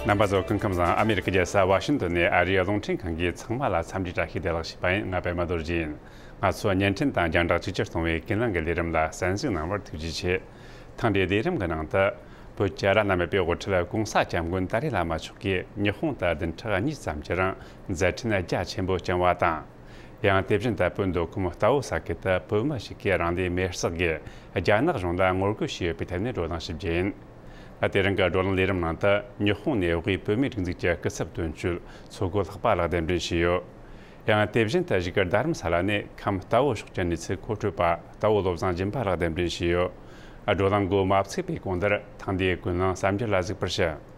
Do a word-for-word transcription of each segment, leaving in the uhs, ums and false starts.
རྣམ་པ་ཚོ་སྐུ་ཁམས་བཟང་། ཨ་མེ་རི་ཀ་རྒྱལ་ས་ཝ་ཤིང་ཏོན་ནས་ཨ་རིའི་རླུང་འཕྲིན་ཁང་གིས་ཚང་མ་ལ་འཚམས་འདྲི་བཀྲ་ཤིས་བདེ་ལེགས་ཞུས་པ་ཡིན། ང་པད་མ་རྡོ་རྗེ་ཡིན། ང་ཚོའི་བརྙན་འཕྲིན་དང་རྒྱང་བསྒྲགས་ཆིག་ཆར་གཏོང་བའི་ཀུན་གླེང་གི་ལས་རིམ་ལ་གསན་གཟིགས་གནང་བར་ཐུགས་རྗེ་ཆེ། ཐེངས་འདིའི་ལས་རིམ་གྱི་ནང་དུ། བོད་ཀྱི་ར་ན་མེད་པའི་དབུ་ཁྲིད་གོང་ས་སྐྱབས་མགོན་ཏཱ་ལའི་བླ་མ་མཆོག་གིས་ཉི་ཧོང་དུ་བདུན་ཕྲག་གཉིས་ཙམ་གྱི་རིང་མཛད་འཕྲིན་རྒྱ་ཆེན་པོ་བསྐྱངས་པ་དང་། ཡང་དེ་བཞིན་དུ་བོད་མདོ་ཁམས་རྟའུ་ས་ཁུལ་དུ་བོད་མི་ཞིག་གིས་རང་སྡེའི་མེར་བསྲེགས་ཀྱིས་རྒྱ་ནག་གཞུང་ལ་ངོ་རྒོལ་བྱས་ཡོད་པའི་ཐད་ནས་བགྲོ་གླེང་ཞུ་རྒྱུ་ཡིན། དེ་རིང་གི་བགྲོ་གླེང་ལས་རིམ་ནང་དུ་ཉི་ཧོང་ནས་དབུས་བོད་མིའི་སྒྲིག་འཛུགས་ཀྱི་སྐུ་ཚབ་དོན་གཅོད་མཚོ་སྒོ་ལྷག་པ་ལགས་གདན་འདྲེན་བྱས་ཡོད། ཡང་དེ་བཞིན་དུ་བཞུགས་སྒར་རྡ་རམ་ས་ལ་ནས་ཁམས་རྟའུ་ཕྱོགས་ཀྱི་གནས་ཚུལ་མཁོ་སྤྲོད་པ་རྟའུ་བློ་བཟང་སྦྱིན་པ་ལགས་གདན་འདྲེན་བྱས་ཡོད། བགྲོ་གླེང་འགོ་མ་ཚུགས་པའི་གོང་དུ་ཐེངས་འདིའི་ཀུན་གླེང་གསར་འགྱུར་ལ་གཟིགས་པར་ཞུ།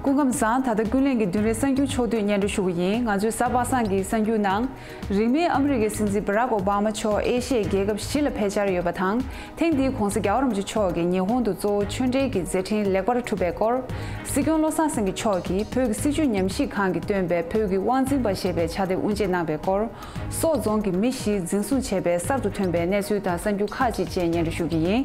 སྐུ་ཁམས་བཟང་། ད་ལྟ་ཀུན་གླེང་གི་བདུན་རེའི་གསར་འགྱུར་ཕྱོགས་བསྡུས་སྙན་སྒྲོན་ཞུ་གི་ཡིན། ང་ཚོའི་གཟའ་པ་སངས་ཀྱི་གསར་འགྱུར་ནང་། རིང་མིན་ཨ་མི་རི་ཀའི་སྲིད་འཛིན་བྷ་རག་ཨོ་བྷ་མ་མཆོག་ཨེ་ཤི་ཡའི་རྒྱལ་ཁབ་བཞི་ལ་ཕེབས་འཆར་ཡོད་པ་དང་། ཐེངས་འདིའི་གོང་ས་རྒྱལ་བ་རིན་པོ་ཆེ་མཆོག་གིས་ཉི་ཧོང་དུ་གཙོ་བོ་ཆོས་འབྲེལ་གྱི་མཛད་འཕྲིན་ལེགས་པར་གྲུབ་པའི་སྐོར། སྲིད་སྐྱོང་བློ་བཟང་སེང་གེ་མཆོག་གིས་བོད་ཀྱི་སྲིད་བྱུས་ཉམས་ཞིབ་ཁང་གིས་བཏོན་པའི་བོད་ཀྱི་དབང་འཛིན་པ་ཞེས་པའི་ཕྱག་དེབ་དབུ་འབྱེད་གནང་པའི་སྐོར། སོག་རྫོང་གི་མི་བཞི་འཛིན་བཟུང་བྱས་པའི་གསར་དུ་ཐོན་པའི་གནས་ཚུལ་དང་གསར་འགྱུར་ཁག་ཅིག་བཅས་སྙན་སྒྲོན་ཞུ་རྒྱུ་ཡིན།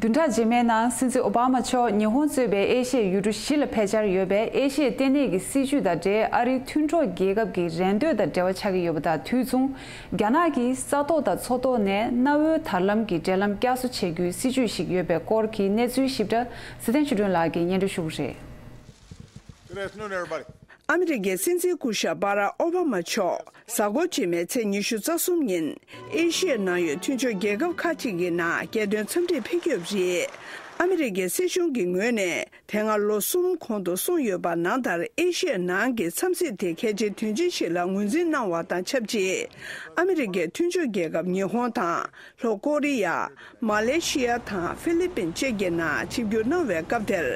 བདུན་ཕྲག་རྗེས་མའི་ནང་སྲིད་འཛིན་ཨོ་བྷ་མ་མཆོག་ཉི་ཧོང་གཙོས་པའི་ཨེ་ཤི་ཡའི་ཡུལ་གྲུ་བཞི་ལ་ཕེབས་འཆར་ཡོད་པས། ཨེ་ཤི་ཡའི་ལྟེ་གནས་ཀྱི་སྲིད་བྱུས་དང་འབྲེལ་ཨ་རིའི་མཐུན་གྲོགས་རྒྱལ་ཁབ་ཀྱི་རེ་འདོད་དང་འབྲེལ་བ་ཆགས་ཀྱི་ཡོད་པ་དང་དུས་མཚུངས། རྒྱ་ནག་གིས་ས་ཐོག་དང་མཚོ་ཐོག་ནས་གནའ་བོའི་དར་ལམ་གྱི་འབྲེལ་ལམ་བསྐྱར་གསོ་བྱེད་རྒྱུའི་སྲིད་བྱུས་ཤིག་ཡོད་པའི་སྐོར་གྱི་གནས་ཚུལ་ཞིབ་ཕྲ་ཚེ་བརྟན་ཆོས་སྒྲོན་ལགས་ཀྱིས་སྙན་སྒྲོན་ཞུ་གི་རེད། Good afternoon, everybody. ཨ་མི་རི་ཀའི་སྲིད་འཛིན་སྐུ་ཞབས་བྷ་རག་ཨོ་བྷ་མ་མཆོག་གཟའ་འཁོར་རྗེས་མའི་ཚེས་ཉི་ཤུ་རྩ་གསུམ་ཉིན། ཨེ་ཤི་ཡའི་ནང་ཡོད་མཐུན་ཕྱོགས་རྒྱལ་ཁབ་ཁག་ཅིག་གི་ནང་རྒྱལ་དོན་འཚམས་འདྲིར་ཕེབས་ཀྱི་ཡོད་པ་རེད། ཨ་མི་རི་ཀའི་སྲིད་གཞུང་གི་ངོས་ནས། དེ་སྔ་ལོ་གསུམ་གོང་དུ་གསུངས་ཡོད་པ་ནང་ལྟར། ཨེ་ཤི་ཡའི་ནང་གི་འཚམས་གཟིགས་དེ་གལ་ཆེའི་དོན་ཆེན་ཞིག་ལ་ངོས་འཛིན་གནང་བ་དང་ཆབས་ཅིག་ཨ་མི་རི་ཀའི་མཐུན་ཕྱོགས་རྒྱལ་ཁབ་ཉི་ཧོང་དང་། ལྷོ་ཀོ་རི་ཡ། མ་ལེ་ཤི་ཡ་དང་ཧྥི་ལི་པིན་བཅས་ཀྱི་ནང་ཆིབས་བསྒྱུར་གནང་བའི་སྐབས་དེར།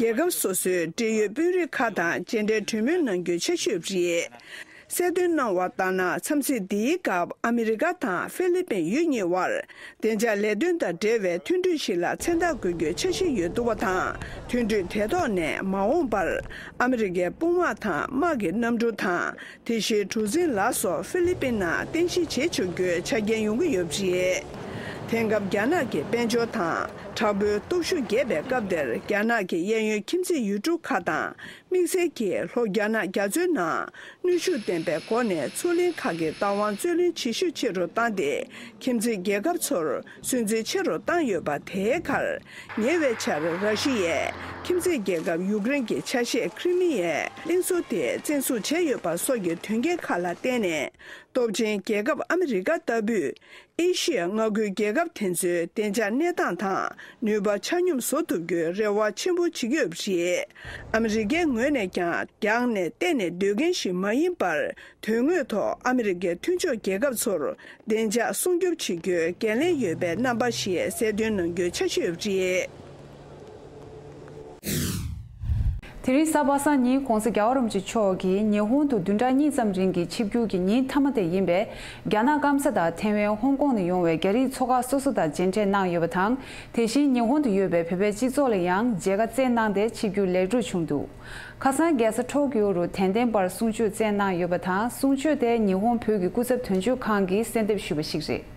རྒྱལ་ཁབ་སོ་སོའི་འབྲེལ་ཡོད་དཔོན་རིགས་ཁག་དང་མཇལ་འཕྲད་གྲོས་མོལ་གནང་རྒྱུའི་འཆར་གཞི་ཡོད་པ་རེད། གསལ་སྟོན་གནང་བ་ལྟར་ན། འཚམས་གཟིགས་འདིའི་སྐབས་ཨ་མི་རི་ཀ་དང་ཧྥི་ལི་པིན་ཡུལ་གཉིས་དབར། བདེ་འཇགས་ལས་དོན་དང་འབྲེལ་བའི་མཐུན་གྲོས་ཤིག་ལ་མཚན་རྟགས་འགོད་རྒྱུའི་འཆར་གཞི་ཡོད་འདུག་པ་དང་། མཐུན་གྲོས་དེ་ཐོག་ནས་མ་འོངས་པར་ཨ་མི་རི་ཀའི་དཔུང་དམག་དང་དམག་གི་གནམ་གྲུ་དང་། དེ་བཞིན་གྲུ་གཟིངས་ལ་སོགས་ཧྥི་ལི་པིན་ནང་རྟེན་གཞི་བྱེད་ཆོག་རྒྱུའི་ཆ་རྐྱེན་ཡོང་གི་ཡོད་པ་རེད། དེང་སྐབས་རྒྱ་ནག་གི་དཔལ་འབྱོར་དང་དྲག་པོའི་སྟོབས་ཤུགས་རྒྱས་པའི་སྐབས་དེར། རྒྱ་ནག་གི་གཡས་གཡོན་ཁྱིམ་མཚེས་ཡུལ་གྲུ་ཁག་དང་། དམིགས་བསལ་གྱིས་ལྷོ་རྒྱ་ནག་རྒྱ་མཚོའི་ནང་གནོན་ཤུགས་ལྡན་པའི་སྒོ་ནས་མཚོ་གླིང་ཁག་གི་བདག་དབང་རྩོད་ལེན་བྱེད་ཤུགས་ཆེ་རུ་བཏང་སྟེ། ཁྱིམ་མཚེས་རྒྱལ་ཁབ་ཚོར་སུན་གཙེར་ཆེ་རུ་བཏང་ཡོད་པ། དེའི་ཁར། ཉེ་བའི་ཆར་ར་ཤི་ཡས་ཁྱིམ་མཚེས་རྒྱལ་ཁབ་ཡུཀ་རེན་གྱི་ཆ་ཤས་ཁྲི་མི་ཡའི་གླིང་ཚོ་དེ་བཙན་བཟུང་བྱས་ཡོད་པ་སོགས་ཀྱི་དོན་རྐྱེན་ཁག་ལ་བརྟེན་ནས། སྟོབས་ཆེན་རྒྱལ་ཁབ་ཨ་མི་རི་ཀ་ལྟ་བུས། ཨེ་ཤི་ཡ་མངའ་ཁུལ་རྒྱལ་ཁབ་དེ་ཚོའི་བདེ་འཇགས་གནས་སྟངས་དང་ནུས་པ་ཆ་སྙོམས་བཟོ་ཐུབ་རྒྱུའི་རེ་བ་ཆེན་པོ་བྱེད་ཀྱི་ཡོད་པ་རེད། ཨ་མི་རི་ཀའི་ངོས་ནས་ཀྱང་རྒྱང་ནས་བལྟས་ནས་སྡོད་མཁན་ཞིག་མ་ཡིན་པར། དོན་དངོས་ཐོག་ཨ་མི་རི་ཀའི་མཐུན་ཕྱོགས་རྒྱལ་ཁབ་ཚོར་བདེ་འཇགས་སྲུང་སྐྱོབ་བྱེད་རྒྱུའི་འགན་ལེན་ཡོད་པའི་རྣམ་པ་ཞིག་གསལ་སྟོན་གནང་རྒྱུའི་འཆར་གཞི་ཡོད་པ་རེད། དེ་རིང་གཟའ་པ་སངས་ཉིན་གོང་ས་རྒྱལ་བ་རིན་པོ་ཆེ་མཆོག་གིས་ཉི་ཧོང་དུ་བདུན་ཕྲག་གཉིས་ཙམ་རིང་གི་ཆིབས་བསྒྱུར་གྱི་ཉིན་མཐའ་མ་དེ་ཡིན་པས། རྒྱ་ནག་སྐམ་ས་དང་ཐེ་ཝན། ཧོང་ཀོང་ནས་ཡོང་བའི་རྒྱ་རིགས་ཚོགས་ཁག་སོ་སོ་དང་མཇལ་འཕྲད་གནང་ཡོད་པ་དང་། དེ་བཞིན་ཉི་ཧོང་དུ་ཡོད་པའི་བོད་པའི་སྤྱི་ཚོགས་ལ་ཡང་མཇལ་ཁ་བསྩལ་གནང་སྟེ་ཆིབས་བསྒྱུར་ལེགས་གྲུབ་བྱུང་འདུག་ཁ་སང་རྒྱལ་ས་ཊོ་ཀིའོ་རུ་དད་ལྡན་པར་གསུང་ཆོས་བསྩལ་གནང་ཡོད་པ་དང་། གསུང་ཆོས་དེ་ཉི་ཧོང་བོད་ཀྱི་སྐུ་ཚབ་དོན་གཅོད་ཁང་གིས་གསན་འདེབས་ཞུས་པ་ཞིག་རེད།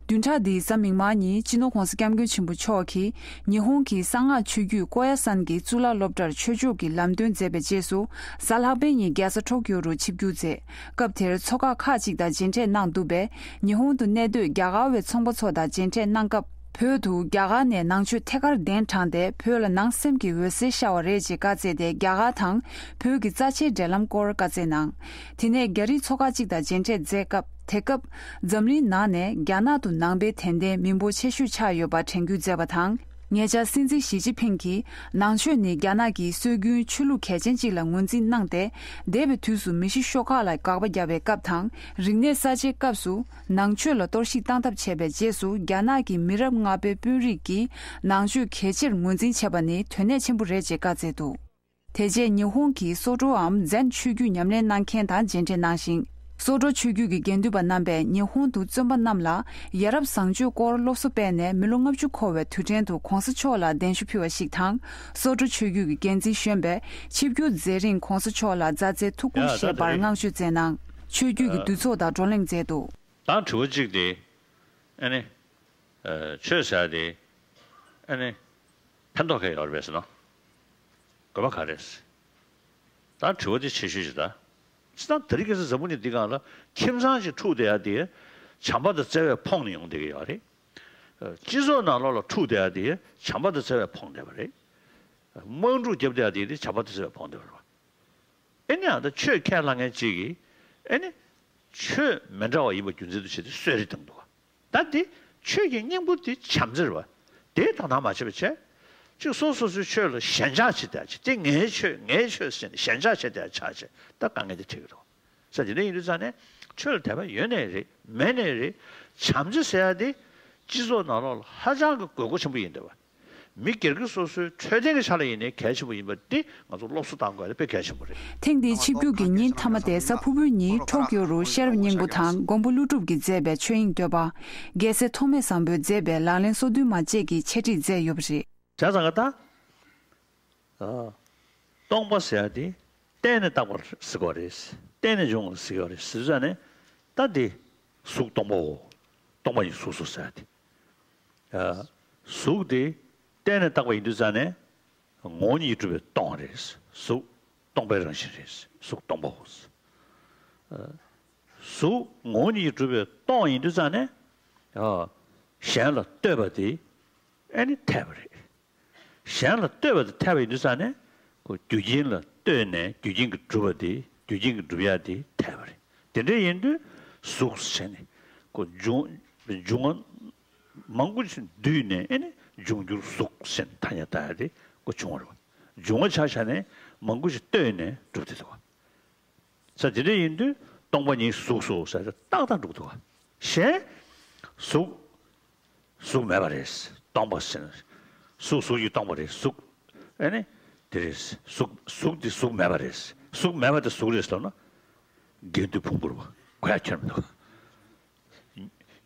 བདུན་ཕྲག་འདིའི་གཟའ་མིག་དམར་ཉིན་སྤྱི་ནོར་༧གོང་ས་༧སྐྱབས་མགོན་ཆེན་པོ་མཆོག་གིས་ཉི་ཧོང་གི་གསང་སྔགས་ཆོས་བརྒྱུད་ཀོ་ཡ་སན་གྱི་གཙུག་ལག་སློབ་གྲྭར་ཆོས་ཕྱོགས་ཀྱི་ལམ་སྟོན་མཛད་པའི་རྗེས་སུ། གཟའ་ལྷག་པའི་ཉིན་རྒྱལ་ས་ཊོ་ཀིའོ་རུ་ཆིབས་བསྒྱུར་མཛད། སྐབས་དེར་ཚོགས་ཁག་ཁག་ཅིག་དང་མཇལ་འཕྲད་གནང་འདུག་པས། ཉི་ཧོང་དུ་གནས་སྡོད་རྒྱ་གར་བའི་ཚོང་པ་ཚོ་དང་མཇལ་འཕྲད་གནང་སྐབས། བོད་དུ་རྒྱ་གར་ནས་ནང་ཆོས་ཐད་ཀར་གདན་དྲངས་ཏེ། བོད་ལ་ནང་སེམས་ཀྱི་འོད་ཟེར་ཤར་བ་རེད་ཅེས་བཀའ་སྩལ་ཏེ། རྒྱ་གར་དང་བོད་ཀྱི་རྩ་ཆེའི་འབྲེལ་ལམ་སྐོར་བཀའ་སྩལ་གནང་། དེ་ནས་རྒྱ་རིགས་ཚོགས་ཁག་ཅིག་དང་མཇལ་འཕྲད་མཛད་སྐབས། དེ་སྐབས་འཛམ་གླིང་ནང་ནས་རྒྱ་ནག་ཏུ་ནང་པའི་དད་ལྡན་མི་འབོར་ཆེ་ཤོས་ཆགས་ཡོད་པ་དྲན་སྐུལ་མཛད་པ་དང་། ཉེ་ཆར་སྲིད་འཛིན་ཞི་ཅིན་ཕིང་གིས་ནང་ཆོས་ནི་རྒྱ་ནག་གི་སྲོལ་རྒྱུན་ཆོས་ལུགས་གལ་ཆེན་ཅིག་ལ་ངོས་འཛིན་གནང་སྟེ། འདས་པའི་དུས་སུ་མི་ཤི་ཤོག་ཁག་ལ་དགག་པ་བརྒྱབ་པའི་སྐབས་དང་། རིག་གནས་གསར་བརྗེའི་སྐབས་སུ་ནང་ཆོས་ལ་གཏོར་བཤིག་བཏང་ཐབས་བྱས་པའི་རྗེས་སུ། རྒྱ་ནག་གི་མི་རབས་ལྔ་པའི་དཔོན་རིགས་ཀྱིས་ནང་ཆོས་གལ་ཆེར་ངོས་འཛིན་བྱས་པ་ནི་དོན་གནད་ཆེན་པོ་རེད་ཅེས་བཀའ་སྩལ་འདུག་དེ་རྗེས་ཉི་ཧོང་གི་སོ་ཏྲོའམ་ཛན་ཆོས་བརྒྱུད་ཉམས་ལེན་གནང་མཁན་དང་མཇལ་འཕྲད་གནང་ཞིང་། སོག་གྲོ་ཆོས་བརྒྱུད་ཀྱི་དགེ་འདུན་པ་རྣམ་པས་ཉི་ཧོང་དུ་བཙོན་པ་རྣམས་ལ་ཡ་རབས་བཟང་སྤྱོད་སྐོར་སློབ་གསོ་སྤེལ་ནས་མི་ལོ་ལྔ་བཅུ་འཁོར་བའི་དུས་དྲན་དུ་གོང་ས་མཆོག་ལ་གདན་ཞུ་ཕུལ་བ་ཞིག་དང་། སོག་གྲོ་ཆོས་བརྒྱུད་ཀྱི་འགན་འཛིན་གཞོན་པས་ཆིབས་བསྒྱུར་མཛད་རིང་གོང་ས་མཆོག་ལ་མཛའ་བརྩེའི་ཐུགས་ཁུར་ཡ་བཞེས་པར་ད་ད་བསྔགས་བརྗོད་མཛད་གནང་། ཆོས་བརྒྱུད་ཀྱི་འདུ་ཚོགས་དང་བགྲོ་གླེང་མཛད་འདུག། དང་དྲི་བ་གཅིག་དེ། ཨ་ནི། ཆོས་ཟེར་ཡ་དེ། ཨ་ནི། ཕན་ཐོགས་ག་ཡོད་རེད་པས་ཟེར་ན། དགོས་པ་ག་རེད། ད་དྲི་བ་དེ་ཆེ་ཤོས་ཤིག་ད། སྤྱིར་བཏང་དེ་རིང་ཁ་སང་འཛམ་བུ་གླིང་འདི་སྒང་ལ་ཁྱིམ་ཚང་ཞིག་འཁྲུག་བསྡད་ཡ་དེ། བྱམས་པ་དང་བརྩེ་བས་ཕོངས་ནས་ཡོང་བསྡད་ཀྱི་ཡོད་རེད། སྤྱི་ཚོགས་ནང་ལོགས་ལ་འཁྲུག་བསྡད་ཡ་དེ་བྱམས་པ་དང་བརྩེ་བས་ཕོངས་བསྡད་པ་རེད། དམག་འཁྲུག་བརྒྱབ་བསྡད་ཡ་དེ་བྱམས་པ་དང་བརྩེ་བས་ཕོངས་བསྡད་པ་རེད། ཨེ་ནི་ཨ་ད་ཆོས་ཁས་བླངས་མཁན་གཅིག་གིས་ཨེ་ནི་ཆོས་མི་འདྲ་བ་ཡིན་པ་རྒྱུ་མཚན་དུ་བྱས་ཏེ་གསོད་རེས་བཏང་འདུག་ག། ད་འདི་ཆོས་ཀྱི་སྙིང་པོ་དེ་བྱམས་བརྩེ་རེད་བ། དེ་དོ་སྣང་མ་བྱས་པ་བྱས། གཅིག་སོ་སོ་སོའི་ཆོས་ལ་ཞེན་ཆགས་བྱེད་བསྡད་ཅིག་དེ་ངའི་ཆོས་ངའི་ཆོས་ཟེར་ནས་ཞེན་ཆགས་བྱེད་བསྡད་ཆགས་བྱས་ད་དཀའ་ངལ་དེ་འཕྲད་ཀྱི་འདུག། ས་དེ་འདྲ་ཡིན་དུས་ཙང་ནས་ཆོས་ལ་དད་པ་ཡོད་ནའི་རེད་མེད་ནའི་རེད། བྱམས་བརྩེ་ཟེར་ཡ་དེ་སྤྱི་ཚོགས་ནང་ལོགས་ལ་ཧ་ཅང་གི་དགོས་མཁོ་ཆེན་པོ་ཡིན་འདུག་བ། མི་སྒེར་གྱི་སོ་སོའི་འཕྲོད་བསྟེན་གྱི་ཆ་ལ་ཡིན་ནའི་གལ་ཆེན་པོ་ཡིན་པ་འདི་ང་ཚོ་སློབ་གསོ་བཏང་དགོས་ཡ་དེ་དཔེ་གལ་ཆེན་པོ་རེད། ཐེངས་འདིའི་ཆིབས་བསྒྱུར་གྱི་ཉིན་མཐའ་མ་དེ་གཟའ་ཕུར་བུའི་ཉིན་ཊོ་ཀྱོ་རུ་ཤེས་རབ་སྙིང་པོ་དང་མགོན་པོ་ཀླུ་སྒྲུབ་ཀྱིས་མཛད་པའི་ཆོས་དབྱིངས་བསྟོད་པ། རྒྱལ་སྲས་ཐོགས་མེད་བཟང་པོས་མཛད་པའི་ལག་ལེན་སོ་བདུན་མ་བཅས་ཀྱི་འཆད་ཁྲིད་མཛད་ཡོད་པ་རེད། བྱས་ཙང་ག་ད། ཨ། སྟོང་པ་ཟེར་ཡ་དེ་གཏན་ནས་བཏགས་པ་ཟེར་གྱི་ཡོད་རེད། གཏན་ནས་བྱུང་བ་ཟེར་གྱི་ཡོད་རེད་ཟེར་ཙང་ནས་ད་དེ་གཟུགས་སྟོང་པའོ། སྟོང་པ་ཉིད་གཟུགས་སོ་ཟེར་ཡ་དེ། ཨ། གཟུགས་དེ་གཏན་ནས་བཏགས་པ་ཡིན་དུས་ཙང་ནས་ངོ་བོ་ཉིད་གྲུབ་པའི་སྟོང་རེད། གཟུགས་སྟོང་པའི་རང་བཞིན་རེད། གཟུགས་སྟོང་པའོ། ཨ། གཟུགས་ངོ་བོ་ཉིད་ཀྱིས་གྲུབ་པའི་སྟོང་ཡིན་དུས་ཙང་ནས། ཨ། གཞན་ལ་ལྟོས་པ་དེ་ཨེ་ནི་འཐད་པ་རེད། གཞན་ལ་ལྟོས་པ་དེ་འཐད་པ་ཡིན་དུས་ཙང་ནས་ཁོ་རྒྱུ་རྐྱེན་ལ་ལྟོས་ནས་རྒྱུ་རྐྱེན་གྱིས་གྲུབ་པ་དེ་རྒྱུ་རྐྱེན་གྱིས་གྲུབ་ཡ་དེ་འཐད་པ་རེད། དེ་འདྲ་ཡིན་དུས་གཟུགས་ཟེར་ནས་ཁོ་འབྱུང་འབྱུང་བ་མང་པོ་ཞིག་འདུས་ནས་ཨེ་ནི་འབྱུང་འགྱུར་གཟུགས་ཟེར་ཐ་སྙད་བཏགས་ཡ་དེ་ཁོ་བྱུང་བ་རེད་བ། འབྱུང་བ་ཆ་བཞག་ནས་མང་པོ་ཞིག་ལྟོས་ནས་གྲུབ་བསྡད་འདུག་བ། ས་དེ་འདྲ་ཡིན་དུས་སྟོང་པ་ཉིད་གཟུགས་སོ་ཟེར་ཏེ་ཏག་ཏག་འགྲུབ་འདུག་ག། གཞན། གཟུགས། གཟུགས་མེད་པ་རེད། སྟོང་པ་ཟེར་ན། གཟུགས་གཟུགས་ཀྱིས་སྟོང་པ་རེད་གཟུགས། ཨེ་ནི། དེ་རེད། གཟུགས་གཟུགས་དེ་གཟུགས་མེད་པ་རེད། གཟུགས་མེད་པ་དེ་གཟུགས་རེད་ཟེར་ན། དགེ་འདུན་ཕུང་པོ་རེད་བ། གོ་ཡ་ཁྱོན་མི་འདུག།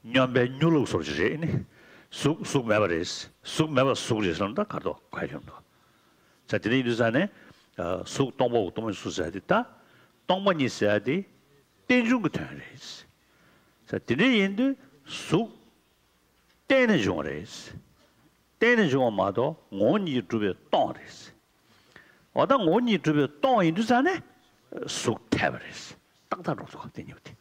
སྨྱོན་པའི་སྨྱོ་ལུགས་སོར་ཅིག་རེད་ཨེ་ནི། གཟུགས་གཟུགས་མེད་པ་རེད། གཟུགས་མེད་པ་གཟུགས་རེད་ཟེར་ན་ད་ག་རེ་འདུག་གོ་ཡ་ཁྱོན་མི་འདུག། ས་དེ་འདྲ་ཡིན་དུས་ཙང་ནས། ཨ། གཟུགས་སྟོང་པའོ་སྟོང་པ་ཉིད་གཟུགས་ཟེར་ཡ་དེ་ད། སྟོང་པ་ཉིད་ཟེར་ཡ་དེ། རྟེན་འབྱུང་གི་དོན་རེད། ས་དེ་འདྲ་ཡིན་དུས་གཟུགས། གཏན་ནས་འབྱུང་བ་རེད། གཏན་ནས་འབྱུང་བ་མ་གཏོགས་ངོ་བོ་ཉིད་ཀྱིས་གྲུབ་པའི་སྟོང་རེད། འོ་ད་ངོ་བོ་ཉིད་ཀྱིས་གྲུབ་པའི་སྟོང་ཡིན་དུས་ཙང་ནས་གཟུགས་འཐད་པ་རེད། ཏག་ཏག་འགྲོ་འདུག་ག་དེ་གཉིས་པོ་དེ།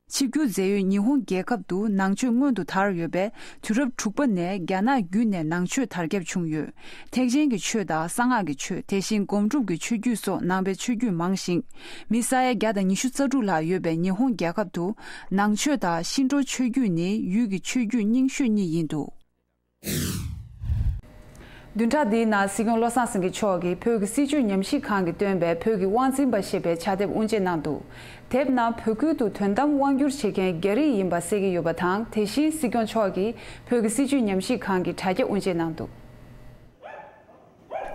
ཆིབས་བསྒྱུར་མཛད་ཡུལ་ཉི་ཧོང་རྒྱལ་ཁབ་ཏུ་ནང་ཆོས་སྔོན་དུ་དར་ཡོད་པས། དུས་རབས་དྲུག་པ་ནས་རྒྱ་ནག་བརྒྱུད་ནས་ནང་ཆོས་དར་ཁྱབ་བྱུང་ཡོད། ཐེག་ཆེན་གྱི་ཆོས་དང་གསང་སྔགས་ཀྱི་ཆོས། དེ་བཞིན་སྒོམ་སྒྲུབ་ཀྱི་ཆོས་བརྒྱུད་སོགས་ནང་པའི་ཆོས་བརྒྱུད་མང་ཞིང་། མི་ས་ཡ་བརྒྱ་དང་ཉི་ཤུ་རྩ་དྲུག་ལྷག་ཡོད་པའི་ཉི་ཧོང་རྒྱལ་ཁབ་ཏུ། ནང་ཆོས་དང་ཤིན་ཀྲོའུ་ཆོས་བརྒྱུད་ནི་ཡུལ་གྱི་ཆོས་བརྒྱུད་རྙིང་ཤོས་གཉིས་ཡིན་འདུག། བདུན་ཕྲག་འདིའི་ནང་སྲིད་སྐྱོང་བློ་བཟང་སེང་གེ་མཆོག་གིས་བོད་ཀྱི་སྲིད་བྱུས་ཉམས་ཞིབ་ཁང་གིས་བཏོན་པའི་བོད་ཀྱི་དབང་འཛིན་པ་ཞེས་པའི་ཕྱག་དེབ་དབུ་འབྱེད་གནང་འདུག། དེབ་ནང་བོད་ཁུལ་དུ་དོན་དམ་དབང་སྒྱུར་བྱེད་མཁན་རྒྱ་རིགས་ཡིན་པ་གསལ་གྱི་ཡོད་པ་དང་། དེ་བཞིན་སྲིད་སྐྱོང་མཆོག་གིས་བོད་ཀྱི་སྲིད་བྱུས་ཉམས་ཞིབ་ཁང་གི་དྲ་རྒྱ་དབུ་འབྱེད་གནང་འདུག།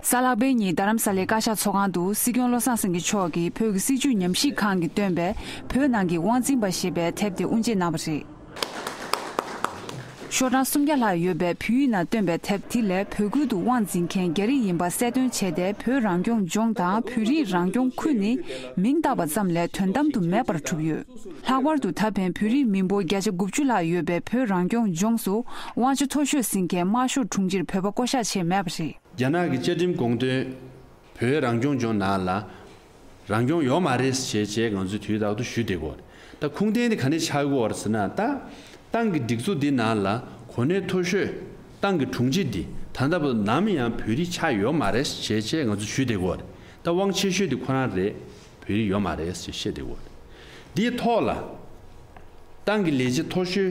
གཟའ་ལྷག་པའི་ཉིན་རྡ་རམ་ས་ལའི་བཀའ་ཤག་ཚོགས་ཁང་དུ་སྲིད་སྐྱོང་བློ་བཟང་སེང་གེ་མཆོག་གིས་བོད་ཀྱི་སྲིད་བྱུས་ཉམས་ཞིབ་ཁང་གིས་བཏོན་པའི་བོད་ནང་གི་དབང་འཛིན་པ་ཞེས་པའི་དེབ་དེ་དབུ་འབྱེད་གནང་བ་རེད། ཤོག་གྲངས་སུམ་བརྒྱ་ལྷག་ཡོད་པའི་བོད་ཡིག་ནང་བཏོན་པའི་དེབ་དེ་ལས་བོད་ཁུལ་དུ་དབང་འཛིན་མཁན་རྒྱ་རིགས་ཡིན་པ་གསལ་སྟོན་བྱས་ཏེ། བོད་རང་སྐྱོང་ལྗོངས་དང་བོད་རིགས་རང་སྐྱོང་ཁུལ་ནི་མིང་བཏགས་པ་ཙམ་ལས་དོན་དམ་དུ་མེད་པར་གྲུབ་ཡོད། ལྷག་པར་དུ་ད་ཕན་བོད་རིགས་མི་འབོར་བརྒྱ་ཆ་དགུ་བཅུ་ལྷག་ཡོད་པའི་བོད་རང་སྐྱོང་ལྗོངས་སུ་དབང་ཆ་མཐོ་ཤོས་ཟིན་མཁན་དམར་ཤོག་དྲུང་ཆེར་བོད་པ་བསྐོ་གཞག་བྱས་མེད་པ་རེད། རྒྱ་ནག་གི་བཅའ་ཁྲིམས་དགོངས་དོན་བོད་རང་སྐྱོང་ལྗོངས་ནང་ལ་རང་སྐྱོང་ཡོད་མ་རེད་ཅེས་བྱས་ང་ཚོས་དུས་རྟག་ཏུ་ཞུས་བསྡད་ཀྱི་ཡོད་རེད། ད་ཁུངས་ལྡན་དེ་ག་ནས་ཆགས་ཀྱི་ཡོད་རེད་ཟེར་ན། ད་ཏང་གི་སྒྲིག་འཛུགས་འདི་ནང་ལ་གོ་གནས་མཐོ་ཤོས་ཏང་གི་དྲུང་ཆེ་འདི་ད་ལྟ་བར་ནམ་ཡང་བོད་རིགས་ཆགས་ཡོད་མ་རེད་ཅེས་བྱས་ང་ཚོས་ཞུས་བསྡད་ཀྱི་ཡོད་རེད། ད་དབང་ཆེ་ཤོས་འདི་ཁོ་རང་རེད། བོད་རིགས་ཡོད་མ་རེད་ཅེས་བཤད་བསྡད་ཀྱི་ཡོད་རེད། འདིའི་ཐོག་ལ་ཏང་གི་ལས་བྱེད་མཐོ་ཤོས་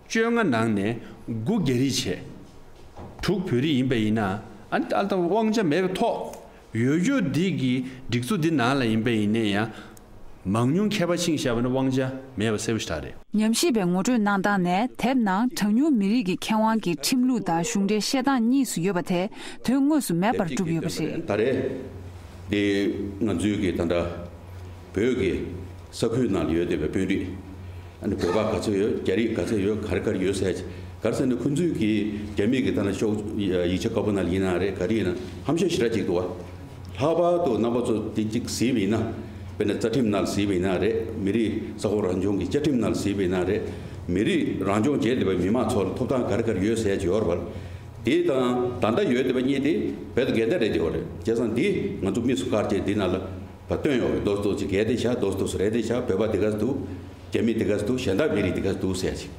བཅོ་ལྔ་ནང་ནས་དགུ་རྒྱ་རིགས་བྱས། དྲུག་བོད་རིགས་ཡིན་པ་ཡིན་ན། ཨ་ནི་ཨ་ད་དབང་ཆ་མེད་པའི་ཐོག་ཡོད་རྒྱུ་འདི་གི་སྒྲིག་འཛུགས་འདི་ནང་ལ་ཡིན་པ་ཡིན་ན་ཡང་། མང་ཉུང་ཁྱད་པར་ཕྱིན་བཞག་པ་ནི་དབང་ཆ་མེད་པ་གསལ་པོ་ཞེ་དྲག་རེད། ཉམས་ཞིབ་པས་ངོ་སྤྲོད་གནང་སྟངས་ནས། དེབ་ནང་གྲངས་ཉུང་མི་རིགས་ཀྱི་ཁེ་དབང་གི་ཁྲིམས་ལུགས་དང་གཞུང་འབྲེལ་བཤད་སྟངས་གཉིས་སུ་ཡོད་པ་དེ་དོན་དངོས་སུ་མེད་པར་གྲུབ་ཡོད་པ་རེད། ད་རེས་དེ་ང་ཚོའི་གི་ད་ལྟ་བོད་ཀྱི་ ས་ཁུལ་ནང་ལ་ཡོད་བསྡད་པའི་དཔོན་རིགས། ཨ་ནི་བོད་པ་ག་ཚོད་ཡོད། རྒྱ་རིགས་ག་ཚོད་ཡོད། ག་རེ་ག་རེ་ཡོད་ཟེར་ཡ་ཅིག་ག་རེ་ཟེར་ན་ཁོ་ཚོས་ཀྱིས་རྒྱ་མི་གི་ཐ་ན་ཤོག་ཡིག་ཆ་དཀར་པོ་ནང་ལ་ཡིན་ན་རེད། ག་རེ་ཡིན་ན་ཧམ་ཤེད་ཞེ་དྲག་ཅིག་འདུག་བ། ལྷག་པར་དུ་རྣམ་པ་ཚོ་དེ་གཅིག་གཟིགས་པ་ཡིན་ན། དཔེར་ན་རྩ་ཁྲིམས་ནང་ལ་གཟིགས་པ་ཡིན་ན་རེད། མི་རིགས་ས་ཁོངས་རང་སྐྱོང་གི་བཅའ་ཁྲིམས་ནང་ལ་གཟིགས་པ་ཡིན་ན་རེད། མི་རིགས་རང་སྐྱོང་བྱས་བསྡད་པའི་མི་མང་ཚོ་ལ་ཐོབ་ཐང་ག་རེ་ག་རེ་ཡོད་ཟེར་ཡ་ཅིག་ཡོད་རེད་བ། དེ་དང་ད་ལྟ་ཡོད་བསྡད་པ་གཉིས་དེ་རྦད་དེ་འགལ་ཟླ་རེད་བསྡད་ཡོད་རེད། བྱས་ཙང་འདི་ང་ཚོ་དམིགས་སུ་བཀར་བྱས་འདི་ནང་ལ་བ་བཏོན་ཡོད་རེད། རྡོག་རྡོག་ཅིག་འགལ་བསྡད་ཤག་རྡོག་རྡོག་རེད་བསྡད་ཤག་བོད་པ་དེ་ག་ཚོད་འདུག་རྒྱ་མི་དེ་ག་ཚོད་འདུག་གཞན་དག་མི་རིགས་དེ་ག་ཚོད་འདུག་ཟེར་ཡ་ཅིག་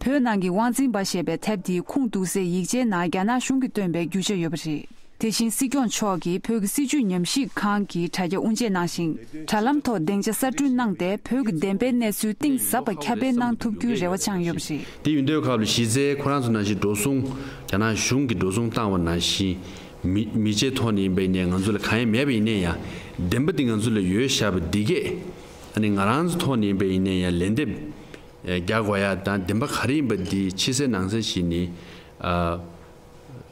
བོད་ནང་གི་དབང་འཛིན་པ་ཞེས་པའི་དེབ་དེའི་ཁུངས་གཏུགས་སའི་ཡིག་ཆའི་ནང་རྒྱ་ནག་གཞུང་གིས་བཏོན་པའི་རྒྱུ་ཆ་ཡོད་པ་རེད། དེ་བཞིན་སྲིད་སྐྱོང་མཆོག་གིས་བོད་ཀྱི་སྲིད་བྱུས་ཉམས་ཞིབ་ཁང་གི་དྲ་རྒྱ་དབུ་འབྱེད་གནང་ཞིང་། དྲ་ལམ་ཐོག་སྡིངས་ཆ་གསར་སྐྲུན་གནང་སྟེ་བོད་ཀྱི་བདེན་པའི་གནས་ཚུལ་གཏིང་ཟབ་པ་ཁྱབ་སྤེལ་གནང་ཐུབ་རྒྱུའི་རེ་བ་བཅངས་ཡོད་པ་རེད། དེ་ཡིན་དུས་སྐབས་ལ་གཞི་རྩའི་ཁོ་རང་ཚོ་ནང་བཞིན་འགྲོ་སོང་རྒྱ་ནག་གཞུང་གིས་འགྲོ་སོང་བཏང་བ་ནང་བཞིན་མི་མི་ཆེ་ཐོག་ནས་ཡིན་པ་ཡིན་ནའི་ང་ཚོ་ལ་གང་ཡང་མེད་པ་ཡིན་ནའི་ཡང་བདེན་པ་འདི་ང་ཚོ་ལ་ཡོད་བཞག་པ་འདི་གས་ཨ་ནི་ང་རང་ཚོ་ཐོག་ནས་ཡིན་པ་ཡིན་ནའི་ཡང་ལན་འདེབས་རྒྱག་དགོས་ཡ་དང་བདེན་པ་ག་རེ་ཡིན་པ་འདི་ཕྱི་གསལ་ནང་གསལ་ཞིག་ནི་ཨ།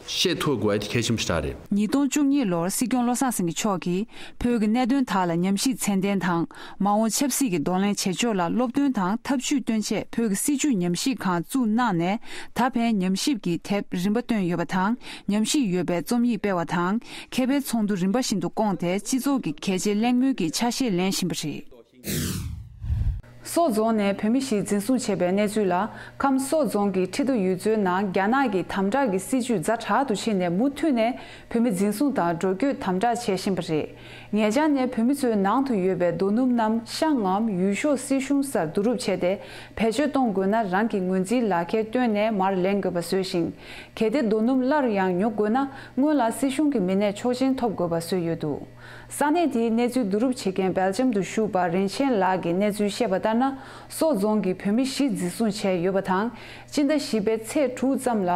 བཤད་ཐུབ་དགོས་དེ་གལ་ཆེན་པོ་ཞིག་རེད། ཉིས་སྟོང་བཅུ་གཉིས་ལོར་སྲིད་སྐྱོང་བློ་བཟང་སེང་གེ་མཆོག་གིས་བོད་ཀྱི་གནད་དོན་དག་ལ་ཉམས་ཞིབ་ཚད་ལྡན་དང་མ་འོངས་ཆབ་སྲིད་ཀྱི་གདོང་ལེན་བྱེད་ཕྱོགས་ལ་སློབ་སྟོན་དང་ཐབས་ཇུས་སྟོན་ཆེད་བོད་ཀྱི་སྲིད་བྱུས་ཉམས་ཞིབ་ཁང་བཙུགས་གནང་ནས་ད་ཕན་ཉམས་ཞིབ་ཀྱི་དེབ་རིམ་པ་བཏོན་ཡོད་པ་དང་། ཉམས་ཞིབ་ཡོད་པའི་རྩོམ་ཡིག་སྤེལ་བ་དང་། མཁས་པའི་ཚོགས་འདུ་རིམ་པ་བཞིན་དུ་བསྐོངས་ཏེ་སྤྱི་ཚོགས་ཀྱི་གལ་ཆེའི་གླེང་མོལ་གྱི་ཆ་ཤས་ལེན་བཞིན་པ་རེད། སོག་རྫོང་ནས་བོད་མི་བཞི་འཛིན་བཟུང་བྱས་པའི་གནས་ཚུལ་ལ། ཁམས་སོག་རྫོང་གི་ཁྲི་རྡོ་ཡུལ་ཚོའི་ནང་རྒྱ་ནག་གི་དམ་དྲག་གི་སྲིད་བྱུས་ཛ་དྲག་ཏུ་ཕྱིན་ནས་མུ་མཐུད་ནས་བོད་མི་འཛིན་བཟུང་དང་འགྲོ་སྐྱོད་དམ་དྲག་བྱེད་བཞིན་པ་རེད། ཉེ་ཆར་ནས་བོད་མི་ཚོའི་ནང་དུ་ཡོད་པའི་རྡོ་སྣུམ་རྣམས་ཤང་ངམ་ཡུལ་ཤོག་སྲིད་གཞུང་སར་བསྡུ་རུབ་བྱས་ཏེ། བེད་སྤྱོད་གཏོང་དགོས་ན་རང་གི་ངོས་འཛིན་ལག་ཁྱེར་བཏོན་ནས་མར་ལེན་དགོས་པ་བཟོས་ཤིང་། གལ་ཏེ་རྡོ་སྣུམ་སླར་ཡང་ཉོ་དགོས་ན་སྔོན་ལ་སྲིད་གཞུང་གི་མི་སྣས་ཆོག་མཆན་ཐོབ་དགོས་པ་བཟོས་ཡོད་འདུག་ས་གནས་དེའི་གནས་ཚུལ་བསྡུ་རུབ་བྱེད་མཁན་སྦེལ་ཇམ་དུ་བཞུགས་པ་རིན་ཆེན་ལགས་ཀྱིས་གནས་ཚུལ་བཤད་པ་ལྟར་ན། སོག་རྫོང་གི་བོད་མི་བཞི་འཛིན་བཟུང་བྱས་ཡོད་པ་དང་། སྤྱི་ཟླ་བཞི་པའི་ཚེས་དྲུག་ཙམ་ལ་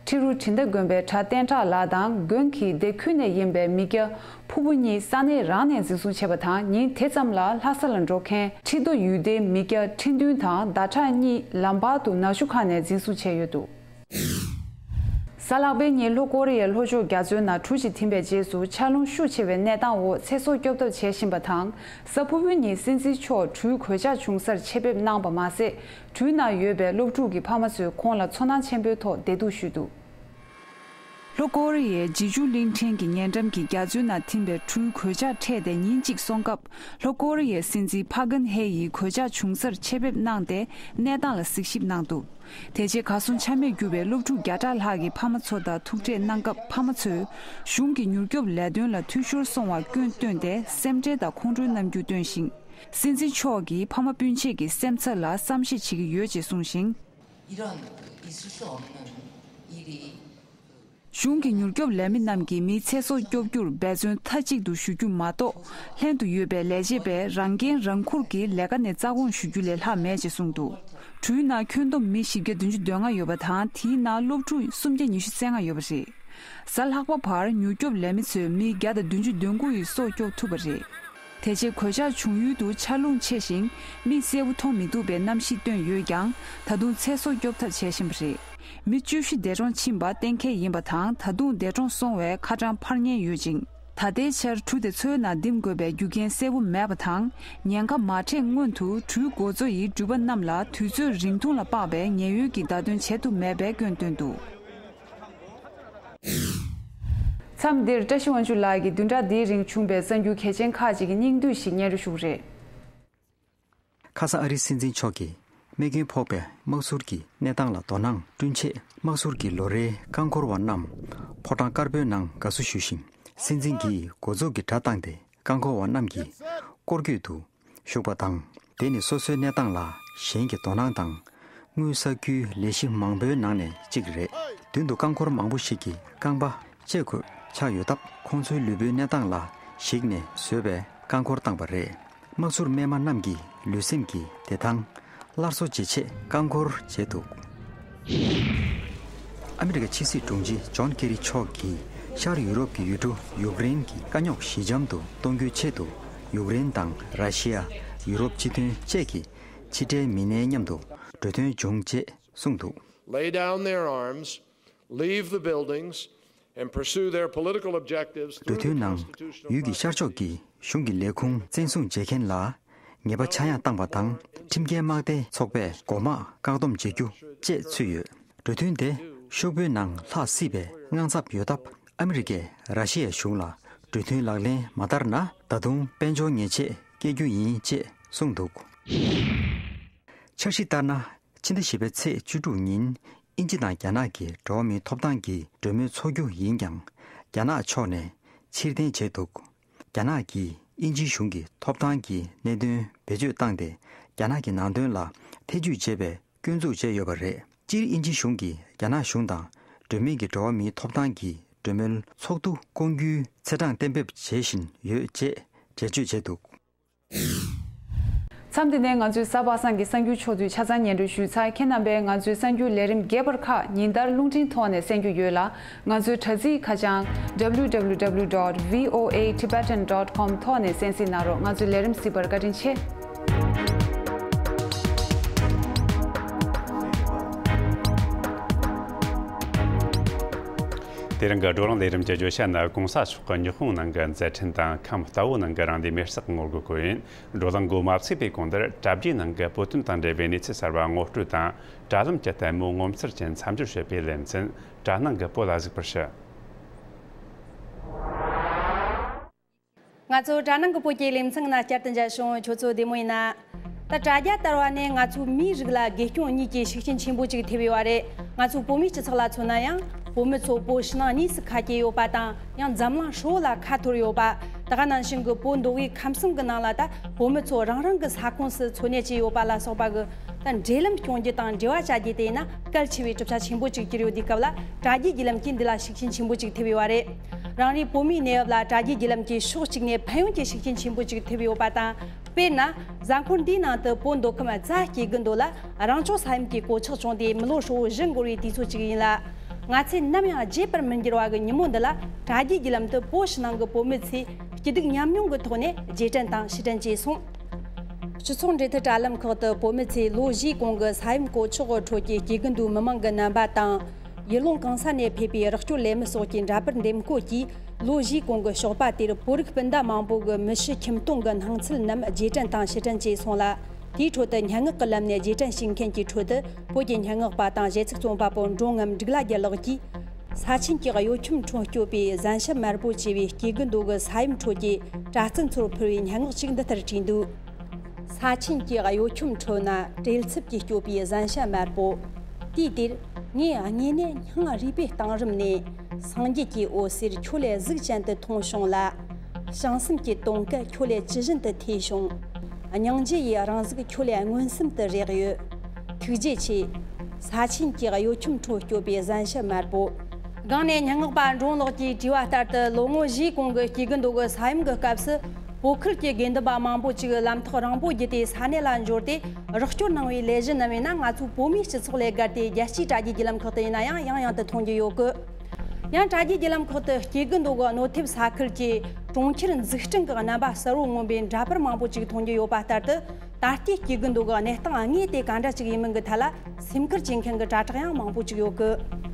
ཁྲི་རུ་དྲིན་ཟླ་དགོན་པའི་གྲྭ་བསྟན་གྲགས་ལགས་དང་དགོན་གྱི་སྡེ་ཁུལ་ནས་ཡིན་པའི་མི་སྐྱ་ཕུ་བོ་གཉིས་ས་གནས་རང་ནས་འཛིན་བཟུང་བྱས་པ་དང་། ཉིན་དེ་ཙམ་ལ་ལྷ་ས་ལ་འགྲོ་མཁན་ཁྲི་རྡོ་ཡུལ་སྡེའི་མི་སྐྱ་ཁྲི་བདུན་དང་ཟླ་གྲགས་གཉིས་ལམ་བར་དུ་ནག་ཆུ་ཁ་ནས་འཛིན་བཟུང་བྱས་ཡོད་འདུག་གཟའ་ལྷག་པའི་ཉིན་ལྷོ་ཀོ་རི་ཡའི་ལྷོ་ཕྱོགས་རྒྱ་མཚོའི་ནང་གྲུ་ཞིག་ཐིམ་པའི་རྗེས་སུ་ཆར་རླུང་ཤུགས་ཆེ་བའི་གནས་སྟངས་འོག་ཚེ་སྲོག་སྐྱོབ་ཐབས་བྱེད་བཞིན་པ་དང་། གཟའ་ཕུར་བུའི་ཉིན་སྲིད་འཛིན་མཆོག་གྲུའི་གོད་ཆག་བྱུང་སར་ཆེད་ཕེབས་གནང་པ་མ་ཟད། གྲུའི་ནང་ཡོད་པའི་སློབ་ཕྲུག་གི་ཕ་མ་ཚོས་ཁོང་ལ་ཚོར་སྣང་ཆེན་པོའི་ཐོག་བདེ་སྡུག་ཞུས་འདུག་ལྷོ་ཀོ་རི་ཡའི་ཇི་ཇུ་གླིང་ཕྲན་གྱི་ཉེ་འགྲམ་གྱི་རྒྱ་མཚོའི་ནང་ཐིམ་པའི་གྲུའི་གོད་ཆག་འཕྲད་དེ་ཉིན་གཅིག་སོང་སྐབས། ལྷོ་ཀོ་རི་ཡའི་སྲིད་འཛིན་ཕ་གན་ཧེ་ཡིས་གོད་ཆག་བྱུང་སར་ཆེད་ཕེབས་གནང་སྟེ་གནས་སྟངས་ལ་གཟིགས་ཞིབ་གནང་འདུག་དེ་རྗེས་གར་སོང་ཆ་མེད་གྱུར་བའི་སློབ་ཕྲུག་བརྒྱ་ཕྲག་ལྷག་གི་ཕ་མ་ཚོ་དང་ཐུག་འཕྲད་གནང་སྐབས། ཕ་མ་ཚོས་གཞུང་གི་མྱུར་སྐྱོབ་ལས་དོན་ལ་འཐུས་ཤོར་སོང་བར་སྐྱོན་བཏོན་ཏེ་སེམས་ཁྲལ་དང་ཁོང་ཁྲོའི་རྣམ་འགྱུར་བཏོན་ཞིང་། སྲིད་འཛིན་མཆོག་གིས་ཕ་མ་སྤུན་མཆེད་ཀྱི་སེམས་འཚབ་ལ་བསམ་ཤེས་བྱེད་ཀྱི་ཡོད་ཅེས་གསུངས་ཤིང་། 이런 있을 수 없는 일이 གཞུང་གི་མྱུར་སྐྱོབ་ལས་མི་རྣམས་ཀྱིས་མིའི་ཚེ་སྲོག་སྐྱོབ་རྒྱུར་འབད་བརྩོན་མཐའ་གཅིག་ཏུ་ཞུ་རྒྱུ་མ་གཏོགས། ལྷན་དུ་ཡོད་པའི་ལས་བྱེད་པས་རང་འགན་རང་འཁུར་གྱིས་ལས་ཀ་ནས་རྩ་དགོངས་ཞུ་རྒྱུ་ལས་ལྷག་མེད་ཅེས་གསུངས་འདུག་གྲུའི་ནང་ཁྱོན་བསྡོམས་མི་བཞི་བརྒྱ་བདུན་ཅུ་དོན་ལྔ་ཡོད་པ་དང་། དེའི་ནང་སློབ་ཕྲུག་སུམ་བརྒྱ་ཉི་ཤུ་རྩ་ལྔ་ཡོད་པ་རེད། གཟའ་ལྷག་པ་བར་མྱུར་སྐྱོབ་ལས་མི་ཚོས་མི་བརྒྱ་དང་བདུན་ཅུ་དོན་དགུ་ཡི་སྲོག་སྐྱོབ་ཐུབ་པ་རེད། དེ་རྗེས་གོད་ཆག་བྱུང་ཡུལ་དུ་ཆར་རླུང་ཆེ་ཞིང་། མིས་གསལ་པོ་མཐོང་མི་ཐུབ་པའི་གནམ་གཤིས་བཏོན་ཡོད་ཀྱང་། ད་དུང་ཚེ་སྲོག་སྐྱོབ་ཐབས་བྱེད་བཞིན་པ་རེད། མི་བཅུ་བཞི་འདས་གྲོངས་ཕྱིན་པ་གཏན་འཁེལ་ཡིན་པ་དང་། ད་དུང་འདས་གྲོངས་སོང་བའི་ཁ་གྲངས་འཕར་ཉེན་ཡོད་ཅིང་། ད་ལྟའི་ཆར་གྲུ་དེ་མཚོའི་ནང་འདེམས་དགོས་པའི་རྒྱུ་རྐྱེན་གསལ་པོ་མེད་པ་དང་། ཉེན་ཁ་མ་འཕྲད་སྔོན་དུ་གྲུའི་འགོ་གཙོ་ཡིས་འགྲུལ་པ་རྣམས་ལ་དུས་ཚོད་རིང་ཐུང་ལ་དཔག་པའི་ཉེན་གཡོལ་གྱི་བརྡ་སྟོན་བྱེད་ཐུབ་མེད་པའི་སྐྱོན་བཏོན་འདུག་མཚམས་འདིར་བཀྲ་ཤིས་དབང་ཕྱུག་ལགས་ཀྱིས་བདུན་ཕྲག་འདིའི་རིང་བྱུང་བའི་གསར་འགྱུར་གལ་ཆེན་ཁག་ཅིག་གི་སྙིང་བསྡུས་ཤིག་སྙན་སྒྲོན་ཞུ་གི་རེད། ཁ་སང་ཨ་རིའི་སྲིད་འཛིན་མཆོག་གིས་རྨས་སྐྱོན་ཕོག་པའི་དམག་ཟུར་གྱི་གནས་སྟངས་ལ་དོ་སྣང་བསྐྲུན་ཆེད། དམག་ཟུར་གྱི་ལོ་རེའི་རྐང་འཁོར་བ་རྣམས་ཕོ་བྲང་དཀར་པོའི་ནང་དགའ་བསུ་ཞུས་ཤིང་། སྲིད་འཛིན་གྱིས་འགོ་འཛུགས་ཀྱི་སྒྲ་བཏང་སྟེ། རྐང་འཁོར་བ་རྣམས་ཀྱིས་སྐོར་སྐྱོད་དུ་བཞུགས་པ་དང་། དེ་ནི་སོ་སོའི་གནས་སྟངས་ལ་གཞན་གྱི་དོ་སྣང་དང་། དངུལ་བསགས་རྒྱུའི་ལས་གཞི་མང་པོའི་ནང་ནས་གཅིག་རེད། མདུན་དུ་རྐང་འཁོར་མང་པོ་ཞིག་གི་རྐང་པ་བཅད་དགོས་ཆགས་ཡོད་སྟབས། ཁོང་ཚོའི་ལུས་པོའི་གནས་སྟངས་ལ་གཞིགས་ནས་བཟོས་པའི་རྐང་འཁོར་བཏང་པ་རེད། དམག་ཟུར་རྨས་མ་རྣམས་ཀྱི་ལུས་སེམས་ཀྱི་བདེ་ཐང་སླར་གསོ་བྱེད་ཆེད་རྐང་འཁོར་བྱས་འདུག་ཨ་མི་རི་ཀའི་ཕྱི་སྲིད་དྲུང་ཆེ་ཇོན་ཀེ་རི་མཆོག་གིས་ཤར་ཡུ་རོབ་ཀྱི་ཡུལ་གྲུ་ཡུཀ་རེན་གྱི་དཀའ་རྙོག་ཞི་འཇམ་དུ་གཏོང་རྒྱུའི་ཆེད་དུ། ཡུཀ་རེན་དང་ར་ཤི་ཡ། ཡུ་རོབ་སྤྱི་མཐུན་བཅས་ཀྱི་ཕྱི་འབྲེལ་མི་སྣའི་མཉམ་དུ་གྲོས་མཐུན་བྱུང་ཅེས་གསུངས་འདུག Lay down their arms, leave the buildings, and pursue their political objectives through གྲོས་མཐུན་ནང་ཡུལ་གྱི་ཤར་ཕྱོགས་ཀྱི་གཞུང་གི་ལས་ཁུངས་བཙན་བཟུང་བྱེད་མཁན་ལ་ ཉེས་པ་ཆག་ཡང་བཏང་བ་དང་། ཁྲིམས་འགལ་དམག་སྡེ་ཚོགས་པས་མགོ་དམག་བཀག་སྡོམ་བྱེད་རྒྱུ་བཅས་ཚུད་ཡོད། གྲོས་མཐུན་དེ་ཤོག་བུའི་ནང་ལྷག་སྲིད་པའི་དངངས་འཚབ་ཡོད་སྟབས། ཨ་མི་རི་ཀས་ར་ཤི་ཡའི་གཞུང་ལ་གྲོས་མཐུན་ལག་ལེན་མ་བསྟར་ན། ད་དུང་དཔལ་འབྱོར་ཉེས་ཆད་བཀལ་རྒྱུ་ཡིན་ཅེས་གསུངས་འདུག། འཆར་གཞི་ལྟར་ན། ཕྱི་ཟླ་བཞི་པའི་ཚེས་བཅུ་དྲུག་ཉིན། དབྱིན་ཇི་དང་རྒྱ་ནག་གི་འགྲོ་བ་མིའི་ཐོབ་ཐང་གི་གྲོས་མོལ་འཚོགས་རྒྱུ་ཡིན་ཀྱང་། རྒྱ་ནག་ཕྱོགས་ནས་ཕྱིར་འཐེན་བྱས་འདུག། རྒྱ་ནག་གིས་དབྱིན་ཇིའི་གཞུང་གི་ཐོབ་ཐང་གི་གནད་དོན་བེད་སྤྱོད་བཏང་སྟེ། རྒྱ་ནག་གི་ནང་དོན་ལ་ཐེ་ཇུས་བྱས་པའི་སྐྱོན་འཛུགས་བྱས་ཡོད་པ་རེད། སྤྱིར་དབྱིན་ཇིའི་གཞུང་གིས་རྒྱ་ནག་གཞུང་དང་འབྲེལ་མེད་ཀྱི་འགྲོ་བ་མིའི་ཐོབ་ཐང་གི་གྲོས་མོལ་ཚོགས་འདུ་བསྐོང་རྒྱུའི་ཚེས་གྲངས་གཏན་འབེབས་བྱེད་བཞིན་ཡོད་ཅེས་འགྲེལ་བརྗོད་བྱས་འདུག། མཚམས་འདི་ནས་ང་ཚོའི་གཟའ་པ་སངས་ཀྱི་གསར་འགྱུར་ཕྱོགས་བསྡུས་ཆ་ཚང་སྙན་སྒྲོན་ཞུས་ཚར། ཁྱེད་རྣམ་པས་ང་ཚོའི་གསར་འགྱུར་ལས་རིམ་རྒྱས་པར་ཁག་ཉིན་ལྟར་རླུང་འཕྲིན་ཐོག་ནས་གསན་རྒྱུ་ཡོད་ལ། ང་ཚོའི་དྲ་ཚིགས་ཁ་བྱང་W W W dot V O A Tibetan dot com ཐོག་ནས་གསན་གཟིགས་གནང་རོགས། ང་ཚོའི་ལས་རིམ་གཟིགས་པར་བཀའ་དྲིན་ཆེ། དེ་རིང་གི་བགྲོ་གླེང་ལས་རིམ་གྱི་བརྗོད་བྱ་ནི། གོང་ས་མཆོག་གི་ཉི་ཧོང་ནང་གི་མཛད་འཕྲིན་དང་། ཁམས་རྟ་བོ་ནང་གི་རང་བདེན་མེར་སྲེག་ངོ་རྒོལ་སྐོར་ཡིན། བགྲོ་གླེང་འགོ་མ་ཚུགས་པའི་གོང་དུ། དྲ་རྒྱའི་ནང་གི་བོད་དོན་དང་འབྲེལ་བའི་གནས་ཚུལ་གསར་བ་ངོ་སྤྲོད་དང་། དྲ་ལམ་གྱི་ལྟད་མོ་ངོ་མཚར་ཅན་མཚམས་སྦྱོར་བྱེད་པའི་ལེ་ཚན། དྲ་ནང་གི་བོད་ལ་གཟིགས་པར་ཞུ། ང་ཚོ་དྲ་ནང་གི་བོད་ཀྱི་ལེ་ཚན་ནང་བསྐྱར་དུ་མཇལ་བྱུང་། ཁྱོད་ཚོ་བདེ་མོ་ཡིན་ན། ད་དྲ་རྒྱ་དར་བ་ནས་ང་ཚོའི་མིའི་རིགས་ལ་དགེ་སྐྱོན་གཉིས་ཀྱི་ཤུགས་རྐྱེན་ཆེན་པོ་ཅིག་ཐེབས་ཡོད་པ་རེད། ང་ཚོའི་བོད་མིའི་སྤྱི་ཚོགས་ལ་མཚོན་ན་ཡང་། བོད་མི་ཚོ་བོད་ཕྱི་ནང་གཉིས་སུ་ཁ་གྱེས་ཡོད་པ་དང་། ཡང་འཛམ་གླིང་ཧྲིལ་བོ་ལ་ཁ་འཐོར་ཡོད་པ། ད་ག་ནང་བཞིན་གྱི་བོད་མདོ་དབུས་ཁམས་གསུམ་གྱི་ནང་ལ་ད་བོད་མི་ཚོ་རང་རང་གི་ས་ཁོངས་སུ་འཚོ་གནས་བྱས་ཡོད་པ་ལ་སོགས་པ་གི། ད་འབྲེལ་ལམ་སྐྱོང་རྒྱུ་དང་འབྲེལ་བ་བྱ་རྒྱུ་དེ་ཡིན་ན་གལ་ཆེ་བའི་གྲུབ་ཆ་ཆེན་པོ་ཅིག་གྱུར་ཡོད་དུས་སྐབས་ལ། དྲ་རྒྱའི་བརྒྱུད་ལམ་གྱིས་འདི་ལ་ཤུགས་རྐྱེན་ཆེན་པོ་ཅིག་ཐེབས་ཡོད་པ་རེད། རང་རེའི་བོད་མིའི་གནས་བབ་ལ་དྲ་རྒྱའི་བརྒྱུད་ལམ་གྱིས་ཕྱོགས་གཅིག་ནས་ཕན་ཡོན་གྱི་ཤུགས་རྐྱེན་ཆེན་པོ་ཅིག་ཐེབས་ཡོད་པ་དང་། དཔེར་ན། གཟའ་འཁོར་འདིའི་ནང་དུ་བོད་མདོ་ཁམས་རྫ་སྐྱེ་རྒུ་མདོ་ལ་རང་སྐྱོང་ས་ཡོམ་གྱི་གོད་ཆག་བྱུང་སྟེ་མི་ལོ་ཧྲིལ་བོ་བཞི་འགོར་བའི་དུས་ཚོད་ཅིག་ཡིན་ལ། ང་ཚོས་ནམ་ཡང་བརྗེད་པར་མི་འགྱུར་བ་གི་ཉིན་མོ་འདི་ལ། དྲ་རྒྱའི་བརྒྱུད་ལམ་དུ་བོད་ཕྱི་ནང་གི་བོད་མི་ཚོས་སྐྱིད་སྡུག་མཉམ་མྱོང་གི་ཐོག་ནས་རྗེས་དྲན་དང་ཕྱིར་དྲན་བྱས་སོང་། སྤྱི་ཚོགས་འབྲེལ་མཐུད་དྲ་ལམ་ཁག་ཏུ་བོད་མི་ཚོས་ལོ་བཞིའི་གོང་གི་ས་ཡོམ་གོད་ཆག་གི་ཁྲོད་ཀྱི་སྐྱེ་རྒུ་མདོའི་མི་མང་གི་རྣམ་པ་དང་། ཡུལ་ལུང་གང་ས་ནས་ཕེབས་པའི་རོགས་སྐྱོར་ལས་མི་སོགས་ཀྱི་འདྲ་པར་འདེམས་བསྐོ་གིས། ལོ་བཞིའི་གོང་གི་ཞོགས་པ་དེར་བོད་རིགས་སྤུན་ཟླ་མང་པོ་གི་མི་ཤི་ཁྱིམ་སྟོང་གི་སྣང་ཚུལ་རྣམས་རྗེས་དྲན་དང་ཕྱིར་དྲན་བྱས་སོང་ལ། དེའི་ཁྲོད་དུ་སྙན་ངག་གི་ལམ་ནས་རྗེས་དྲན་ཞུ་མཁན་གྱི་ཁྲོད་དུ། བོད་ཀྱི་སྙན་ངག་པ་དང་གཞས་ཚིག་རྩོམ་པ་པོ་འབྲོང་ངམ་འབྲུག་ལྷ་རྒྱལ་ལགས་ཀྱིས། ས་ཆེན་གྱི་གཡོ་འཁྱོམ་ཁྲོད་སྐྱོད་པའི་གཟན་ཤ་དམར་པོ་ཅེས་པའི་སྐྱེ་རྒུ་མདོ་གི་ས་ཡོམ་ཁྲོད་ཀྱི་དྲ་ཚིགས་ཚོར་ཕུལ་བའི་སྙན་ངག་ཅིག་འདི་ལྟར་བྲིས་འདུག། ས་ཆེན་གྱི་གཡོ་འཁྱོམ་ཁྲོད་ན། བྲེལ་འཚུབ་ཀྱིས་སྐྱོད་པའི་གཟན་ཤ་དམར་པོ། དུས་དེར་ངས་དངོས་གནས་སྙིང་རུས་པའི་གཏིང་རིམ་ནས། སངས་རྒྱས་ཀྱི་འོད་ཟེར་ཁྱོད་ལས་གཟུགས་ཅན་དུ་མཐོང་བྱུང་ལ། བྱང་སེམས་ཀྱི་དོང་སྐད་ཁྱོད་ལས་ཇི་བཞིན་དུ་ཐོས་བྱུང་། སྙིང་རྗེ་ཡི་རང་གཟུགས་ཁྱོད་ལས་མངོན་སུམ་དུ་རེག་ཡོད། ཐུགས་རྗེ་ཆེ། ས་ཆེན་གྱི་གཡོ་འཁྱོམ་ཁྲོད་སྐྱོད་པའི་གཟན་ཤ་དམར་པོ། སྒང་ནས་སྙན་ངག་པ་འབྲོང་ལགས་ཀྱིས་བྲིས་པ་ལྟར་དུ། ལོ་ངོ་བཞིའི་གོང་གི་སྐྱེ་རྒུ་མདོ་གི་ས་ཡོམ་གྱི་སྐབས་སུ། བོད་ཁུལ་གྱི་དགེ་འདུན་པ་མང་པོ་ཅིག་ལམ་ཐག་རིང་པོ་བརྒྱུད་དེ་ས་གནས་ལ་འབྱོར་ཏེ་རོགས་སྐྱོར་གནང་བའི་ལས་གཞི་རྣམས་ཡིན་ན། ང་ཚོའི་བོད་མིའི་སྤྱི་ཚོགས་ལས་བརྒལ་ཏེ། རྒྱལ་སྤྱིའི་དྲ་རྒྱའི་བརྒྱུད་ལམ་ཁག་ཏུ་ཡིན་ན་ཡང་ཡང་ཡང་དུ་མཐོང་རྒྱུ་ཡོད་སྐད། ཡང་དྲ་རྒྱའི་བརྒྱུད་ལམ་ཁག་ཏུ་སྐྱེ་རྒུ་མདོ་གི་གནོད་ཐེབས་ས་ཁུལ་གྱི་གྲོང་ཁྱེར་འཛུགས་སྐྲུན་གྱི་རྣམ་པ་གསལ་བོ་མངོན་པའི་འདྲ་པར་མང་པོ་ཅིག་མཐོང་རྒྱུ་ཡོད་པ་ལྟར་དུ། ད་ལྟའི་སྐྱེ་རྒུ་མདོ་གི་གནས་སྟངས་དངོས་དེ་ག་འདྲ་ཅིག་ཡིན་མིན་གྱི་ཐད་ལ་སེམས་ཁུར་བྱེད་མཁན་གྱི་དྲ་གྲགས་ཡང་མང་པོ་ཅིག་ཡོད་སྐད།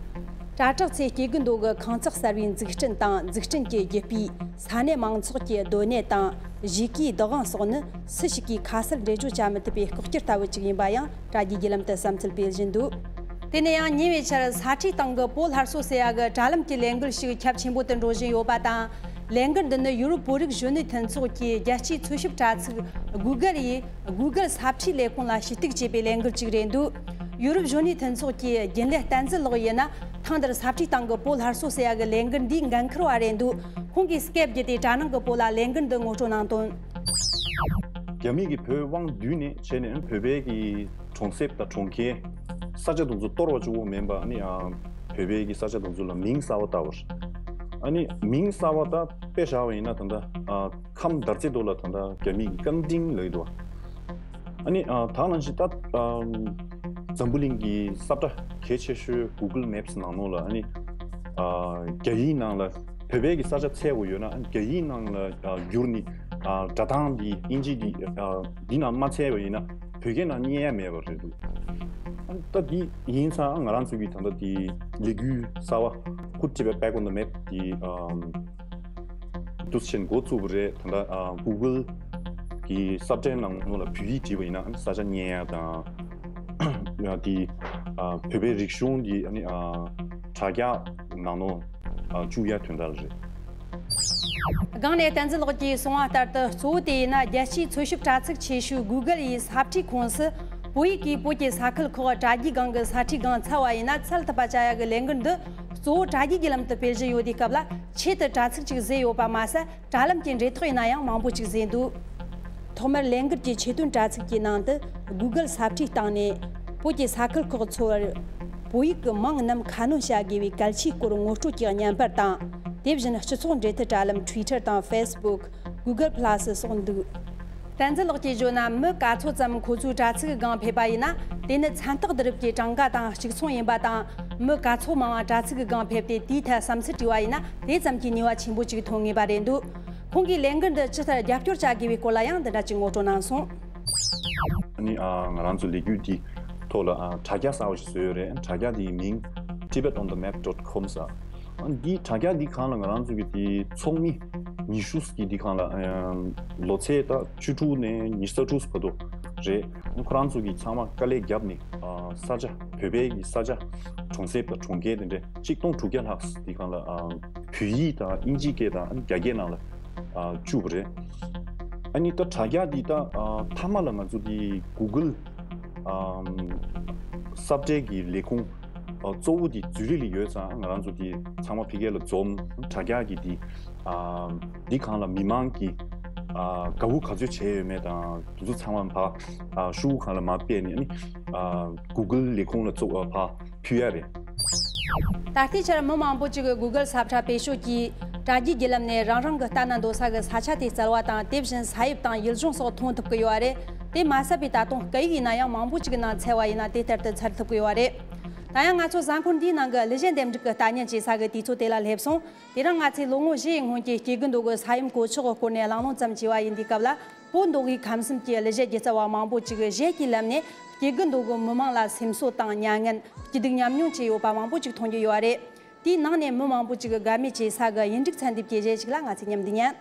དྲ་གྲགས་ཚོས་སྐྱེ་རྒུ་མདོ་གི་ཁང་བརྩེགས་གསར་བའི་འཛུགས་སྐྲུན་དང་འཛུགས་སྐྲུན་གྱི་རྒྱུ་སྤུས། ས་གནས་མང་ཚོགས་ཀྱི་སྡོད་གནས་དང་གཞིས་ཀའི་བདག་དབང་སོགས་ནི་སུ་ཞིག་གིས་ཁ་གསལ་འགྲེལ་བརྗོད་བྱ་མི་ཐུབ་པའི་ལྐོག་གྱུར་ལྟ་བུ་ཅིག་ཡིན་པ་ཡང་དྲ་རྒྱའི་བརྒྱུད་ལམ་དུ་བསམ་ཚུལ་སྤེལ་བཞིན་འདུག། དེ་ནས་ཡང་ཉེ་བའི་ཆར་ས་ཁྲའི་སྟེང་གི་བོད་སླར་གསོ་ཟེར་ཡ་གི་དྲ་ལམ་གྱི་ལས་འགུལ་ཞིག་ཁྱབ་ཆེན་པོ་དུ་འགྲོ་བཞིན་ཡོད་པ་དང་། ལས་འགུལ་འདི་ནི་ཡུ་རོབ་བོད་རིགས་གཞོན་ནུའི་མཐུན་ཚོགས་ཀྱི་རྒྱལ་སྤྱིའི་འཚོལ་ཞིབ་དྲ་ཚིགས་Google ཡིས། Google ས་ཁྲའི་ལས་ཁུངས་ལ་ཞུ་གཏུག་བྱས་པའི་ལས་འགུལ་ཅིག་རེད་འདུག། ཡུ་རོབ་གཞོན་ནུའི་མཐུན་ཚོགས་ཀྱི་རྒྱུན་ལས་བསྟན་འཛིན་ལགས་ཡིན་ན། ཐེངས་འདིར་ས་ཁྲའི་སྟེང་གི་བོད་སླར་གསོ་ཟེར་ཡ་གི་ལས་འགུལ་འདིའི་འགན་འཁུར་བ་རེད་འདུག། ཁོང་གིས་སྐད་བརྒྱུད་དེ་དྲ་ནང་གི་བོད་ལ་ལས་འགུལ་འདི་ངོ་སྤྲོད་གནང་དོན། རྒྱ་མི་གིས་བོད་དབང་བསྡུས་ནས་བྱས་ནས་བོད་པའི་གི་གྲོང་གསེབ་དང་གྲོང་ཁྱེར་ས་ཆ་དེ་ཚོ་གཏོར་བ་གཅིག་པོ་མིན་པ། ཨ་ནི་ཨ་བོད་པའི་གི་ས་ཆ་དེ་ཚོ་ལ་མིང་གསར་པ་བཏགས་པ་རེད། ཨ་ནི་མིང་གསར་པ་ད་དཔེ་བཞག་པ་ཡིན་ན་ད་ལྟ་ཨ། ཁམས་དར་རྩེ་རྡོ་ལ་ད་ལྟ་རྒྱ་མི་གི་ཀན་ཀྲིང་ལབ་ཀྱི་འདུག་བ། ཨ་ནི་ཨ་ད་ག་ནང་བཞིན་ད་ཨ་འཛམ་བུ་གླིང་གི་ས་བཀྲ་གལ་ཆེ་ཤོས་Google Maps ནང་ལོགས་ལ། ཨ་ནི་ཨ་རྒྱ་ཡིག་ནང་ལ་བོད་པའི་གི་ས་ཆ་འཚོལ་དགོས་ཡོད་ན། ཨ་ནི་རྒྱ་ཡིག་ནང་ལ་ཨ་བསྒྱུར་ནས་ཨ་སྒྲ་གདངས་འདི་དབྱིན་ཇི་འདི་ཨ་འདི་ནང་མ་འཚོལ་བ་ཡིན་ན་བོད་སྐད་ནང་རྙེད་ཡ་མེད་པ་རེད་འདུག། ཨ་ནི་ད་འདི་ཡིན་ཙང་ང་རང་ཚོ་གི་ད་ལྟ་འདི་ལས་འགུལ་གསར་པ་Good Tibet Back on the Map འདི་ཨ་འདུག་སེ་བྱས་ནས་འགོ་བཙུགས་པ་རེད། ད་ལྟ་ཨ་Google གི་ས་བཀྲའི་ནང་ལོགས་ལ་བོད་ཡིག་བྲིས་པ་ཡིན་ན་ས་ཆ་རྙེད་ཡ་དང་། དེ་ཨ་བོད་པའི་རིག་གཞུང་གི་ཨ་ནི་ཨ་དྲ་རྒྱ་ནང་ལོགས་ཨ་བཅུག་ཡ་དོན་དག་རེད། སྒང་ནས་བསྟན་འཛིན་ལགས་ཀྱིས་གསུངས་པ་ལྟར་དུ། གཙོ་བོ་དེ་ཡིན་ན་རྒྱལ་སྤྱིའི་འཚོལ་ཞིབ་དྲ་ཚིགས་ཆེ་ཤོས་Google ཡི་ས་བཀྲའི་ཁོངས་སུ་བོད་ཡིག་གིས་བོད་ཀྱི་ས་ཁུལ་ཁག་དྲ་རྒྱའི་སྒང་གི་ས་ཁྲའི་སྒང་བཙལ་བ་ཡིན་ན་འཚོལ་ཐུབ་པ་བྱ་ཡ་གི་ལས་འགུལ་འདི་གཙོ་བོ་དྲ་རྒྱའི་བརྒྱུད་ལམ་དུ་སྤེལ་བཞིན་ཡོད་དུས་སྐབས་ལ། ཆེད་དུ་དྲ་ཚིགས་ཅིག་བཟོས་ཡོད་པ་མ་ཟད། དྲ་ལམ་གྱི་འབྲེལ་ཐག་ཡིན་ན་ཡང་མང་པོ་ཅིག་བཟོས་འདུག། ཐོག་མར་ལས་འགུལ་གྱི་ཆེད་དོན་དྲ་ཚིགས་ཀྱི་ནང་དུ་Google ས་བཀྲའི་སྟེང་ནས་བོད་ཀྱི་ས་ཁུལ་ཁག་འཚོལ་བར་བོད་ཡིག་གི་མིང་རྣམས་ཁ་སྣོན་བྱ་དགོས་པའི་གལ་ཆེའི་སྐོར་ངོ་སྤྲོད་ཀྱི་བརྙན་པར་དང་། དེ་བཞིན་སྤྱི་ཚོགས་འབྲེལ་མཐུད་དྲ་ལམ་Twitter དང་Facebook། Google Plus སོགས་འདུག། བསྟན་འཛིན་ལགས་ཀྱིས་བརྗོད་ན། མི་ག་ཚོད་ཙམ་ཁོ་ཚོའི་དྲ་ཚིགས་སྒང་ཕེབས་པ་ཡིན་ན། དེ་ནི་མཚན་རྟགས་བསྡུ་རུབ་ཀྱི་གྲངས་ཀ་དང་གཅིག་མཚུངས་ཡིན་པ་དང་། མི་ག་ཚོད་མང་བ་དྲ་ཚིགས་སྒང་ཕེབས་ཏེ་དེའི་ཐད་བསམ་ཚུལ་དྲིས་པ་ཡིན་ན། དེ་ཙམ་གྱིས་ནུས་པ་ཆེན་པོ་ཅིག་ཐོན་ངེས་པ་རེད་འདུག། ཁོང་གིས་ལས་འགུལ་འདི་ཇི་ལྟར་རྒྱབ་སྐྱོར་བྱ་དགོས་པའི་སྐོར་ལ་ཡང་འདི་འདྲ་ཅིག་ངོ་སྤྲོད་གནང་སོང་། ཨ་ནི་ཨ་ང་རང་ཚོ་ལས་འགུལ་འདི་ཐོག་ལ་ཨ་དྲ་རྒྱ་གསར་བ་ཞིག་བཟོས་ཡོད་རེད། དྲ་རྒྱ་འདིའི་མིང་Tibet on the map dot com ཟེར། ཨ་འདི་དྲ་རྒྱ་འདི་སྒང་ལ་ང་རང་ཚོ་གི་དེ་ཚོགས་མི་ཉི་ཤུ་གི་འདི་སྒང་ལ་ཨ་ལོ་ཚད་ད་བཅུ་དྲུག་ནས་ཉི་ཤུ་རྩ་དྲུག་བར་དུ་རེད། ཁོ་རང་ཚོ་གི་ཚང་མ་དཀའ་ལས་བརྒྱབ་ནས་ཨ་ས་ཆ་བོད་པའི་གི་ས་ཆ་གྲོང་གསེབ་དང་གྲོང་ཁྱེར་དེ་འདྲ་ཆིག་སྟོང་དྲུག་བརྒྱ་ལྷག་འདི་སྒང་ལ་ཨ་བོད་ཡིག་དང་དབྱིན་ཇིའི་སྐད་དང་རྒྱ་སྐད་ནང་ལ་ཨ་བཅུག་པ་རེད། ཨ་ནི་ད་དྲ་རྒྱ་འདི་ད་ཨ་མཐའ་མ་ལ་ང་ཚོ་འདི་Google ཨམ་ས་བཀྲའི་གི་ལས་ཁུངས་ཨ་གཙོ་བོ་འདི་ཛུ་རིག་ལ་ཡོད་ཙང་། ང་རང་ཚོ་འདི་ཚང་མ་ཕ་གི་ལ་འཛོམས། དྲ་རྒྱ་གི་འདི་ཨ་འདི་སྒང་ལ་མི་མང་གིས་ཨ་དགའ་བོ་ག་ཚོད་བྱས་ཡོད་མེད་དང་དེ་ཚོ་ཚང་མ་ཕར་ཨ་ཤོག་གུ་སྒང་ལ་མར་སྤེལ་ནས། ཨ་ནི་ཨ་Google ལས་ཁུངས་ལ་གཙོ་བོ་ཕར་ཕུལ་ཡ་རེད། ད་ལྟའི་ཆར་མི་མང་པོ་ཅིག་གིས་Google ས་བཀྲ་བེད་སྤྱོད་ཀྱིས་དྲ་རྒྱའི་བརྒྱུད་ལམ་ནས་རང་རང་གི་ལྟ་ན་འདོད་ས་གི་ས་ཆ་དེ་བཙལ་བ་དང་། དེ་བཞིན་ས་དབྱིབས་དང་ཡུལ་ལྗོངས་སོགས་མཐོང་ཐུབ་ཀྱི་ཡོད་རེད། དེ་མ་ཟད་པའི་ད་དུང་སྐད་ཡིག་ཡིན་ན་ཡང་མང་པོ་ཅིག་གི་ནང་འཚོལ་བ་ཡིན་ན་དེ་ལྟར་དུ་འཚོལ་ཐུབ་ཀྱི་ཡོད་རེད། ད་ཡང་ང་ཚོ་གཟའ་འཁོར་འདིའི་ནང་གི་གླུ་གཞས་འདེམས་སྒྲུག་གི་ལྟ་ཉན་བྱེད་ས་གི་དུས་ཚོད་དེ་ལ་སླེབས་སོང་། དེ་རིང་ང་ཚོས་ལོ་ངོ་བཞི་ཡི་སྔོན་གྱི་སྐྱེ་རྒུ་མདོ་གི་ས་ཡོམ་གོད་ཆག་གི་སྐོར་ནས་གླེང་སློང་ཙམ་བྱས་པ་ཡིན་དུས་སྐབས་ལ། བོད་མདོ་དབུས་ཁམས་གསུམ་གྱི་གླུ་གཞས་སྒྱུ་རྩལ་བ་མང་པོ་ཅིག་གིས་གཞས་ཀྱི་ལམ་ནས་སྐྱེ་རྒུ་མདོ་གི་མི་མང་ལ་སེམས་གསོ་དང་མྱ་ངན། སྐྱིད་སྡུག་མཉམ་མྱོང་བྱས་ཡོད་པ་མང་པོ་ཅིག་མཐོང་རྒྱུ་ཡོད་རེད། དེའི་ནང་ནས་མི་མང་པོ་ཅིག་གིས་དགའ་མོས་བྱེད་ས་གི་ཡིག་འབྲུ་ཚན་སྡེབ་ཀྱི་གཞས་ཤིག་ལ་ང་ཚོས་མཉམ་དུ་ཉན།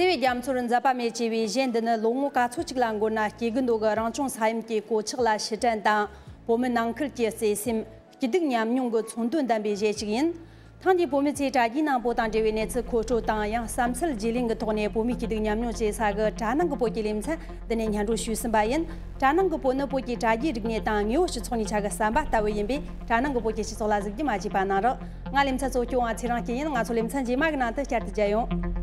བརྩེ་བའི་རྒྱ་མཚོར་འཛད་པ་མེད་ཅེས་པའི་གཞས་འདི་ནི་ལོ་ངོ་ག་ཚོད་ཅིག་ལ་འགོར་ན་སྐྱེ་རྒུ་མདོ་གི་རང་བྱུང་ས་ཡོམ་གྱི་གོད་ཆག་ལ་ཕྱིར་དྲན་དང་། བོད་མི་ནང་ཁུལ་གྱི་བརྩེ་སེམས། སྐྱིད་སྡུག་མཉམ་མྱོང་གི་ཚོར་འདུ་ལྡན་པའི་གཞས་ཤིག་ཡིན། ཐེངས་འདིའི་བོད་མི་ཚོས་དྲ་རྒྱའི་ནང་བོད་དང་འབྲེལ་བའི་གནས་ཚུལ་མཁོ་སྤྲོད་དང་། ཡང་བསམ་ཚུལ་བརྗེ་ལེན་གྱི་ཐོག་ནས་བོད་མིའི་སྐྱིད་སྡུག་མཉམ་མྱོང་བྱེད་ས་གི་གྲ་ནང་གི་བོད་ཀྱི་ལེ་ཚན་འདི་ནས་སྙན་སྒྲོན་ཞུས་ཟིན་པ་ཡིན། གྲ་ནང་གི་བོད་ནི་བོད་ཀྱི་དྲ་རྒྱའི་རིག་གནས་དང་དངོས་པོ་སྤྱི་ཚོགས་གཉིས་ཆ་གི་ཟམ་པ་ལྟ་བུ་ཡིན་པས། གྲ་ནང་གི་བོད་ཀྱི་སྤྱི་ཚོགས་ལ་གཟིགས་རྒྱུ་མ་བརྗེད་པ་གནང་རོགས། ང་ལེ་ཚན་གཙོ་སྐྱོང་བ་ཚེ་རིང་སྐྱིད་ཡིན། ང་ཚོ་ལེ་ཚན་རྗེས་མ་གི་ནང་དུ་བསྐྱར་དུ་མཇལ་ཡོང་།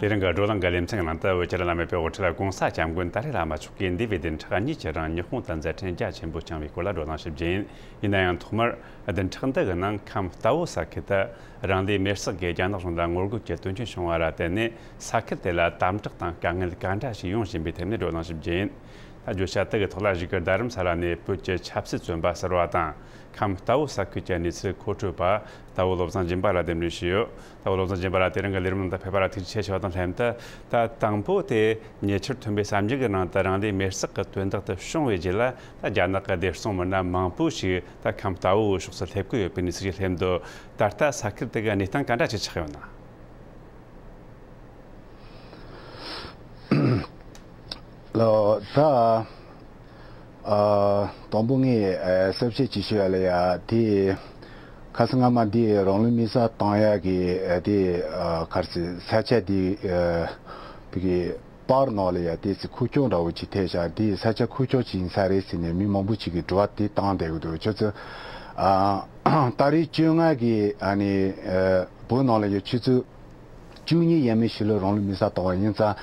དེ་རིང་གི་བགྲོ་གླེང་གི་ལེ་ཚན་ནང་དུ་བོད་ཀྱི་བླ་མའི་དཔེ་དབུ་ཁྲིད་ལ་གོང་ས་སྐྱབས་མགོན་ཏཱ་རེ་བླ་མ་མཆོག་གིས་འདས་པའི་བདུན་ཕྲག་གཉིས་ཀྱི་རིང་ཉི་ཧོང་དུ་མཛད་འཕྲིན་རྒྱ་ཆེན་པོ་བསྐྱངས་པའི་སྐོར་ལ་བགྲོ་གླེང་ཞུ་རྒྱུ་ཡིན། ཡིན་ན་ཡང་ཐོག་མར་བདུན་ཕྲག་འདི་གི་ནང་ཁམས་རྟའུ་ས་ཁུལ་དུ་རང་བདེན་མེར་སྲེག་གིས་རྒྱ་ནག་གཞུང་ལ་ངོ་རྒོལ་གྱི་དོན་རྐྱེན་བྱུང་བ་ལ་བརྟེན་ནས་ས་ཁུལ་དེ་ལ་དམ་དྲག་དང་དཀའ་ངལ་ག་འདྲ་ཞིག་ཡོང་བཞིན་པའི་ཐད་ནས་བགྲོ་གླེང་ཞུ་རྒྱུ་ཡིན། ད་བརྗོད་བྱ་དེ་གི་ཐོག་ལ་གཞུག་གི་རྡ་རམ་ས་ལ་ནས་བོད་ཀྱི་ཆབ་སྲིད་བཙོན་པ་ཟུར་པ་དང་། ཁམས་རྟའུ་ས་ཁུལ་གྱི་གནས་ཚུལ་མཁོ་སྤྲོད་པ་རྟའུ་བློ་བཟང་སྦྱིན་པ་ལགས་གདན་འདྲེན་ཞུས་ཡོད། རྟའུ་བློ་བཟང་སྦྱིན་པ་ལགས་དེ་རིང་གི་ལས་རིམ་ནང་དུ་ཕེབས་པ་ལ་ཐུགས་རྗེ་ཆེ་ཞུ་བ་དང་ལྷན་དུ། ད་དང་པོ་དེ་ཉེ་ཆར་ཐོན་པའི་གསར་འགྱུར་གྱི་ནང་དུ་རང་བདེན་མེར་སྲེག་གི་དོན་དག་དེ་བྱུང་བའི་རྗེས་ལ། ད་རྒྱ་ནག་གི་བདེ་སྲུང་མི་སྣ་མང་པོ་ཞིག་ད་ཁམས་རྟའུ་ཕྱོགས་སུ་སླེབས་ཀྱི་ཡོད་པའི་གནས་ཚུལ་ཞིག་སླེབས་འདུག་ད་ལྟ་ས་ཁུལ་དེ་གི་གནས་སྟངས་ག་འདྲ་ཅིག་ཆགས་ཡོད་ན། ལོ། ད་ཨ་དང་པོ་ངས་ཨ་གསལ་བཤད་ཅིག་ཞུ་ཡ་ལ་ཡ། དེ་ཁ་སང་སྔ་མ་འདི་རང་ལུས་མེར་སྲེག་བཏང་ཡ་གི་ཨ་དེ་ཨ་ག་རེ་ཟེར། ས་ཆ་དེ་ཨ་བི་གི་པར་ནང་ལ་ཡ་དེ་ཚེ་ཁུག་ཀྱོག་འདྲ་བོ་ཅིག་ཐེབས་ཤག་དེ་ས་ཆ་ཁུག་ཀྱོག་ཅིག་ཡིན་ས་རེད་ཟེར་ནས་མི་མང་པོ་ཅིག་གིས་དྲི་བ་དེ་བཏང་བསྡད་ཀྱི་འདུག་ཁྱོད་ཚོ་ཨ་ཏ་རིག་བཅོ་ལྔ་གི་ཨ་ནི་ཨ་བོད་ནང་ལ་ཡ་ཆུ་ཚོད་བཅུ་གཉིས་ཡས་མས་ཤིག་ལ་རང་ལུས་མེར་སྲེག་བཏང་བ་ཡིན་ཙང་།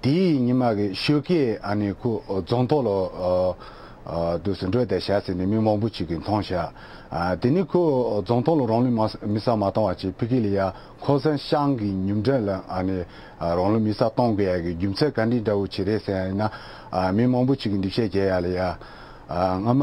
དེའི་ཉི་མ་གི་ཞོགས་ཀས་ཨ་ནི་ཁོ་རྫོང་ཐོག་ལ་ཨ་ཨ་དུས་སུ་འགྲོ་བསྡད་ཤག་ཟེར་ནས་མི་མང་པོ་ཅིག་གིས་མཐོང་ཤག་ཨ་དེ་ནི་ཁོ་རྫོང་ཐོག་ལ་རང་ལུས་མ་མེར་སྲེག་མ་བཏང་བ་ཅིག་ཕ་གི་ལ་ཡ་ཁོ་ཚང་ཤང་གི་ཉིན་དྲན་ལ་ཨ་ནི་ཨ་རང་ལུས་མེར་སྲེག་གཏོང་དགོས་ཡ་གི་རྒྱུ་མཚན་ག་འདྲ་འདྲ་བོ་ཅིག་རེད་ཟེར་ཡ་ཡིན་ན། ཨ་མི་མང་པོ་ཅིག་གིས་འདི་བཤད་རྒྱག་ཡ་ལ་ཡ། ཨ་སྔ་མ།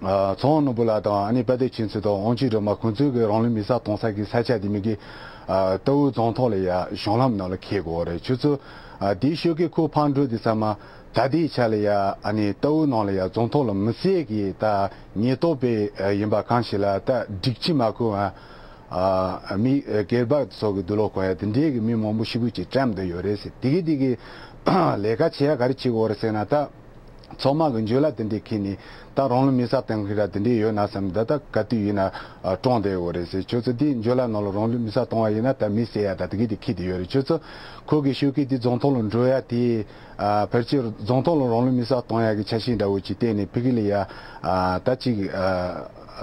ཨ་ཚོང་དཔོན་ནོར་བུ་ལགས་དང་ཨ་ནི་དཔལ་ལྡན་ཁྱེད་ཚོ་དང་དབང་ཕྱུག་སྒྲོལ་མ་ཁོང་ཚོའི་གི་རང་ལུས་མེར་སྲེག་གཏོང་ས་གི་ས་ཆ་དེ་མི་གི་ཨ་རྟའུ་རྫོང་ཐོག་ལ་ཡ་གཞུང་ལམ་ནང་ལ་འཁེལ་དགོས་རེད། ཁྱོད་ཚོ་ཨ་དེའི་ཤོད་ཀི་ཁོ་ཕར་འགྲོ་དུས་ཙམ་མ་ད་ལྟའི་ཆ་ལ་ཡ་ཨ་ནི་རྟའུ་ནང་ལ་ཡ་རྫོང་ཐོག་ལ་མི་སེར་གི་ད་ཉེན་རྟོག་པས་ཨ་ཡིན་པ་གང་ཞིག་ལ་ད་སྒྲིག་ཆས་མ་གོན་ཨ་ཨ་མི་ཨ་སྒེར་པ་ཚོ་གི་དུག་ལོག་གོན་ཡ་དེ་འདྲའི་གི་མི་མང་པོ་ཞེ་པོ་ཅིག་བཀྲམ་བསྡད་ཡོད་རེད་ཟེར། དེ་གི་དེ་གི་ལས་ཀ་བྱེད་ཡ་ག་རེ་བྱེད་དགོས་རེད་ཟེར་ན་ད། ཚང་མ་གི་འཇོལ་ལ་དེ་འདྲས་ཁྱེར་ནས་ད་རང་ལུས་མེར་སྲེག་གཏོང་གི་ར་དེ་འདྲས་ཡོད་ན་བསམ། ད་ལྟ་ག་དུས་ཡིན་ན་ཨ་བཀྲོངས་བསྡད་ཡོད་རེད་ཟེར། ཁྱོད་ཚོ་དེ་འཇོལ་ལ་ནང་ལ་རང་ལུས་མེར་སྲེག་གཏོང་བ་ཡིན་ན་ད་མི་བསད་ཡ་ད་དེ་གི་དེ་ཁྱེར་བསྡད་ཡོད་རེད། ཁྱོད་ཚོ་ཁོ་གི་ཤོད་ཀི་དེ་རྫོང་ཐོག་ལ་འགྲོ་ཡ་དེ་ཨ་ཕལ་ཆེར་རྫོང་ཐོག་ལ་རང་ལུས་མེར་སྲེག་གཏོང་ཡ་གི་འཆར་གཞི་འདྲ་བོ་ཅིག་བཏིང་ནས་ཕ་གི་ལ་ཡ་ཨ་ད་ཅིག་ཨ་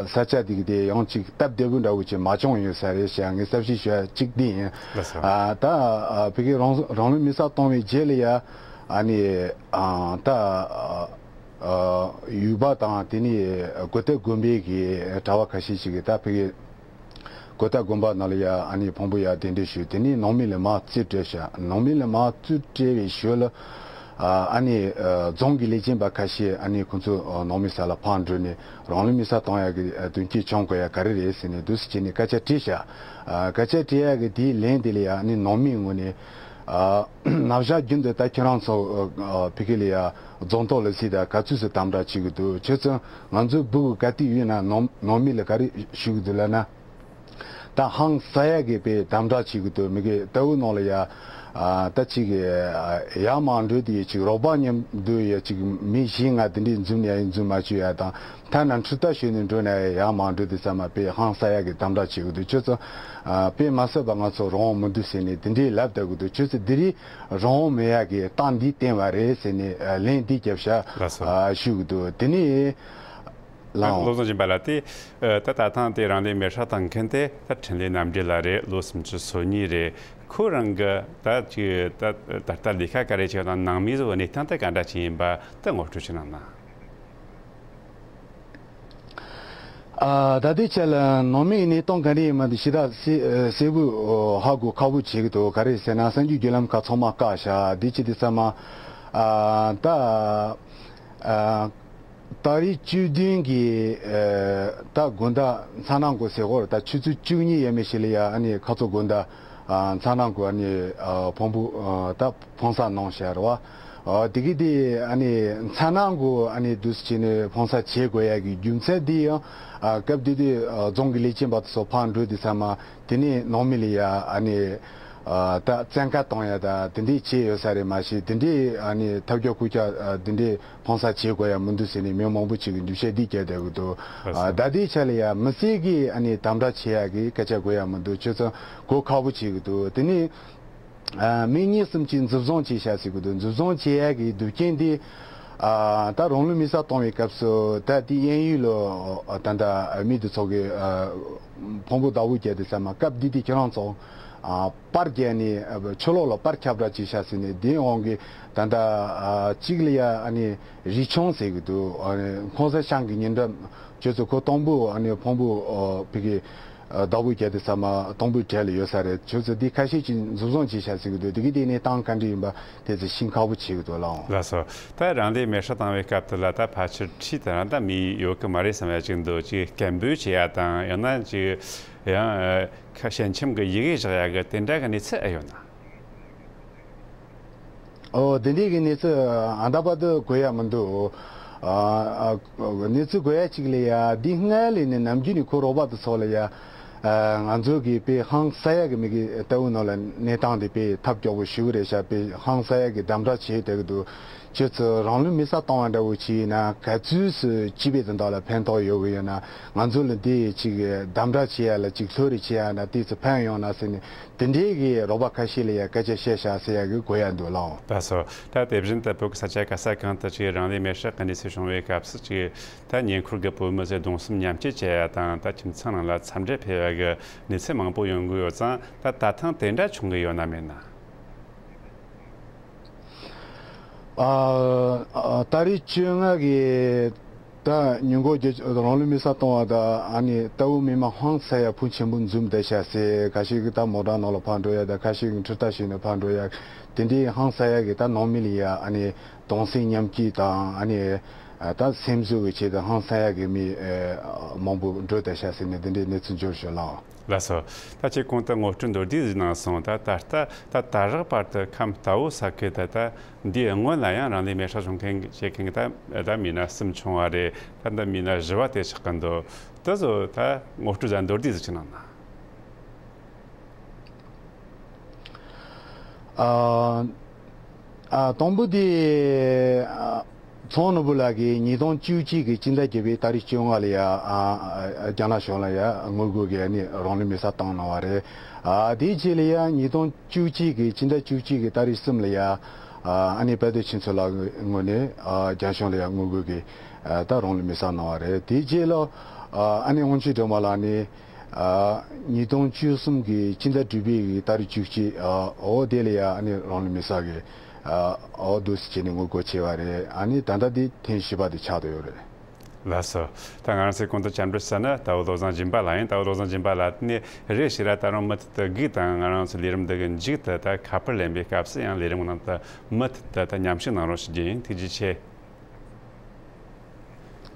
ས་ཆ་དེ་གི་དེ་ཡང་ཅིག་སྟབས་བདེ་པོ་འདྲ་བོ་ཅིག་མ་བྱུང་ཡོད་ས་རེད་ཤག་ངས་གསལ་བཤད་ཞུ་ཡ་གཅིག་དེ་ཡིན། ལགས་སོ། ཨ་ད་ཨ་ཕ་གི་རང་རང་ལུས་མེར་སྲེག་གཏོང་བའི་རྗེས་ལ་ཡ། ཨ་ནི་ཨ་ད་ཨ་ཡུལ་པ་དང་དེ་ནི་གོ་ཐོས་དགོན་པའི་གི་གྲྭ་པ་ཁ་ཤས་ཤིག་གིས་ད་ཕ་གི་གོ་ཐོས་དགོན་པ་ནང་ལ་ཡ་ཨ་ནི་ཕུང་པོ་ཡ་གདན་འདྲེན་ཞུས། དེ་ནི་ནང་མི་ལ་མར་རྩིས་སྤྲད་ཤག་ནང་མི་ལ་མར་རྩིས་སྤྲད་པའི་ཞོར་ལ་ཨ་ནི་རྫོང་གི་ལས་བྱེད་པ་ཁ་ཤས་ཨ་ནི་ཁོང་ཚོ་ནང་མི་ས་ལ་ཕར་འགྲོ་ནས་རང་ལུས་མེར་སྲེག་གཏོང་ཡ་གི་དོན་རྐྱེན་བྱུང་དགོས་ཡ་ག་རེ་རེད་ཟེར་ནས་འདུག་སེ་བྱས་ནས་སྐད་ཆ་དྲིས་ཤག་སྐད་ཆ་དྲིས་ཡ་གི་དེའི་ལན་དེ་ལ་ཡ་ཨ་ནི་ནང་མིའི་ངོས་ནས། ཨ་ནམ་ཞག་རྒྱུན་དུ་ད་ཁྱེད་རང་ཚོ་ཨ་ཕ་གི་ལ་ཡ་རྫོང་ཐོག་ལ་གཟིགས་དང་ག་ཚོད་ཙམ་དམ་དྲག་བྱེད་ཀྱི་འདུག་ཁྱོད་ཚོ་ང་ཚོའི་སྦུག་གི་ག་དུས་ཡིན་ན་ནང་ནང་མི་ལ་ག་རེ་ཞུ་གི་འདུག་ལབ་ན། ད་ཧང་སང་ཡ་གི་དཔེ་དམ་དྲག་བྱེད་ཀྱི་འདུག་མི་གི་རྟའུ་ནང་ལ་ཡ་ཨ་ད་ཅིག་ཡར་མར་འགྲོ་དུས་ཅིག་རོགས་པ་མཉམ་དུ་ཡ་ཅིག་མི་བཞི་ལྔ་དེ་འདྲས་འཛོམས་ཡ་ཡིན་འཛོམས་མ་བཅུག་ཡ་དང་། ཐ་ན་འཕྲུལ་རྟ་ཞོན་ནས་འགྲོ་ན་ཡང་མ་འགྲོ་དུས་ཙམ་མ་དཔེ་ཧང་སང་ཡ་གི་དམ་དྲག་བྱེད་ཀྱི་འདུག་ཁྱོད་ཚོ་ཨ་དཔེ་མ་སྲིད་པ་ང་ཚོ་རང་དབང་མི་འདུག་ཟེར་ནས་དེ་འདྲའི་ལབ་བསྡད་ཀྱི་འདུག་ཁྱོད་ཚོ་འདི་རིགས་རང་དབང་མེད་ཡ་གི་རྟགས་འདི་བསྟན་པ་རེད་ཟེར་ནས་ཨ་ལན་འདི་རྒྱབ་ཤག་ལགས་སོ། ཨ་ཞུ་གི་འདུག་དེ་ནས་ལགས་འོང་། བློ་བཟང་སྦྱིན་པ་ལགས་དེ་ཨ་ད་ད་ཐེངས་དེ་རང་ལུས་མེར་སྲེག་བཏང་མཁན་དེ་ད་འཕྲིན་ལས་རྣམ་འགྲེལ་ལགས་རེད། ལོ་སུམ་ཅུ་སོ་གཉིས་རེད། ཁོ་རང་གི་ད་ཅིག་ད་ད་ལྟ་ལས་ཀ་ག་རེ་བྱེད་དང་ནང་མིའི་བཟོ་གནས་སྟངས་དེ་ག་འདྲ་ཅིག་ཡིན་པ་དེ་ངོ་སྤྲོད་ཅིག་གནང་ན། ཨ་ད་ལྟའི་ཆ་ལ་ནང་མིའི་གནས་སྟངས་ག་འདྲ་ཡིན་མིན་དེ་ཞེ་དྲག་གསལ་གསལ་པོ་ཧ་གོ་ཁག་པོ་བྱེད་ཀྱི་འདུག་ག་རེ་ཟེར་ན་གསར་འགྱུར་བརྒྱུད་ལམ་ཁག་ཚང་མ་བཀག་བཞག་འདི་བྱེད་དུས་ཙམ་མ་ཨ་ད་ཨ་ཏ་རིག་བཅུ་བདུན་གི་ཨ་ད་དགོང་དག་མཚན་ནག་གུང་ཟེར་གོ་རེད། ད་ཆུ་ཚོད་བཅུ་གཉིས་ཡས་མས་ཤིག་ལ་ཡ་ཨ་ནི་ཁ་ཚོ་དགོང་དག་ཨ་མཚན་ནག་གུང་ཨ་ནི་ཨ་ཕུང་པོ་ཨ་ད་ཕུང་གསར་གནང་བཞག་རེད་བ། ཨ་དེ་གི་དེ་ཨ་ནི་མཚན་ནག་གུང་ཨ་ནི་འདུག་སེ་བྱས་ནས་ཕུང་གསར་བྱེད་དགོས་ཡ་གི་རྒྱུ་མཚན་དེ་ཡང་ཨ་སྐབས་དེ་དུས་ཨ་རྫོང་གི་ལས་བྱེད་པ་དེ་ཚོ་ཕར་འགྲོ་དུས་ཙམ་མ་དེ་ནས་ནང་མི་ལ་ཡ་ཨ་ནི་ཨ་ད་བཙན་བཀའ་གཏོང་ཡ་ད་དེ་འདྲས་བྱས་ཡོད་ས་རེད། མ་གཞི་དེ་འདྲས་ཨ་ནི་ཐབས་སྐྱོ་ཁུར་ཆ་ཨ་དེ་འདྲས་ཕུང་གསར་བྱེད་དགོས་ཡ་མི་འདུག་ཟེར་ནས་མི་མང་པོ་ཅིག་གིས་འདུ་ཤེས་འདི་བསྐྱེད་བསྡད་ཀྱི་འདུག་ཨ་ད་ལྟའི་ཆ་ལ་ཡ་མི་སེར་གྱིས་ཨ་ནི་དམ་དྲག་བྱེད་ཡ་གི་སྐད་ཆ་དགོས་ཡ་མི་འདུག་ཁྱོད་ཚོ་གོ་ཁག་པོ་བྱེད་ཀྱི་འདུག་དེ་ནས་ཨ་མི་གཉིས་གསུམ་གྱིས་འཛིན་བཟུང་བྱས་ཤག་ཟེར་གྱི་འདུག་འཛིན་བཟུང་བྱེད་ཡ་གི་རྒྱུ་རྐྱེན་དེ་ཨ་ད་རང་ལུས་མེར་སྲེག་གཏོང་བའི་སྐབས་སུ་ད་དེ་གཡས་གཡོན་ལ་ད་ལྟ་མི་དེ་ཚོ་གི་ཨ་ཕུང་པོ་བདག་པོ་བརྒྱབ་དུས་ཙམ་མ་སྐབས་འདི་དེ་ཁྱེད་རང་ཚོ་ ཨ་པར་རྒྱག་ནས་ཨ་ཕྱི་ལོགས་ལ་པར་ཁྱབ་བསྒྲགས་བྱས་ཤག་ཟེར་ནས། དེའི་དབང་གིས་ད་ལྟ་ཨ་གཅིག་ལ་ཡ་ཨ་ནི་རི་ཆུང་ཟེར་གི་འདུག་ཨ་ནི་ཁོང་ས་ཤང་གི་ཉེ་འགྲམ་ཁྱོད་ཚོ་ཁོ་དང་པོ་ཨ་ནི་ཕུང་པོ་ཨ་ཕ་གི་ཨ་བདག་པོ་རྒྱག་དུས་ཙམ་པ་དང་པོའི་གྲས་ལ་ཡོད་ས་རེད། ཁྱོད་ཚོ་འདི་ཁ་ཤས་ཅིག་འཛུགས་བཟུང་བྱས་ཤག་ཟེར་གི་འདུག་དེ་གི་དེ་གནས་སྟངས་ག་འདྲ་ཡིན་པ་དེ་ཚོ་ཤེས་ཁག་པོ་བྱེད་གི་འདུག་ལགས། ལགས་སོ། ད་རང་ལུས་མེར་སྲེག་བཏང་བའི་སྐབས་དེ་ལ་ད་ཕལ་ཆེར་འཁྲིས་དེ་རང་ད་མི་ཡོད་གི་མ་རེད་བསམ་ཡ་ཅིག་འདུག་ཅིག་སྐད་འབོད་བྱེད་ཡ་དང་། ཡང་ན་ཅིག་ཡང་ཨ་ཁ་ཞལ་ཆེམས་གི་ཡི་གེ་བཞག་ཡ་གི་དེ་འདྲ་གི་གནས་ཚུལ་ཨེ་ཡོད་ན། ཨོ་དེ་འདྲའི་གི་གནས་ཚུལ་ཨ་ད་བར་དུ་གོ་ཡ་མི་འདུག་ཨ་ཨ་གནས་ཚུལ་གོ་ཡ་གཅིག་ལ་ཡ་འདི་སྔ་ལས་ནས་ནམ་རྒྱུན་ནས་ཁོ་རོགས་པ་དེ་ཚོ་ལ་ཡ་ཨ་ང་ཚོ་གི་དཔེ་ཧང་སང་ཡ་གི་མི་གི་ལྟ་བུ་ནང་ལ་གནས་སྟངས་དེ་དཔེ་ཐབས་སྐྱོ་པོ་ཞེ་པོ་རེད་ཤག་དཔེ་ཧང་སང་ཡ་གི་དམ་དྲག་བྱེད་བསྡད་གི་འདུག་ཁྱོད་ཚོ་རང་ལུས་མེར་སྲེག་བཏང་བ་འདྲ་བོ་བྱས་ན་ག་ཚོད་སུ་སྤྱི་པའི་དོན་དག་ལ་ཕན་ཐོགས་ཡོད་གི་ཡོད་ན། ང་ཚོ་ལ་འདི་ཅིག་དམ་དྲག་བྱེད་ཡ་ལ་ཅིག་ལྷོད་རེ་བྱེད་ཡ་ན་དེ་ཚོ་ཕན་ཡོང་ན་ཟེར་ནས་དེ་འདྲའི་གི་རོགས་པ་ཁ་ཤས་ལ་ཡ་སྐད་ཆ་བཤད་ཤག་ཟེར་ཡ་གི་གོ་ཡ་འདུག་ལགས། ད་སོ། ད་དེ་བཞིན་དུ་བོད་ཀྱི་ས་ཆ་ག་ས་གང་དུ་ཅིག་རང་ལུས་མེར་སྲེག་གི་གནས་ཚུལ་བྱུང་བའི་སྐབས་སུ་ཅིག་ད་ཉེ་འཁོར་གྱི་བོད་མི་ཚོས་གདུང་སེམས་མཉམ་སྐྱེད་བྱེད་ཡ་དང་། ད་ཁྱིམ་ཚང་ནང་ལ་འཚམས་འདྲི་ཕུལ་བ་གི་གནས་ཚུལ་མང་པོ་ཡོང་གི་ཡོད་ཙང་། ད་ད་ཐེངས་དེ་འདྲ་བྱུང་གི་ཡོད་ན་མེད་ན། ཨ་ཨ་ཏ་རིག་བཅོ་ལྔ་གི་ད་ཉིན་གུང་རྒྱུ་རང་ལུས་མེར་སྲེག་བཏང་བ་དང་། ཨ་ནི་ལྟ་བུ་མི་མང་ཧང་སང་ཡ་ཕོན་ཆེན་པོ་འཛོམས་བསྡད་ཤག་ཟེར། ཁ་ཤས་ཀྱིས་ད་མོ་ཊ་ནང་ལ་ཕར་འགྲོ་ཡ་དང་། ཁ་ཤས་ཀྱིས་འཕྲུལ་རྟ་ཞོན་ནས་ཕར་འགྲོ་ཡ། དེ་འདྲའི་ཧང་སང་ཡ་གི་ད་ནང་མི་ལ་ཡ་ཨ་ནི་གདུང་སེམས་མཉམ་སྐྱེད་དང་། ཨ་ནི་ཨ་ད་སེམས་གསོ་གི་ཆེད་དུ་ཧང་སང་ཡ་གི་མི་ཨ་མང་པོ་འགྲོ་བསྡད་ཤག་ཟེར་ནས་དེ་འདྲའི་གནས་ཚུལ་འབྱོར་བྱུང་ལགས། ལགས་སོ། ད་ཁྱེད་གོང་དུ་ངོ་སྤྲོད་མདོར་བསྡུས་ཤིག་གནང་སོང་། ད་ད་ལྟ་ད་ད་རག་བར་དུ་ཁམས་རྟ་བོ་ས་ཁུལ་དུ་ད་འདིའི་སྔོན་ལ་ཡང་རང་ལུས་མེར་སྲེག་བྱུང་མཁན་བྱེད་མཁན་གྱི་ད་ད་མི་སྣ་གསུམ་བྱུང་བ་རེད། ད་ད་མི་སྣ་བཞི་བ་དེ་ཆགས་ཀྱི་འདུག་དེ་ཚོ་ད་ངོ་སྤྲོད་ད་མདོར་བསྡུས་ཤིག་གནང་ན། ཨ་ཨ་དང་པོ་དེ་ཨ་ཚོང་ནོར་བུ་ལགས་ཀྱིས་ཉིས་སྟོང་བཅུ་གཅིག་གི་སྤྱི་ཟླ་བརྒྱད་པའི་ཏ་རིག་བཅོ་ལྔ་ལ་ཡ་ཨ་ཨ་རྒྱ་ནག་གཞུང་ལ་ཡ་དངུལ་སྒོར་གྱི་ཨ་ནི་རང་ལུས་མེར་སྲེག་བཏང་གནང་བ་རེད། ཨ་དེའི་རྗེས་ལ་ཡ་ཉིས་སྟོང་བཅུ་གཅིག་གི་སྤྱི་ཟླ་བཅུ་གཅིག་གི་ཏ་རིག་གསུམ་ལ་ཡ་ཨ་ཨ་ནི་དཔལ་ལྡན་ཆོས་མཚོ་ལགས་ངོས་ནས་ཨ་རྒྱ་གཞུང་ལ་ཡ་དངུལ་སྒོར་གྱི་ཨ་ད་རང་ལུས་མེར་སྲེག་གནང་བ་རེད། དེའི་རྗེས་ལ་ཨ་ཨ་ནི་དབང་ཕྱུག་སྒྲོལ་མ་ལགས་ནས། ཨ་ཉིས་སྟོང་བཅུ་གསུམ་གྱི་སྤྱི་ཟླ་དྲུག་པའི་གི་ཏ་རིག་བཅུ་གཅིག་ཨ་འོ་དེ་ལ་ཡ་ཨ་ནི་རང་ལུས་མེར་སྲེག་གི་ཨ་འོ་འདུག་སེ་བྱས་ནས་དངུལ་སྒོར་བྱས་པ་རེད། ཨ་ནི་ད་ལྟ་འདི་ཐེངས་བཞི་པ་དེ་ཆགས་བསྡད་ཡོད་རེད། ལགས་སོ། ད་ང་རང་ཚོས་གོང་དུ་བཅར་འདྲི་ཞུས་ན་ད་བོ་བློ་བཟང་སྦྱིན་པ་ལགས་ཡིན། ད་བོ་བློ་བཟང་སྦྱིན་པ་ལགས་ནི་རེ་ཞིག་ར་ད་རུང་མུ་མཐུད་དུ་སྒུག་དང་། ང་རང་ཚོ་ལས་རིམ་འདི་གི་མཇུག་ཏུ་ད་ཁ་པར་ལེན་པའི་སྐབས་སུ་ཡང་ལས་རིམ་ནང་དུ་མུ་མཐུད་དུ་ད་མཉམ་ཞུགས་གནང་རོགས་ཞུ་རྒྱུ་ཡིན། ཐུགས་རྗེ་ཆེ།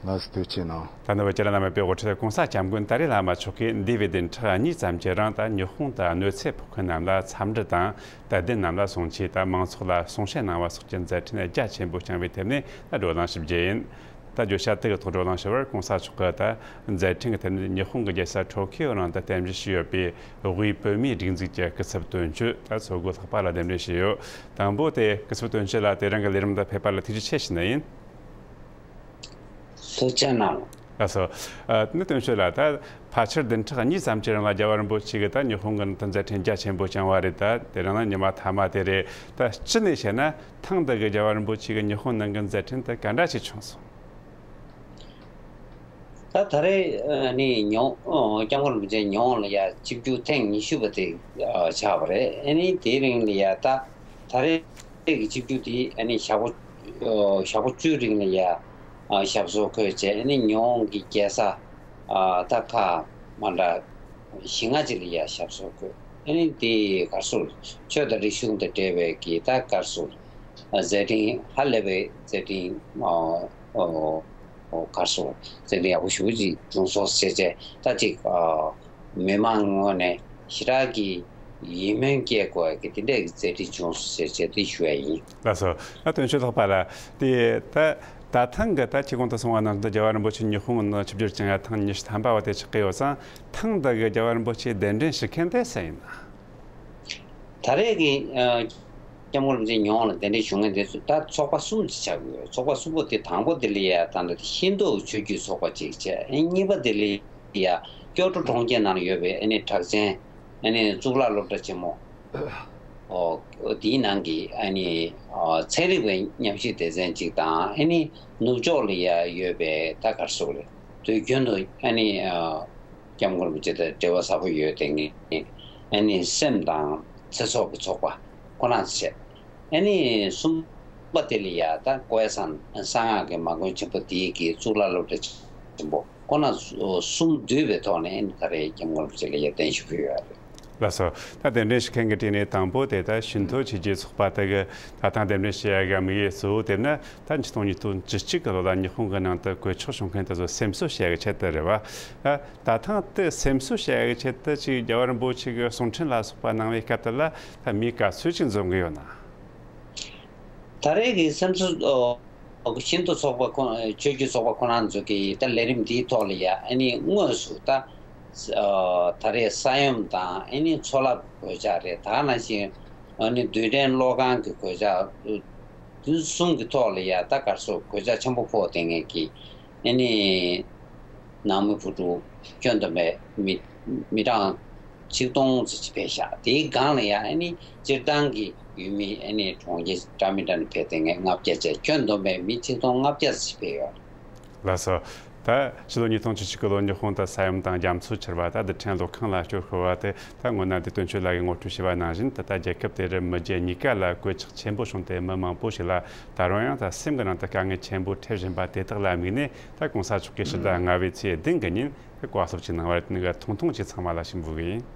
ལགས་སོ། ཐུགས་རྗེ་ཆེ་གནང་། ད་ནི་བོད་ཀྱི་བླ་ན་མེད་པའི་དབུ་ཁྲིད་༸གོང་ས་༸སྐྱབས་མགོན་ཏཱ་ལའི་བླ་མ་མཆོག་གིས་འདས་པའི་བདུན་ཕྲག་གཉིས་ཙམ་གྱི་རིང་ད་ཉི་ཧོང་དུ་གནོད་འཚེ་ཕོག་མཁན་རྣམས་ལ་འཚམས་འདྲི་དང་། དད་ལྡན་རྣམས་ལ་གསུང་ཆོས་དང་། མང་ཚོགས་ལ་གསུང་བཤད་གནང་བ་སོགས་ཀྱི་མཛད་འཕྲིན་རྒྱ་ཆེན་པོ་བསྐྱངས་པའི་ཐད་ནས་ད་བགྲོ་གླེང་ཞུ་རྒྱུ་ཡིན། ད་བརྗོད་བྱ་དེ་གི་ཐོག་བགྲོ་གླེང་ཞུ་བར་༸གོང་ས་མཆོག་གིས་ད་མཛད་འཕྲིན་གྱི་ཐད་ནས་ཉི་ཧོང་གི་རྒྱལ་ས་ཊོ་ཀིའོ་ནང་དུ་རྟེན་གཞི་བྱས་ཡོད་པའི་དབུས་བོད་མིའི་སྒྲིག་འཛུགས་ཀྱི་སྐུ་ཚབ་དོན་གཅོད་ད་ཚོ་སྒོ་ལྷག་པ་ལ་གདན་འདྲེན་ཞུས་ཡོད། དང་པོ་དེ་སྐུ་ཚབ་དོན་གཅོད་ལགས་དེ་རིང་གི་ལས་རིམ་དུ་ཕེབས་པ་ལ་ཐུགས་རྗེ་ཆེ་ཞུ་ནི་ཡིན། ཐུགས་རྗེ་གནང་། ལགས་སོ། ཨ་ནི་དོན་གཅོད་ལགས། ད་ཕལ་ཆེར་བདུན་ཕྲག་གཉིས་ཙམ་གྱི་རིང་ལ་རྒྱལ་བ་རིན་པོ་ཆེ་གིས་ད་ཉི་ཧོང་གི་ནང་དུ་མཛད་འཕྲིན་རྒྱ་ཆེན་པོ་བསྐྱངས་པ་རེད། ད་དེ་རིང་ལ་ཉི་མ་མཐའ་མ་དེ་རེད། ད་སྤྱི་ནས་བཤད་ན་ཐེངས་འདི་གི་རྒྱལ་བ་རིན་པོ་ཆེ་གི་ཉི་ཧོང་ནང་གི་མཛད་འཕྲིན་དེ་ག་འདྲ་ཞིག་བྱུང་སོང་། ད་ད་རེས་ཨ་ནི་ཉི་ཧོང་སྐྱབས་མགོན་རིན་པོ་ཆེ་ཉི་ཧོང་ལ་ཡ་ཆིབས་བསྒྱུར་ཐེངས་ཉི་ཤུ་པ་དེ་ཨ་ཆགས་པ་རེད། ཨ་ནི་དེའི་རིང་ལ་ཡ་ད་ད་རེས་ཀྱི་ཆིབས་བསྒྱུར་དེ་ཨ་ནི་ཞག་པོ་ཨ་ཞག་པོ་བཅུའི་རིང་ལ་ཡ་ཨ་ཞབས་སོར་འཁོད་བྱས། ཨ་ནི་ཉི་ཧོང་གི་རྒྱལ་ས་ཨ་ད་ཁ་མ་འདྲ་བཞི་ལྔ་ཅིག་ལ་ཡ་ཞབས་སོར་འཁོད། ཨ་ནི་དེ་གར་སོང་ཆོས་དང་རིག་གཞུང་དང་འབྲེལ་བའི་གི་ད་གར་སོང་མཛད་འཕྲིན་ཧ་ལས་པའི་མཛད་འཕྲིན་ཨ་ཨོ་ཨོ་གར་སོང་མཛད་འཕྲིན་ཡག་པོ་ཞེ་པོ་ཅིག་བྱུང་སོང་ཟེར་བྱས། ད་ཅིག་ཨ་མི་མང་ངོས་ནས་ཞེ་དྲག་གི་ཡིད་སྨོན་སྐྱེ་དགོས་ཀྱི་དེ་འདྲའི་གི་མཛད་འཕྲིན་བྱུང་སོང་ཟེར་བྱས་དེ་ཞུ་ཡ་ཡིན། ལགས་སོ། ད་དོན་གཅོད་ལྷག་པ་ལ་དེ་ད་ད་ཐེངས་གི་ད་ཁྱེད་གོང་དུ་གསུངས་པ་ནང་བཞིན་རྒྱལ་བ་རིན་པོ་ཆེ་ཉི་ཧོང་ནང་ཆིབས་བསྒྱུར་བསྐྱངས་ཡ་ཐེངས་ཉི་ཤུ་ཐམ་པ་བ་དེ་ཆགས་ཀྱི་ཡོད་ཙང་། ཐེངས་འདི་གི་རྒྱལ་བ་རིན་པོ་ཆེ་གདན་འདྲེན་ཞུ་མཁན་དེ་སུ་ཡིན་ན། ད་རེས་ཀྱི་ཨ་སྐྱབས་མགོན་རིན་པོ་ཆེ་ཉི་ཧོང་ལ་གདན་འདྲེན་ཞུ་མཁན་དེ་ཚོ་ད་ཚོགས་པ་གསུམ་ཅིག་ཆགས་ཀྱི་ཡོད། ཚོགས་པ་གསུམ་པོ་དེ་དང་པོ་དེ་ལ་ཡ་ད་ལྟ་ཤེས་རྟོགས་ཆོས་བརྒྱུད་ཚོགས་པ་གཅིག་བྱས། ཨ་གཉིས་པ་དེ་ལ་ཡ་ཀྱོག་ཀྲོ་གྲོང་ཁྱེར་ནང་ལ་ཡོད་པའི་ཨ་ནི་གྲགས་ཅན་ཨ་ནི་གཙུག་ལག་སློབ་གྲྭ་ཆེན་མོ་ཨོ་དེའི་ནང་གི་ཨ་ནི་ཨ་ཚན་རིག་པའི་ཉམས་ཞིབ་སྡེ་ཚན་གཅིག་དང་། ཨ་ནི་ནུབ་ཕྱོགས་ལ་ཡ་ཡོད་པའི་ད་གར་སོང་རེད། དུས་རྒྱུན་དུ་ཨ་ནི་ཨ་སྐྱབས་མགོན་རིན་པོ་ཆེ་དང་འབྲེལ་བ་ཟབ་པོ་ཡོད་དེ་ངས་ ཨ་ནི་སེམས་དང་ཚེ་སྲོག་གི་ཚོགས་པ་ཁོ་ན་ཚོ་བྱས། ཨ་ནི་གསུམ་པ་དེ་ལ་ཡ་ད་ཀོ་ཡ་སན་གསང་སྔགས་ཀྱི་མ་དགོན་ཆེན་པོ་དེའི་གི་གཙུག་ལག་སློབ་གྲྭ་ཆེན་པོ་ཁོ་ན་གསུམ་འདུས་པའི་ཐོག་ནས་ཨ་ནི་ད་རེས་སྐྱབས་མགོན་རིན་པོ་ཆེ་ལ་ཡ་གདན་ཞུ་ཕུལ་ཡོད་རེད། ལགས་སོ། ད་གདན་འདྲེན་ཞུ་མཁན་གྱི་གྲས་ནས་དང་པོ་དེ་ད་ཞུན་ཐོ་བྱས་རྗེས་ཚོགས་པ་དེ་གི་ད་ཐེངས་གདན་འདྲེན་ཞུ་ཡ་གི་དམིགས་ཡུལ་གཙོ་བོ་དེ་ནི་ད་ཆིག་སྟོང་ཉིས་སྟོང་བཅུ་གཅིག་གི་ལོ་ལ་ཉི་ཧོང་གི་ནང་དུ་གོད་ཆག་བྱུང་མཁན་དེ་ཚོ་སེམས་གསོ་བྱེད་ཡ་གི་ཆེད་དུ་རེད་བ། ད་ད་ཐེངས་དེ་སེམས་གསོ་བྱེད་ཡ་གི་ཆེད་དུ་ཅིག་རྒྱལ་བ་རིན་པོ་ཆེ་གི་གསུང་འཕྲིན་ལ་སོགས་པ་གནང་བའི་སྐབས་དེ་ལ་ད་མིའི་ག་ཚོད་ཅིག་འཛོམས་གི་ཡོད་ན། ད་རེས་ཀྱི་སེམས་གསོ་ཨོ་ཤིན་ཏུ་ཚོགས་པ་ཁོ་ཆོས་བརྒྱུད་ཚོགས་པ་ཁོ་རང་ཚོ་གི་ད་ལས་རིམ་འདིའི་ཐོག་ལ་ཡ་ཨ་ནི་དངོས་སུ་ད་ཨ་ད་རེས་ས་ཡོམ་དང་ཨ་ནི་མཚོ་རླབས་གོད་ཆག་རེད། ད་ནང་བཞིན་ཨ་ནི་རྡུལ་ཕྲན་གློག་ཁང་གི་གོད་ཆག་དུས་གསུམ་གྱི་ཐོག་ལ་ཡ་ད་གར་སོགས་གོད་ཆག་ཆེན་པོ་ཕོག་བསྡད་མཁན་གྱི་ཨ་ནི་ནང་མི་བུ་ཕྲུག་སྐྱོན་འདོན་པའི་མི་མི་གྲངས་ཆིག་སྟོང་ཙམ་ཅིག་ཕེབས་ཤག་དེའི་སྒང་ལ་ཡང་ཨ་ནི་སྤྱིར་བཏང་གི་ཡུལ་མི་ཨ་ནི་གྲོང་ཁྱེར་འདྲ་མི་འདྲ་ནས་ཕེབས་ཏེ་ངས་ལྔ་བརྒྱ་བཅས་ཁྱོན་བསྡོམས་པས་མི་ཆིག་སྟོང་ལྔ་བརྒྱ་ཙམ་ཕེབས་ཡོད། ལགས་སོ། ད་ཕྱི་ལོ་ཉིས་སྟོང་བཅུ་གཅིག་གི་ལོ་ཉི་ཧོང་དུ་ས་ཡོམ་དང་རྒྱ་མཚོ་འཕྱུར་བ། ད་རྡུལ་ཕྲན་གློག་ཁང་ལ་སྐྱོན་ཤོར་བ་དེ་ད་སྔོན་ན་དེ་དོན་གཅོད་ལགས་ཀྱིས་ངོ་སྤྲོད་བྱས་པ་ནང་བཞིན་ད་ལྟ་རྒྱལ་ཁབ་དེ་རུ་མི་རྒྱུ་གཉིས་ཀ་ལ་གོད་ཆག་ཆེན་པོ་བྱུང་སྟེ་མི་མང་པོ་ཞིག་ལ་ད་རུང་ཡང་ད་སེམས་ཀྱི་ནང་དུ་དཀའ་ངལ་ཆེན་པོ་འཕྲད་བཞིན་པ་དེ་དག་ལ་དམིགས་ནས། ད་གོང་ས་མཆོག་གིས་ཕྱི་ཟླ་ལྔ་པའི་ཚེས་བདུན་གྱི་ཉིན་བཀའ་སློབ་ཅིག་གནང་བ་རེད། དེ་ནི་ཐུང་ཐུང་ཅིག་ཚང་མ་ལ་ཞིག་འབུལ་གི་ཡིན།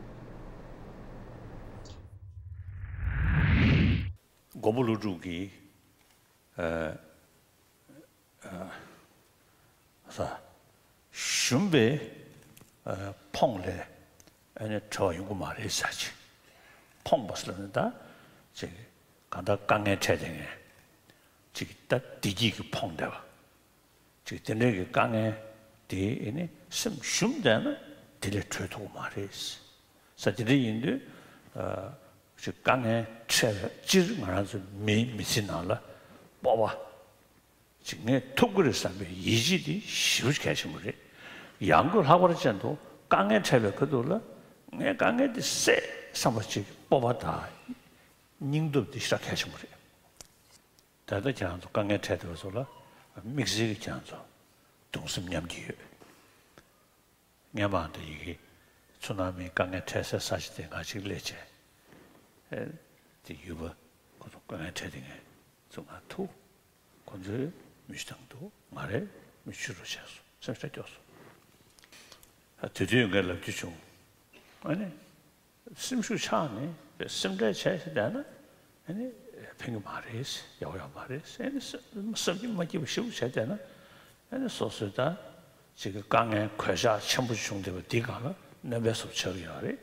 མགོན་པོ་ཀླུ་སྒྲུབ་ཀྱིས་ཨ་ཨ་ས་ཞུམ་པའི་ཨ་ཕོངས་ལས་ཨ་ནི་གྲོལ་བ་ཡོང་གི་མ་རེད་ཟེར་ཅིག་ཕོངས་པ་ཟེར་ན་ད་ཅིག་གང་ལྟར་དཀའ་ངལ་འཕྲད་བསྡད་མཁན་ཅིག་ད་བདེ་སྐྱིད་ཀྱིས་ཕོངས་བསྡད་པ། ཅིག་དེ་འདྲའི་གི་དཀའ་ངལ་དེ་ཨེ་ནི་སེམས་ཞུམ་བསྡད་ན་དེ་ལས་གྲོལ་ཐུབ་ཀྱི་མ་རེད་ཟེར། དེ་འདྲ་ཡིན་དུས་ཨ་ཅིག་དཀའ་ངལ་འཕྲད་པའི་སྤྱིར་ང་རང་ཚོ་མིའི་མི་ཚེ་ནང་ལ་སྤོབས་པ་ཅིག་ངས་ཐུབ་ཀྱི་རེད་བསམ་པའི་ཡིད་ཆེས་དེ་ཞེ་པོ་གལ་ཆེན་པོ་རེད། ཡང་སྒོས་ལྷག་པར་ཅན་དུ་དཀའ་ངལ་འཕྲད་པའི་ཁ་ཐུག་ལ་ངས་དཀའ་ངལ་དེ་སེལ་བསམ་པ་ཅིག་སྤོབས་པ་དང་སྙིང་སྟོབས་དེ་ཞེ་དྲག་གལ་ཆེན་པོ་རེད། ད་ལྟ་ཁྱེད་རང་ཚོ་དཀའ་ངལ་འཕྲད་བསྡད་པ་ཚོ་ལ་དམིགས་བསལ་གྱི་ཁྱེད་རང་ཚོ་གདུང་སེམས་མཉམ་སྐྱེད་ཡོད། སྔན་མ་དེ་ཡི་གེ་ཚུ་ནང་མི་དཀའ་ངལ་འཕྲད་སའི་ས་ཆ་དེ་ང་གཅིག་སླེབས་བྱས། ཨེ་དེ་ཡུལ་པ་ཁོ་ཚོ་དཀའ་ངལ་འཕྲད་བསྡད་མཁན་ཚོ་ང་ཐུག་ཁོ་ཚོས་མི་ཤི་བཏང་འདུག་ང་རས་མི་ཤི་རུ་བྱས་སོང་། སེམས་ཤ་སྐྱོ་སོང་། ཨ་དེ་དུས་ངས་ལབ་རྒྱུ་བྱུང་། ཨ་ནི། སེམས་ཤུགས་ཆག་ནས་སེམས་ཁྲལ་བྱས་ཤིག་བསྡད་ན་ཨ་ནི་ཕན་གྱི་མ་རེད། ཡག་པོ་ཡོད་མ་རེད། ཨ་ནི་བསམ་གྱིས་མ་སྐྱིད་པ་ཞེ་པོ་བྱས་བསྡད་ན་ཨ་ནི་སོ་སོའི་ད་ཅིག་གི་དཀའ་ངལ་གོད་ཆག་ཆེན་པོ་བྱུང་བསྡད་པ་འདི་སྒང་ལ་གནོད་པའི་བཟོ་ཆགས་ཀྱི་ཡོད་རེད།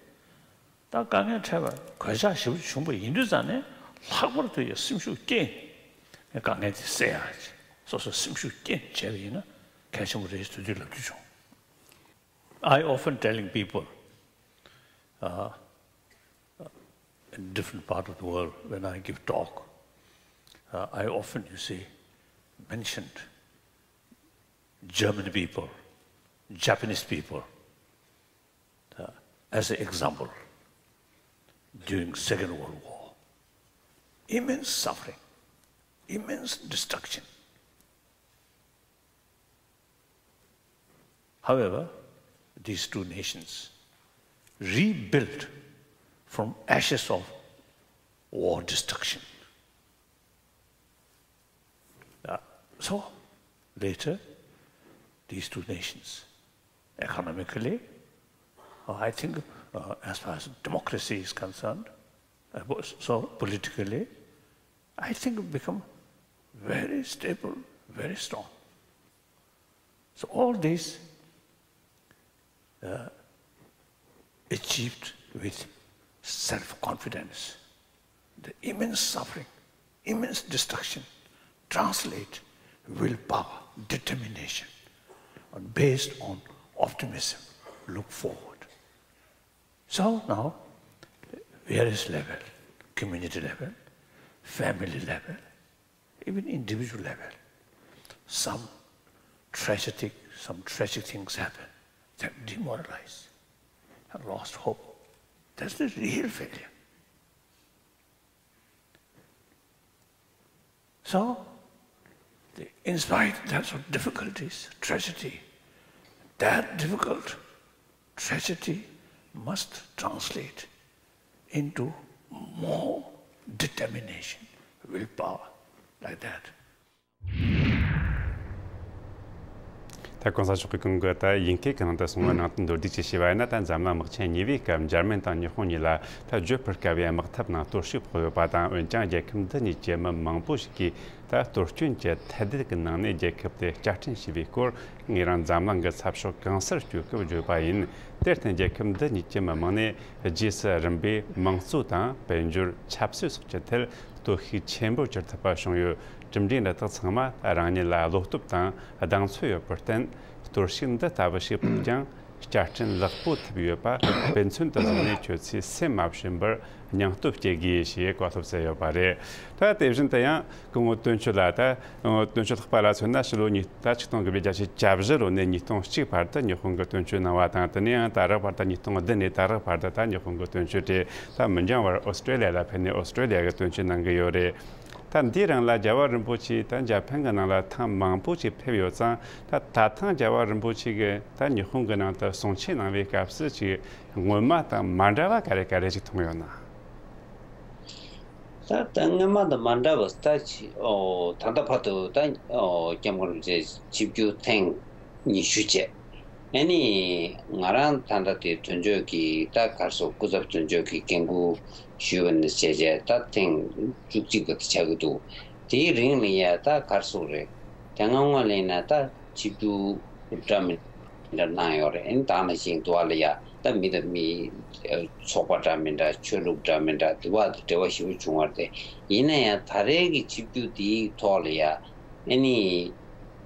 ད་དཀའ་ངལ་འཕྲད་པ་གོད་ཆག་ཞེ་པོ་བྱུང་བ་ཡིན་དུས་ཙང་ནས་ལྷག་པར་དུ་ཡང་སེམས་ཤུགས་བསྐྱེད་ནས་དཀའ་ངལ་དེ་སེལ་ཡག་ཅིག་སོ་སོ་སེམས་ཤུགས་བསྐྱེད་བྱས་པ་ཡིན་ན་གལ་ཆེན་པོ་རེད་ཟེར་དུས་ལབ་རྒྱུ་བྱུང་། I often telling people, uh, in different part of the world when I give talk, uh, I often, you see, mentioned German people, Japanese people, uh, as an example during Second World War. Immense suffering, immense destruction. However, these two nations rebuilt from ashes of war destruction. Uh, so, later, these two nations, economically, uh, I think, uh, as far as democracy is concerned, uh, so politically, I think become very stable, very strong. So all this, uh, achieved with self-confidence. The immense suffering, immense destruction translate willpower, determination, and based on optimism, look forward. So now, various level, community level, family level, even individual level, some tragic, some tragic things happen that demoralize and lost hope. That's the real failure. So, the, in spite of difficulties, tragedy, that difficult tragedy must translate into more determination, willpower, like that. ད་གོང་ས་མཆོག་གིས་གོང་གི་ད་དབྱིན་སྐད་ཀྱི་ནང་དུ་གསུངས་པ་ནང་དུ་མདོར་བསྡུས་ཀྱིས་བཤད་པ་ཡིན་ན། ད་འཛམ་གླིང་དམག་ཆེན་གཉིས་པའི་སྐབས་འཇར་མན་དང་ཉི་ཧོང་གཉིས་ལ་ད་བརྗོད་པར་དཀའ་བའི་དམག་འཐབ་ནང་གཏོར་བཤིག་ཕོག་ཡོད་པ་དང་། འོན་ཀྱང་རྒྱལ་ཁབ་འདི་གཉིས་ཀྱི་མི་མང་པོ་ཞིག་གིས་ད་གཏོར་སྐྱོན་གྱི་ཐལ་རྡུལ་གྱི་ནང་ནས་རྒྱལ་ཁབ་དེ་བསྐྱར་སྐྲུན་བྱས་པའི་སྐོར། ངེད་རང་འཛམ་གླིང་གི་ཚགས་ཤོག་གང་སར་བསྐྱོད་སྐབས་བརྗོད་པ་ཡིན། དེར་བརྟེན་རྒྱལ་ཁབ་འདི་གཉིས་ཀྱི་མི་མང་ནས་རྗེས་སུ་རིམ་པས་དམངས་གཙོ་དང་དཔལ་འབྱོར་ཆབ་སྲིད་སོགས་ཀྱི་ཐད་གཏོར་བཤིག་ཆེན་པོ་གྱུར་ཐུབ་པ་བྱུང་ཡོད། གྲུབ་འབྲས་འདི་དག་ཚང་མ་རང་ཉིད་ལ་བློ་སྟོབས་དང་གདེང་ཚོད་ཡོད་པར་བརྟེན། གཏོར་བཤིག་འདི་ལྟ་བུ་ཞིག་ཕོག་ཀྱང་། བསྐྱར་སྐྲུན་ལེགས་པོ་ཐུབ་ཡོད་པ་དཔེ་མཚོན་དུ་བཟུང་ནས། ཁྱོད་ཚོས་སེམས་མ་ཞུམ་པར་སྙིང་སྟོབས་སྐྱེད་དགོས་ཞེས་བཀའ་སློབ་སྩལ་ཡོད་པ་རེད། ད་དེ་བཞིན་དུ་ཡང་སྐུ་ངོ་དོན་གཅོད་ལགས། ད་སྐུ་ངོ་དོན་གཅོད་ལྷག་པ་ལ་མཚོན་ན། ཕྱི་ལོ་ཉིས་ད་ཆིག་སྟོང་དགུ་བརྒྱ་བརྒྱད་ཅུ་གྱ་བཞི་ལོ་ནས་ཉིས་སྟོང་གཅིག་བར་དུ་ཉི་ཧོང་གི་དོན་གཅོད་གནང་བ་དང་། དེ་ནས་ཡང་ད་རག་བར་དུ་ཉིས་སྟོང་བདུན་ནས་ད་རག་བར་དུ་ད་ཉི་ཧོང་གི་དོན་གཅོད་བྱས། ད་མི་འགྱངས་བར་ཨོ་སི་ཀྲེ་ལི་ཡ་ལ་ཕེབས་ནས་ཨོ་སི་ཀྲེ་ལི་ཡ་གི་དོན་གཅོད་གནང་གི་ཡོད་རེད། ད་འདིའི་རིང་ལ་རྒྱལ་བ་རིན་པོ་ཆེ་ད་འཇར་པན་གྱི་ནང་ལ་ཐེངས་མང་པོ་ཞིག་ཕེབས་ཡོད་ཙང་། ད་ད་ཐེངས་རྒྱལ་བ་རིན་པོ་ཆེ་གིས་ད་ཉི་ཧོང་གི་ནང་དུ་གསུང་ཆོས་གནང་བའི་སྐབས་སུ་ཅིག་སྔོན་མ་དང་མ་འདྲ་བ་ག་རེ་ག་རེ་ཞིག་མཐོང་ཡོད་ན། ད་ད་སྔོན་མ་དང་མ་འདྲ་བ་ད་ཅི་ཨོ་ད་ལྟ་བར་དུ་ད་ཨོ་སྐྱབས་མགོན་རིན་པོ་ཆེ་ཆིབས་བསྒྱུར་ཐེངས་ཉི་ཤུ་བྱས། ཨ་ནི་ང་རང་ད་ལྟ་དེ་དོན་གཅོད་ཀྱི་ད་ག་རེ་ཟེར། སྐུ་ཚབ་དོན་གཅོད་ཀྱི་འགན་འཁུར་ཞུས་པ་ནས་བྱས་བྱས་ད་ཐེངས་བཅུ་གཅིག་པ་དེ་ཆགས་ཀྱི་འདུག་དེའི་རིང་ལ་ཡ་ད་ག་རེ་ཟེར་རེད། དེ་སྔ་སྔོན་ལ་ཡིན་ན་ད་ཆིབས་བསྒྱུར་འདྲ་མི་འདྲ་གནང་ཡོད་རེད། ཨ་ནི་ད་ནང་བཞིན་དུ་བ་ལ་ཡ་ད་མི་དང་མི་ཚོགས་པ་འདྲ་མི་འདྲ། ཆོས་ལུགས་འདྲ་མི་འདྲ། དུ་བ་དང་འབྲེལ་བ་ཞེ་པོ་བྱུང་བ་རེད། ཡིན་ན་ཡང་ད་རེས་ཀྱི་ཆིབས་བསྒྱུར་དེའི་ཐོག་ལ་ཡ་ཨ་ནི་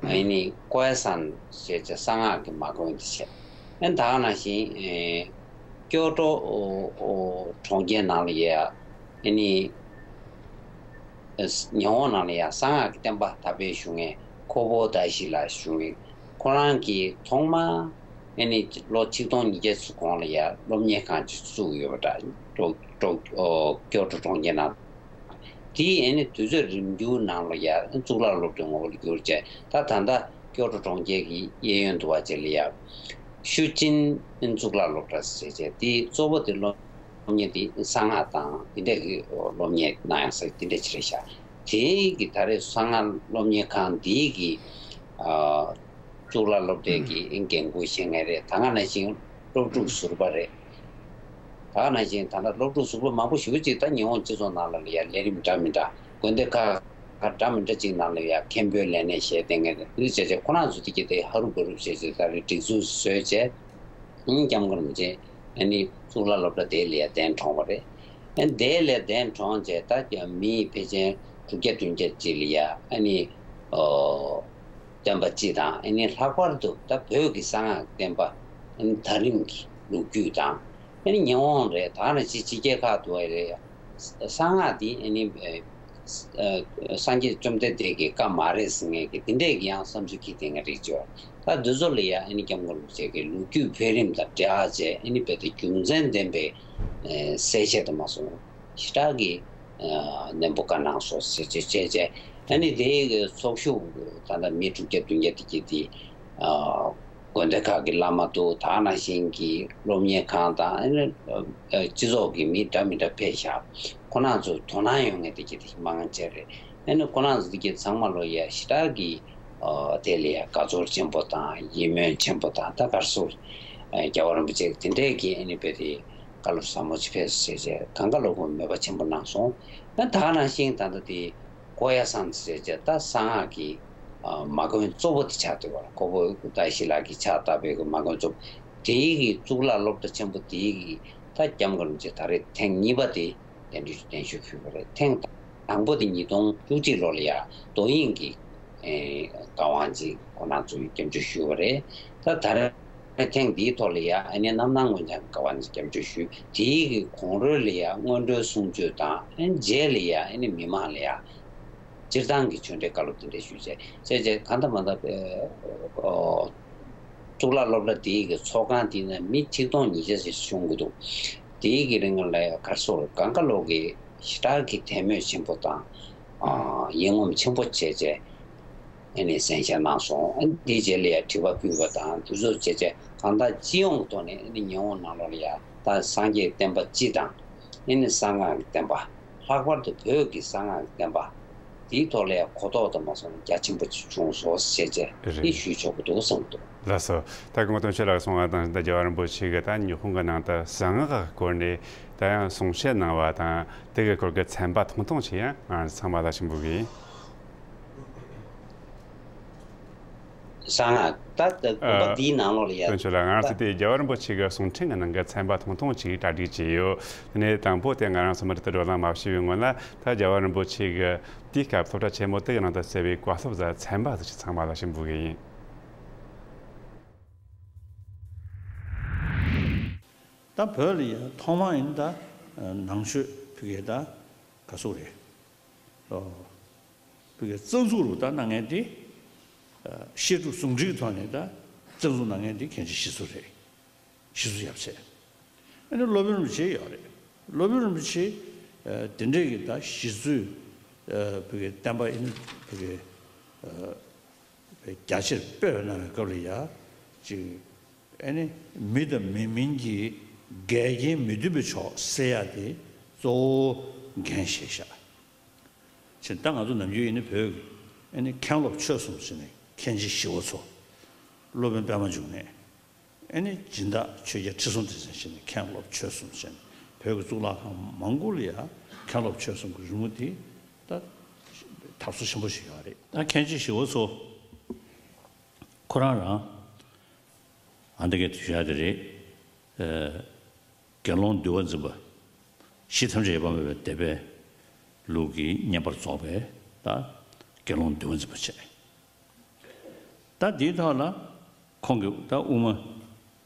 ཨ་ནི་ཀོ་ཡ་སན་ཞེས་བྱ་གསང་སྔགས་ཀྱི་མ་དགོན་དེ་བྱས། ཨ་ནི་ད་ག་ནང་བཞིན་ཨེ་ཀྱོ་ཀྲོ་ཨོ་ཨོ་གྲོང་ཁྱེར་ནང་ལ་ཡ་ཨ་ནི་ཉི་ཧོང་ནང་ལ་ཡ་གསང་སྔགས་ཀྱི་བསྟན་པ་དར་སྤེལ་ཞུ་མཁན་ཁོ་བོ་དཱ་ཤི་ལགས་ཞུ་མཁན། ཁོ་རང་གིས་ཐོག་མར་ཨ་ནི་ལོ་ཆིག་སྟོང་ཉིས་བརྒྱ་ཙམ་གོང་ལ་ཡ་སློབ་གཉེར་ཁང་ཅིག་བཙུགས་ཡོད་པ་འདྲ། ཀྲོ་ཀྲོ་ཨོ་ཀྱོ་ཀྲོ་གྲོང་ཁྱེར་ནང་། དེའི་ཨ་ནི་དུས་ཚོད་རིམ་འགྱུར་ནང་ལ་ཡ་གཙུག་ལག་སློབ་གྲྭའི་ངོ་བོར་གྱུར་བྱས། ད་ད་ལྟ་ཀྱོ་ཀྲོ་གྲོང་ཁྱེར་གྱི་གཡས་གཡོན་དུ་བ་ཅིག་ལ་ཡ་ཤུ་ཅིན་གཙུག་ལག་སློབ་གྲྭ་ཟེར་བྱས། དེའི་གཙོ་བོ་དེ་སློབ་གཉེར་དེ་གསང་སྔགས་དང་དེ་འདྲས་ཀྱི་སློབ་གཉེར་གནང་ཡག་ས་དེ་འདྲས་ཅིག་རེད་ཤག་དེའི་གི་ད་རེས་གསང་སྔགས་སློབ་གཉེར་ཁང་འདིའི་གི་ཨ་གཙུག་ལག་སློབ་གྲྭའི་གི་འགན་འཁུར་བཞེས་མཁན་རེད། ད་ག་ནང་བཞིན་སློབ་ཕྲུག་ཟུར་པ་རེད། ད་ག་ནང་བཞིན་ད་ལྟ་སློབ་ཕྲུག་ཟུར་པ་མང་པོ་ཞེ་པོ་ཅིག་ད་ཉི་ཧོང་སྤྱི་ཚོགས་ནང་ལ་ཡ་ལས་རིམ་འདྲ་མི་འདྲ་དགོན་སྡེ་ཁག་ཁག་འདྲ་མི་འདྲ་ཅིག་ནང་ལ་ཡ་མཁན་པོའི་ལས་གནས་བཞེས་བསྡད་མཁན་རེད། འདི་བྱས་བྱས་ཁོ་རང་ཚོ་དེ་གི་དེ་ཧ་རུ་བ་རུ་བྱས་བྱས་ད་རེས་སྒྲིག་འཛུགས་བཟོས་བྱས། ཨིན་སྐྱབས་མགོན་རིན་པོ་ཆེ་ཨ་ནི་གཙུག་ལག་སློབ་གྲྭ་དེ་ལ་ཡ་གདན་དྲངས་པ་རེད། ཨ་ནི་དེ་ལ་གདན་དྲངས་བྱས་ད་ཀྱང་མི་ཕལ་ཆེར་དྲུག་བརྒྱ་བདུན་བརྒྱ་ཅིག་ལ་ཡ་ཨ་ནི་ཨོ་བསྟན་པ་སྤྱི་དང་། ཨ་ནི་ལྷག་པར་དུ་ད་བོད་ཀྱི་གསང་སྔགས་བསྟན་པ་ཨ་ནི་དར་རིམ་གྱི་ལོ་རྒྱུས་དང་། ཨ་ནི་ཉི་ཧོང་རེད། ད་ནི་ཕྱི་ཕྱི་རྒྱལ་ཁག་ཏུ་བ་རེད། གསང་སྔགས་འདི་ཨ་ནི་ཨ་སངས་རྒྱས་བཅོམ་ལྡན་འདས་ཀྱི་བཀའ་མ་རེད་ཟེར་མཁན་གྱི་དེ་འདྲས་ཀྱི་ཡང་བསམ་ཚུལ་འཁྱེར་བསྡད་མཁན་རིགས་ཅིག་ཡོད། ད་འདི་ཚོ་ལ་ཡ་ཨ་ནི་སྐྱབས་མགོན་རིན་པོ་ཆེ་གི་ལོ་རྒྱུས་འཕེལ་རིམ་དང་འབྲེལ་བ་བྱས། ཨ་ནི་རྦད་དེ་རྒྱུ་མཚན་ལྡན་པའི་ཨེ་གསལ་བཤད་དུ་མ་སོང་ཞེ་དྲག་གི་ཨ་ནན་པོ་བཀའ་གནང་སོང་ཟེར་བྱས་བྱས་བྱས། ཨ་ནི་དེའི་གི་ཚོགས་ཞུགས་ད་ལྟ་མི་དྲུག་བརྒྱ་བདུན་བརྒྱ་དེ་གྱད་དེ་ཨ་དགོན་སྡེ་ཁག་གི་བླ་མ་འདུག་ད་ག་ནང་བཞིན་གྱི་སློབ་གཉེར་ཁང་དང་། ཨ་ནི་ཨ་སྤྱི་ཚོགས་ཀྱི་མི་འདྲ་མི་འདྲ་ཕེབས་ཤག་ཁོ་རང་ཚོ་དོ་སྣང་ཡོང་མཁན་དེ་གྱད་དེ་མང་ཆེ་རེད། ཨ་ནི་ཁོ་རང་ཚོ་དེ་གྱད་ཚང་མ་ལོ་ཡ་ཞེ་དྲག་གི་ཨ་དེ་ལ་ཡ་དགའ་ཚོར་ཆེན་པོ་དང་ཡིད་སྨོན་ཆེན་པོ་དང་། ད་ག་རེ་ཟེར། ཨ་རྒྱལ་བ་རིན་པོ་ཆེ་དེ་འདྲས་ཀྱི་ཨ་ནི་རྦད་དེ་བཀའ་སློབ་ཟབ་མོ་ཅིག་ཕེབས་ཟེར་བྱས་གང་ག་ལོ་ཁོང་མོས་པ་ཆེན་པོ་གནང་སོང་། ཨ་ད་ག་ནང་བཞིན་ད་ལྟ་དེ་ཀོ་ཡ་སན་ཟེར་བྱས་ད་གསང་སྔགས་ཀྱི་ཨ་མ་དགོན་གཙོ་བོ་དེ་ཆགས་བསྡད་པ་རེད། ཁོ་བོ་དཱ་ཤི་ལགས་ཀྱིས་ཕྱག་བཏབ་པའི་གི་མ་དགོན་གཙོ་བོ་དེའི་གི་གཙུག་ལག་སློབ་གྲྭ་ཆེན་པོ་དེའི་གི་ད་སྐྱབས་མགོན་རིན་པོ་ཆེ་ད་རེས་ཐེངས་གཉིས་པ་དེ་གདན་འདྲེན་གདན་ཞུ་ཞུས་པ་རེད། ཐེངས་དང་པོ་དེ་ཉིས་སྟོང་བཅུ་གཅིག་ལོ་ལ་ཡ་རྡོ་དབྱིངས་ཀྱི་ཨེ་བཀའ་དབང་ཅིག་ཁོང་རྣམ་ཚོས་སྐྱབས་འཇུག་ཞུས་པ་རེད། ད་ད་རེས་ཐེངས་འདིའི་ཐོག་ལ་ཡ་ཨ་ནི་རྣམ་སྣང་མངོན་བྱང་གི་བཀའ་དབང་ཅིག་སྐྱབས་འཇུག་ཞུས། དེའི་གི་གོང་རོལ་ལ་ཡ་སྔོན་འགྲོའི་གསུང་ཆོས་དང་། ཨ་ནི་རྗེས་ལ་ཡ་ཨ་ནི་མི་མང་ལ་ཡ་སྤྱིར་བཏང་གི་ཆོས་འབྲེལ་བཀའ་སློབ་དེ་འདྲ་ཞུས་བྱས་བྱས་བྱས་གང་ལྟར་མ་ལྟར་ཨོ་གཙུག་ལག་སློབ་གྲྭ་དེའི་གི་ཚོགས་ཁང་དེ་ན་མི་ཆིག་སྟོང་ཉིས་བརྒྱ་ཞིག་ཤོང་གི་འདུག་དེའི་གི་རིང་ལ་ཡ་ག་རེ་ཟེར་གང་ག་ལོག་གི་ཞེ་དྲག་གི་དད་མོས་ཆེན་པོ་དང་། ཨ་ཡིད་ངོམ་ཆེན་པོ་བྱས་བྱས་ཨ་ནི་གསན་བཞེས་གནང་སོང་། ཨ་ནི་དེའི་རྗེས་ལ་ཡ་དྲི་བ་ཕུལ་བ་དང་དེ་ཚོ་བྱས་བྱས་གང་ལྟར་སྤྱི་ཡོངས་ཀྱི་ཐོག་ནས་ཨ་ནི་ཉི་ཧོང་ནང་ལོགས་ལ་ཡ་ད་སངས་རྒྱས་བསྟན་པ་སྤྱི་དང་ ཨེ་ནི་གསང་སྔགས་ཀྱི་བསྟན་པ། ལྷག་པར་དུ་བོད་ཀྱི་གསང་སྔགས་ཀྱི་བསྟན་པ་དེའི་ཐོག་ལ་ཡང་གོ་རྟོགས་དང་མ་སོང་རྒྱ་ཆེན་པོ་ཅིག་བྱུང་སོང་ཞེས་བྱས་རེད། འདི་ཞུས་ཆོག་གི་འདུག་བསམ་འདུག་ལགས་སོ། ད་སྐུ་ངོ་དོན་གཅོད་ལགས་གསུང་བ་དང་ད་རྒྱལ་བ་རིན་པོ་ཆེ་གིས་ད་ཉི་ཧོང་གི་ནང་དུ་གསང་སྔགས་ཀྱི་སྐོར་ནས་ད་ཡང་གསུང་བཤད་གནང་བ་དང་དེ་གི་སྐོར་གྱི་ཚན་པ་ཐུང་ཐུང་ཞིག་ཡང་ང་ཚང་མ་ལ་ཞུ་འབོད་གི་ཡིན། གསང་སྔགས་ད་ལྟ་དགོན་པ་འདིའི་ནང་ལོགས་ལ་ཡ། དོན་གཅོད་ལགས། ང་རང་ཚོ་དེ་རྒྱལ་བ་རིན་པོ་ཆེ་གི་གསུང་འཕྲིན་གྱི་ནང་གི་ཚན་པ་ཐུང་ཐུང་ཅིག་གྲ་སྒྲིག་བྱས་ཡོད། དེ་ནས་དང་པོ་དེ་ང་རང་ཚོ་མུ་མཐུད་དུ་བགྲོ་གླེང་མ་བྱས་པའི་སྔོན་ལ་ད་རྒྱལ་བ་རིན་པོ་ཆེ་གི་དེའི་སྐབས་སློབ་གྲྭ་ཆེན་མོ་དེ་གི་ནང་དུ་གསལ་བའི་བཀའ་སློབ་ཟེར་ཚན་པ་ཟིག་ཅིག་ཚང་མ་ལ་ཞུ་འབོད་གི་ཡིན། ད་བོད་ལ་ཡ་ཐོག་མ་ཡིན་ད་ནང་ཆོས་ཕ་གི་ད་ག་ཚོད་རེད། ཨོ། བོད་ཀྱི་རྩ་འཛུགས་རུ་ད་གནང་མཁན་དེ། ཨ། བཤད་སྒྲུབ་ཟུང་འབྲེལ་གྱི་ཐོག་ནས་ད་རྩ་འཛུགས་གནང་མཁན་དེ་མཁན་ཆེན་ཞི་འཚོ་རེད། ཞི་འཚོ་ཡབ་སྲས། ཨ་ནི་སློབ་དཔོན་རིན་པོ་ཆེ་ཡོད་རེད། སློབ་དཔོན་རིན་པོ་ཆེ། ཨ། དེ་འདྲས་ཀྱི་ད་ཞི་འཚོའི། ཨ། བོད་ཀྱི་བསྟན་པ་ཡིན་བོད་ཀྱི། ཨ། རྒྱ་ཆེར་སྤེལ་བ་གནང་བའི་སྐབས་ལ་ཡ། ཅིག་ཨ་ནི་མི་དང་མི་མིན་གྱི་འགལ་རྐྱེན་མི་མཐུན་པའི་ཕྱོགས་སེལ་ཡ་དེ་གཙོ་བོ་འགན་བཞེས་ཤག་ཕྱིན་ད་ང་ཚོ་ནམ་རྒྱུན་ཡིན་ན་བོད་ཀྱི་ཨ་ནི་མཁན་སློབ་ཆོས་གསུམ་ཟེར་ནས་མཁན་ཆེན་ཞི་བ་འཚོ། སློབ་དཔོན་པད་མ་འབྱུང་གནས། ཨ་ནི་སྦྱིན་བདག་ཆོས་རྒྱལ་ཁྲི་སྲོང་ལྡེ་བཙན་ཟེར་ནས་མཁན་སློབ་ཆོས་གསུམ་ཟེར་ནས་བོད་ཀྱི་གཙུག་ལག་ཁང་མང་པོ་ལ་ཡ་མཁན་སློབ་ཆོས་གསུམ་གྱི་རི་མོ་དེ་ད་དར་སྲོལ་ཆེན་པོ་ཞིག་ཡོད་རེད། ད་མཁན་ཆེན་ཞི་བ་འཚོ་ཁོ་རང་རང་ཨ་འདི་གའི་དུས་ཤ་དེ་རེད། ཨ། དགེ་སློང་འདུལ་བ་འཛིན་པ། གཞི་ཐམས་ཅད་ཡོད་པར་སྨྲ་བའི་སྡེ་པའི་ལུགས་ཀྱི་བསྙེན་པར་རྫོགས་པའི་ད་དགེ་སློང་འདུལ་བ་འཛིན་པ་བྱས། ད་འདིའི་ཐོག་ལ་ཁོང་གིས་ད་དབུ་མ་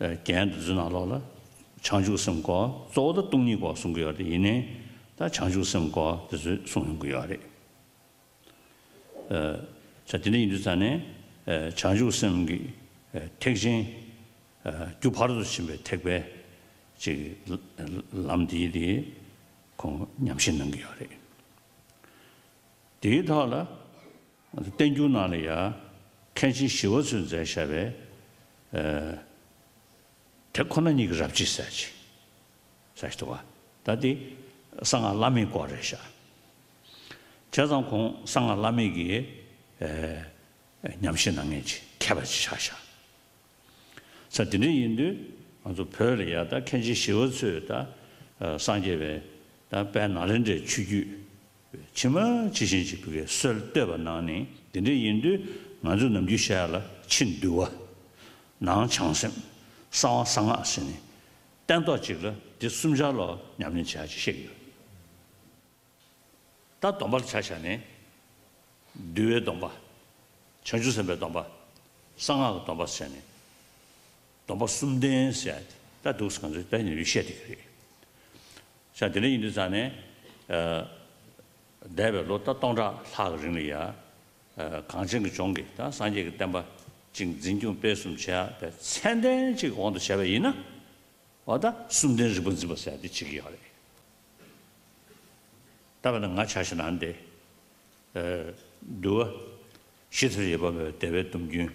རྒྱན་དེ་ཚོའི་ནང་ལོགས་ལ་བྱང་ཆུབ་སེམས་སྐོར་གཙོ་བོ་ད་སྟོང་ཉིད་སྐོར་གསུང་གི་ཡོད་རེད། ཡིན་ནའི་ད་བྱང་ཆུབ་སེམས་སྐོར་དེ་ཚོ་གསུང་ཡོང་གི་ཡོད་རེད། ཨ། ས་དེ་འདྲ་ཡིན་དུས་ཙང་ནས། ཨ། བྱང་ཆུབ་སེམས་ཀྱི། ཨ། ཐེག་ཆེན། ཨ། རྒྱུ་ཕ་རོལ་ཏུ་ཕྱིན་པའི་ཐེག་པའི་ཅིག་ལམ་འདིའི་དེ་ཁོང་ཉམས་བཞེས་གནང་གི་ཡོད་རེད། དེའི་ཐོག་ལ་བསྟན་འགྱུར་ནང་ལ་ཡང་མཁན་ཆེན་ཞི་བ་འཚོས་མཛད་བཞག་པའི། ཨ། དེ་ཁོ་ན་ཉིད་ཀྱི་རབ་བྱེད་ཟེར་ཅིག་ཟེར་ཞིག་འདུག་བ། ད་དེ་གསང་སྔགས་བླ་མེད་སྐོར་རེད་ཤག་བྱས་ཙང་ཁོང་གསང་སྔགས་བླ་མེད་ཀྱི། ཨེ། ཉམས་བཞེས་གནང་མཁན་ཅིག་མཁས་པ་ཅིག་ཆགས་ཤག་ས་དེ་འདྲ་ཡིན་དུས་ང་ཚོ་བོད་ལ་ཡ་ད་མཁན་ཆེན་ཞི་བ་འཚོས་ད་སངས་རྒྱས་པའི་ད་དཔལ་ནཱ་ལེནྡྲའི་ཆོས་བརྒྱུད། ཇི་མ་ཇི་བཞིན་ཅིག་བོད་ཀྱི་སྲོལ་བཏོད་པ་གནང་ནས་དེ་འདྲ་ཡིན་དུས་ང་ཚོས་ནམ་རྒྱུན་བཤད་ཡ་ལ་ཕྱི་འདུལ་བ། ནང་བྱང་སེམས། གསང་བ་གསང་སྔགས་ཟེར་ནས་སྟན་ཐོག་གཅིག་ལ་འདི་གསུམ་ཆར་ལོ་ཉམས་ལེན་བྱེད་ཡ་ཅིག་བཤད་ཀྱི་ཡོད། ད་སྡོམ་པ་ལ་ཆ་བཞག་ནས་འདུལ་བའི་སྡོམ་པ། བྱང་ཆུབ་སེམས་དཔའི་སྡོམ་པ། གསང་སྔགས་ཀྱི་སྡོམ་པ་ཟེར་ནས་སྡོམ་པ་གསུམ་ལྡན་ཟེར་ཡ་དེ་ད་འདུག་སེ་ང་ཚོས་ད་ཡིན་ཡུལ་བཤད་བསྡད་ཀྱི་རེད། ས་དེ་འདྲ་ཡིན་དུས་ཙང་ནས། ཨ། འདས་པའི་ལོ་ད་སྟོང་ཕྲག་ལྷག་གི་རིང་ལ་ཡ། ཨ། གངས་ཅན་གྱི་ལྗོངས་ཀྱི་ད་སངས་རྒྱས་ཀྱི་བསྟན་པ་ཅིག་འཛིན་སྐྱོང་སྤེལ་གསུམ་བྱས་པའི་ཚད་ལྡན་ཅིག་དབང་དུ་བྱས་པ་ཡིན་ན། འོ་ད་གསུམ་ལྡན་རིག་པ་འཛིན་པ་ཟེར་ཡ་དེ་བྱེད་ཀྱི་ཡོད་རེད། ད་བས་ན་ང་ཆ་བཞག་ན་འདི། ཨ། འདུལ་བ། གཞི་ཐམས་ཅད་ཡོད་པར་སྨྲ་བའི་སྡེ་པའི་སྡོམ་རྒྱུན་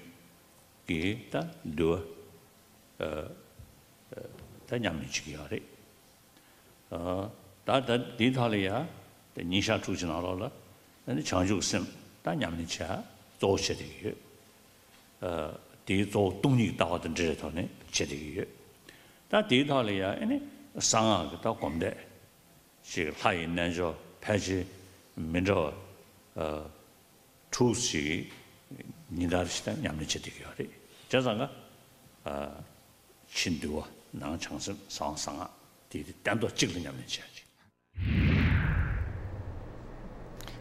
གྱི་ད་འདུལ་བ། ཨ། ད་ཉམས་ལེན་བྱེད་ཀྱི་ཡོད་རེད། ཨ། ད་ད་འདིའི་ཐོག་ལ་ཡ། ད་ཉིན་ཞག་དྲུག་ཅུ་ནང་ལོགས་ལ། ཨ་ནི་བྱང་ཆུབ་སེམས་ད་ཉམས་ལེན་བྱ་གཙོ་བོ་བྱེད་བསྡད་ཀྱི་ཡོད། ཨ། དེའི་གཙོ་བོ་སྟོང་ཉིད་ཀྱི་ལྟ་བ་དང་འབྲེལ་བའི་ཐོག་ནས་བྱེད་བསྡད་ཀྱི་ཡོད། ད་དེའི་ཐོག་ལ་ཡ་ཨ་ནི་གསང་སྔགས་ཀྱི་ད་སྒོམ་བཟླས་ཅིག་ལྷ་ཡི་རྣལ་འབྱོར་ཕལ་ཆེར་མི་འདྲ་བ། ཨ། དྲུག་ཅིག་ཉིན་ལྟར་ཞིག་ད་ཉམས་ལེན་བྱེད་བསྡད་ཀྱི་ཡོད་རེད། བྱས་ཙང་ཀ། ཨ། ཕྱི་འདུལ་བ། ནང་བྱང་སེམས། གསང་བ་གསང་སྔགས་དེ་དེ་སྟན་ཐོག་གཅིག་ལ་ཉམས་ལེན་བྱེད་ཡ་ཅིག་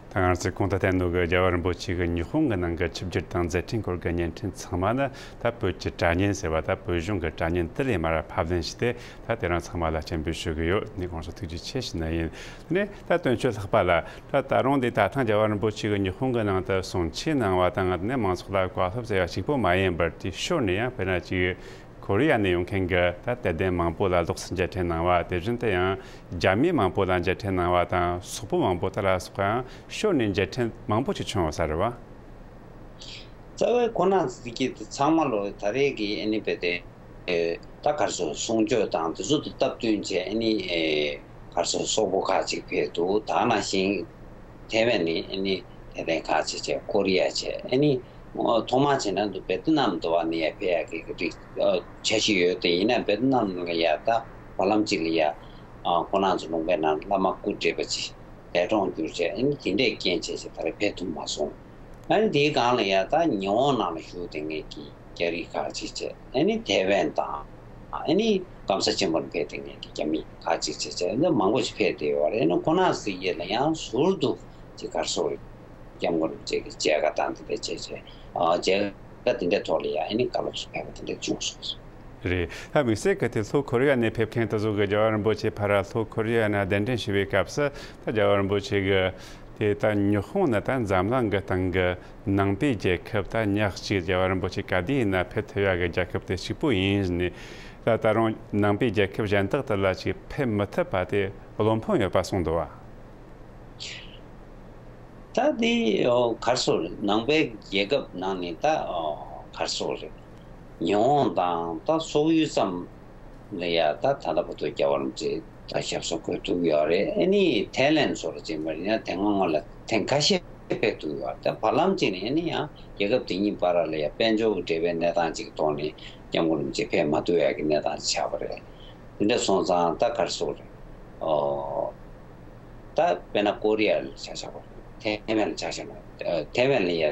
ད་ང་ཚོས་གོང་དུ་བསྟན་འདུག་གི་རྒྱལ་བ་རིན་པོ་ཆེ་གི་ཉི་ཧོང་གི་ནང་གི་ཆིབས་བསྒྱུར་དང་མཛད་འཕྲིན་སྐོར་གྱི་བརྙན་འཕྲིན་ཚང་མ་ནི་ད་བོད་ཀྱི་དྲ་བརྙན་ཟེར་བ། ད་བོད་གཞུང་གི་དྲ་བརྙན་དེ་ལས་མར་ཕབ་ལེན་བྱས་ཏེ་ད་དེ་རིང་ཚང་མ་ལ་སྤྱན་འབུལ་ཞུ་གི་ཡོད། ནི་གོང་ས་ཐུགས་རྗེ་ཆེ་ཞུ་ནི་ཡིན། ནས་ད་དོན་གཅོད་ལྷག་པ་ལ། ད་ད་རུང་འདི་ད་ཐེངས་རྒྱལ་བ་རིན་པོ་ཆེ་གི་ཉི་ཧོང་གི་ནང་དུ་གསུང་ཆོས་གནང་བ་དང་ནས་མང་ཚོགས་ལ་བཀའ་སློབ་ཟེར་བ་གཅིག་པོ་མ་ཡིན་པར། དེའི་ཞོར་ནས་ཡང་དཔེར་ན་ཅིག་ཁོ་རེ་ཡ་ནས་ཡོང་མཁན་གྱི་ད་དད་ལྡན་མང་པོ་ལ་ལོགས་སུ་མཇལ་འཕྲད་གནང་བ། དེ་བཞིན་དུ་ཡང་རྒྱ་མི་མང་པོ་ལ་མཇལ་འཕྲད་གནང་བ་དང་། སོག་པོ་མང་པོ་དེ་ལ་སོགས་ཡང་ཞོར་ནས་མཇལ་འཕྲད་མང་པོ་ཅིག་བྱུང་ཡོད་ས་རེད་བ། རྩ་བའི་ཁོ་ན་ཟིག་གི་དེ་ཚང་མ་ལོ་ད་རེས་ཀྱི་ཨ་ནི་བེ་དེ། ཨེ། ད་གར་སོང་གསུང་ཆོས་དང་དེ་ཚོ་དང་སྟབས་བསྟུན་བྱས་ཨ་ནི། ཨེ། གར་སོགས་སོག་པོ་ཁག་ཅིག་ཕེབས་འདུག་ད་ནང་བཞིན་ཐེ་ཝན་ནི་ཨ་ནི་དེ་ལས་ཁག་ཅིག་བྱས། ཀོ་རི་ཡ་བྱས། ཨ་ནི་ཐོག་མར་བྱས་ན་འདུག་ཝེ་ཏི་ནམ་འདུག་བ། ནི་ཡ་ཕེབས་ཡག་གི་རིགས་འཆར་གཞི་ཡོད་དེ། ཡིན་ན་ཝེ་ཏི་ནམ་ལ་ཡ་ད་བར་ལམ་གཅིག་ལ་ཡ་ཁོ་རང་ཚོ་ལུང་པའི་ནང་བླ་མ་སྐུ་བགྲེས་པ་ཅིག་འདས་གྲོངས་གྱུར་བྱས། ཨ་ནི་དེ་འདྲས་རྐྱེན་བྱས་བྱས་ད་རེས་ཕེབས་ཐུབ་མ་སོང་། ཨ་ནི་དེའི་སྒང་ལ་ཡ་ད་ཉི་འོང་ནང་ལ་བཞུགས་བསྡད་མཁན་གྱི་རྒྱ་རིགས་ཁག་ཅིག་བྱས། ཨ་ནི་ཐེ་ཝན་དང་། ཨ་ནི་སྐམ་ས་ཆེན་པོ་ནས་ཕེབས་བསྡད་མཁན་གྱི་རྒྱ་མི་ཁག་ཅིག་བྱས་བྱས། འདི་མང་པོ་ཞིག་ཕེབས་བསྡད་ཡོད་རེད། ཨ་ནི་ཁོ་རང་ཚོ་ཡིས་ལ་ཡང་ཟུར་དུ་ཅིག་གར་སོགས་སྐྱབས་མགོན་རིན་པོ་ཆེ་གི་མཇལ་ཁ་དང་དེ་འདྲ་བྱས་བྱས། ཨ་མཇལ་ཁ་དེ་འདྲའི་ཐོག་ལ་ཡང་ཨ་ནི་བཀའ་སློབ་ཚོ་ཕེབས་པ་དེ་འདྲ་བྱུང་སོང་། རེད། ད་དམིགས་བསལ་གྱི་དེ་ལྷོ་ཁོ་རི་ཡ་ནས་ཕེབས་མཁན་དེ་ཚོ་གིས་རྒྱལ་བ་རིན་པོ་ཆེ་ཕར་ལྷོ་ཁོ་རི་ཡ་ནས་གདན་འདྲེན་ཞུ་བའི་སྐབས་སུ། ད་རྒྱལ་བ་རིན་པོ་ཆེ་གིས་དེ་ད་ཉི་ཧོང་ནས་ད་འཛམ་གླིང་གི་སྟེང་གི་ནང་པའི་རྒྱལ་ཁབ་ད་ཉག་གཅིག་རྒྱལ་བ་རིན་པོ་ཆེ་ག་དུས་ཡིན་ན་ཕེབས་ཐུབ་ཡག་གི་རྒྱལ་ཁབ་དེ་གཅིག་པུ་ཡིན་ནས། ད་ད་རུང་ནང་པའི་རྒྱལ་ཁབ་གཞན་དག་དེ་ལ་ཅིག་ཕེབས་མི་ཐུབ་པ་དེ་བློ་ཕམ་ཡོད་པ་གསུངས་འདུག་བ། ད་དེ་ཨོ་གར་སོགས་རེད། ནང་པའི་རྒྱལ་ཁབ་ནང་ནས་ད་ཨོ་གར་སོགས་རེད། ཉི་ཧོང་དང་ད་སོག་ཡུལ་ཙམ་ལ་ཡ་ད་ད་ལྟ་བར་དུ་རྒྱལ་བ་རིན་པོ་ཆེ་ད་ཞབས་སོར་འཁོད་ཐུབ་ཡོད་རེད། ཨ་ནི་ཐའི་ལེན་སོགས་ལ་བྱས་པ་ཡིན་ན་དེ་སྔ་སྔོན་ལ་ཐེངས་ཁ་ཤས་ཕེབས་ཐུབ་ཡོད་རེད། ད་བར་ལམ་ཅིག་ནས་ཨ་ནི་ཡང་རྒྱལ་ཁབ་དེ་གཉིས་བར་ལ་ཡ་དཔལ་འབྱོར་གྱི་འབྲེལ་བའི་གནས་སྟངས་ཅིག་གི་ཐོག་ནས་སྐྱབས་མགོན་རིན་པོ་ཆེ་ཕེབས་མ་ཐུབ་ཡག་གི་གནས་སྟངས་ཅིག་ཆགས་པ་རེད། དེ་འདྲ་སོང་ཙང་ད་གར་སོགས་རེད། ཨོ། ད་དཔེར་ན་ཀོ་རི་ཡ་ལ་ཆ་བཞག་པ་རེད། ཐའེ་ཝན་ལ་ཆ་བཞག་ན། ཨ་ཐའེ་ཝན་ལ་ཡ་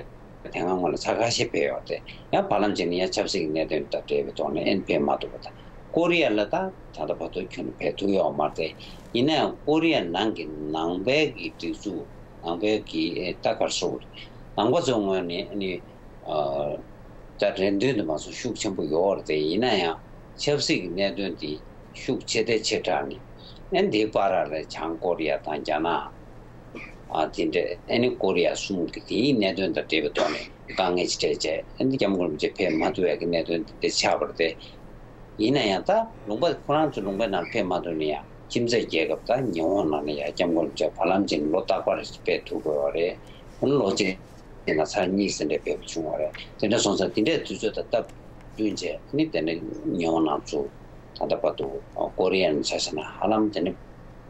དེ་སྔ་སྔོན་ལ་ཚར་ཁ་ཤས་ཕེབས་ཡོད་རེད། ཡང་བར་ལམ་ཅིག་ནས་ཡང་ཆབ་སྲིད་ཀྱི་གནད་དོན་དང་འབྲེལ་བའི་ཐོག་ནས་ཨེ་ཕེབས་མ་ཐུབ་པ་དང་། ཀོ་རི་ཡ་ལ་ད་ད་ལྟ་བར་དུ་ཁྱོན་ནས་ཕེབས་ཐུབ་ཡོད་མ་རེད། ཡིན་ན་ཡང་ཀོ་རི་ཡ་ནང་གི་ནང་པའི་གི་སྒྲིག་འཛུགས། ནང་པའི་གི་ཨེ་ད་གར་སོགས་རེད། ནང་པ་ཚོའི་ངོས་ནས་ཨ་ནི། ཨ་ད་རེ་འདུན་དུ་མ་སོང་ཤུགས་ཆེན་པོ་ཡོད་རེད་དེ། ཡིན་ན་ཡང་ཆབ་སྲིད་ཀྱི་གནད་དོན་དེ་ཤུགས་ཆེ་ཐལ་ཆེ་དྲགས་ནས། ཨ་ནི་དེའི་བར་ལ་བྱང་ཀོ་རི་ཡ་དང་རྒྱ་ནག་ཨ་དེ་འདྲ། ཨ་ནི་ཀོ་རི་ཡ་གསུམ་གྱི་དེའི་གནད་དོན་དང་འབྲེལ་བའི་ཐོག་ནས་དཀའ་ངལ་ཅིག་འཕྲད་བྱས། ཨ་ནི་སྐྱབས་མགོན་རིན་པོ་ཆེ་ཕེབས་མ་ཐུབ་ཡག་གི་གནད་དོན་དེ་འདྲ་ཆགས་པ་རེད་དེ། ཡིན་ན་ཡང་ད་ལུང་པ་ཁོ་རང་ཚོ་ལུང་པའི་ནང་ཕེབས་མ་ཐུབ་ན་ཡང་ཁྱིམ་མཚེས་རྒྱལ་ཁབ་ད་ཉི་ཧོང་ནང་ནས་ཡང་སྐྱབས་མགོན་རིན་པོ་ཆེ་བར་ལམ་ཅིག་ནས་ལོ་རྟག་པར་ཕེབས་ཐུབ་དགོས་པ་རེད། ཨ་ནི་ལོ་གཅིག་དེ་ན་ཚར་གཉིས་ཟིན་འདྲ་ཕེབས་པ་བྱུང་བ་རེད། དེ་འདྲ་སོང་ཙང་དེ་འདྲའི་དུས་ཚོད་དང་སྟབས་བསྟུན་བྱས་ནི་དེ་ནས་ཉི་ཧོང་ནང་ཚུར་ད་ལྟ་བར་དུ་ཀོ་རི་ཡ་ནས་ཆ་བཞག་ན་ཧ་ལམ་དེ་ནས་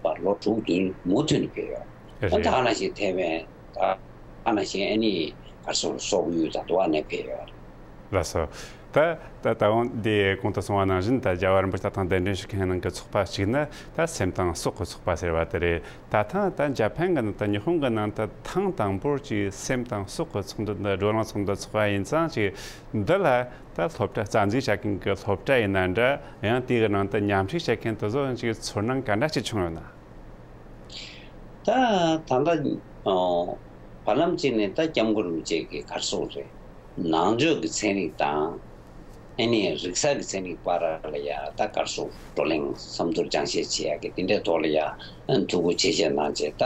བར་ལོ་དྲུག་བདུན་མུ་མཐུད་ནས་ཕེབས་ཡོད། ད་རེད། ད་ནང་བཞིན་ཐེ་ཝན། ད་ནང་བཞིན་ཨ་ནི་གར་སོགས་སོག་ཡུལ་དང་དུ་བ་ནས་ཕེབས་ཡོད། ལགས་སོ། ད་ད་ད་འོང་འདི་གོང་དུ་གསུངས་པ་ནང་བཞིན་ད་རྒྱལ་བ་རིན་པོ་ཆེ་ད་ཐེངས་གདན་འདྲེན་ཞུ་མཁན་ནང་གི་ཚོགས་པ་གཅིག་ནི་ད་སེམས་དང་སྲོག་གི་ཚོགས་པ་ཟེར་བ་དེ་རེད། ད་ཐེངས་ད་འཇར་པན་གི་ནང་ད་ཉི་ཧོང་གི་ནང་ད་ཐེངས་དང་པོར་གྱི་སེམས་དང་སྲོག་གི་ཚོགས་འདུ་འདི་བགྲོ་གླེང་ཚོགས་འདུ་ཚོགས་པ་ཡིན་ཙང་ཅིག་འདི་ལ་ད་སློབ་གྲྭ་རྩ་འཛིན་བྱ་མཁན་གྱི་སློབ་གྲྭ་ཡིན་ན་འདྲ། ཡང་དེའི་ནང་ད་མཉམ་ཞུགས་བྱེད་མཁན་དེ་ཚོ་ཅིག་ཚོར་སྣང་ག་འདྲ་ཅིག་བྱུང་ཡོད་ན། ད་ད་ལྟ་ཨོ་བར་ལམ་གཅིག་ནས་ད་སྐྱབས་མགོན་རིན་པོ་ཆེ་གི་གར་སོགས་རེད། ནང་ཆོས་ཀྱི་ཚན་རིག་དང་། ཨ་ནི་རིག་གསར་གྱི་ཚན་རིག་བར་ལ་ཡ་ད་གར་སོགས་བགྲོ་གླེང་བསམ་ཚུལ་སྦྱང་བཤད་བྱེད་ཡ་གི་དེ་འདྲའི་ཐོག་ལ་ཡ་ཐུགས་ཁུར་ཆེ་བཞེས་གནང་བྱས། ད་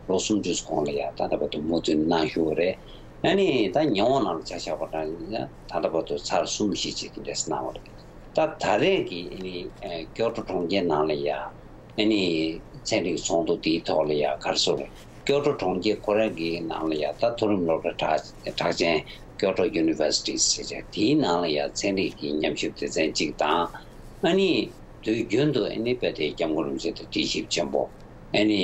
ལོ་སུམ་ཅུ་གོང་ལ་ཡ་ད་ལྟ་བར་དུ་མུ་མཐུད་གནང་བཞུགས་པ་རེད། ཨ་ནི་ད་ཉི་ཧོང་ནང་ལ་ཆ་བཞག་པ་ན་ཡ་ད་ལྟ་བར་དུ་ཚར་གསུམ་བཞི་ཅིག་དེ་འདྲས་གནང་བ་རེད། ད་ད་རེས་ཀྱི་ཨ་ནི་ཀྱོ་ཊོ་གྲོང་ཁྱེར་ནང་ལ་ཡ། ཨ་ནི་ཚན་རིག་ཚོགས་འདུ་དེའི་ཐོག་ལ་ཡ་གར་སོགས་རེད། ཀྱོ་ཊོ་གྲོང་ཁྱེར་ཁོ་རང་གི་ནང་ལ་ཡ་ད་མཐོ་རིམ་སློབ་གྲྭ་གྲགས་གྲགས་ཅན་ཀྱོ་ཊོ་ཡུ་ནི་ཝར་སི་ཊི་ཟེར་བྱས། དེའི་ནང་ལ་ཡ་ཚན་རིག་གི་མཉམ་ཞུགས་སྡེ་ཚན་གཅིག་དང་། ཨ་ནི་དུས་རྒྱུན་དུ་ཨ་ནི་དཔེ་དེ་སྐྱབས་མགོན་རིན་པོ་ཆེ་དང་དྲི་ཞིབ་ཆེན་པོ། ཨ་ནི་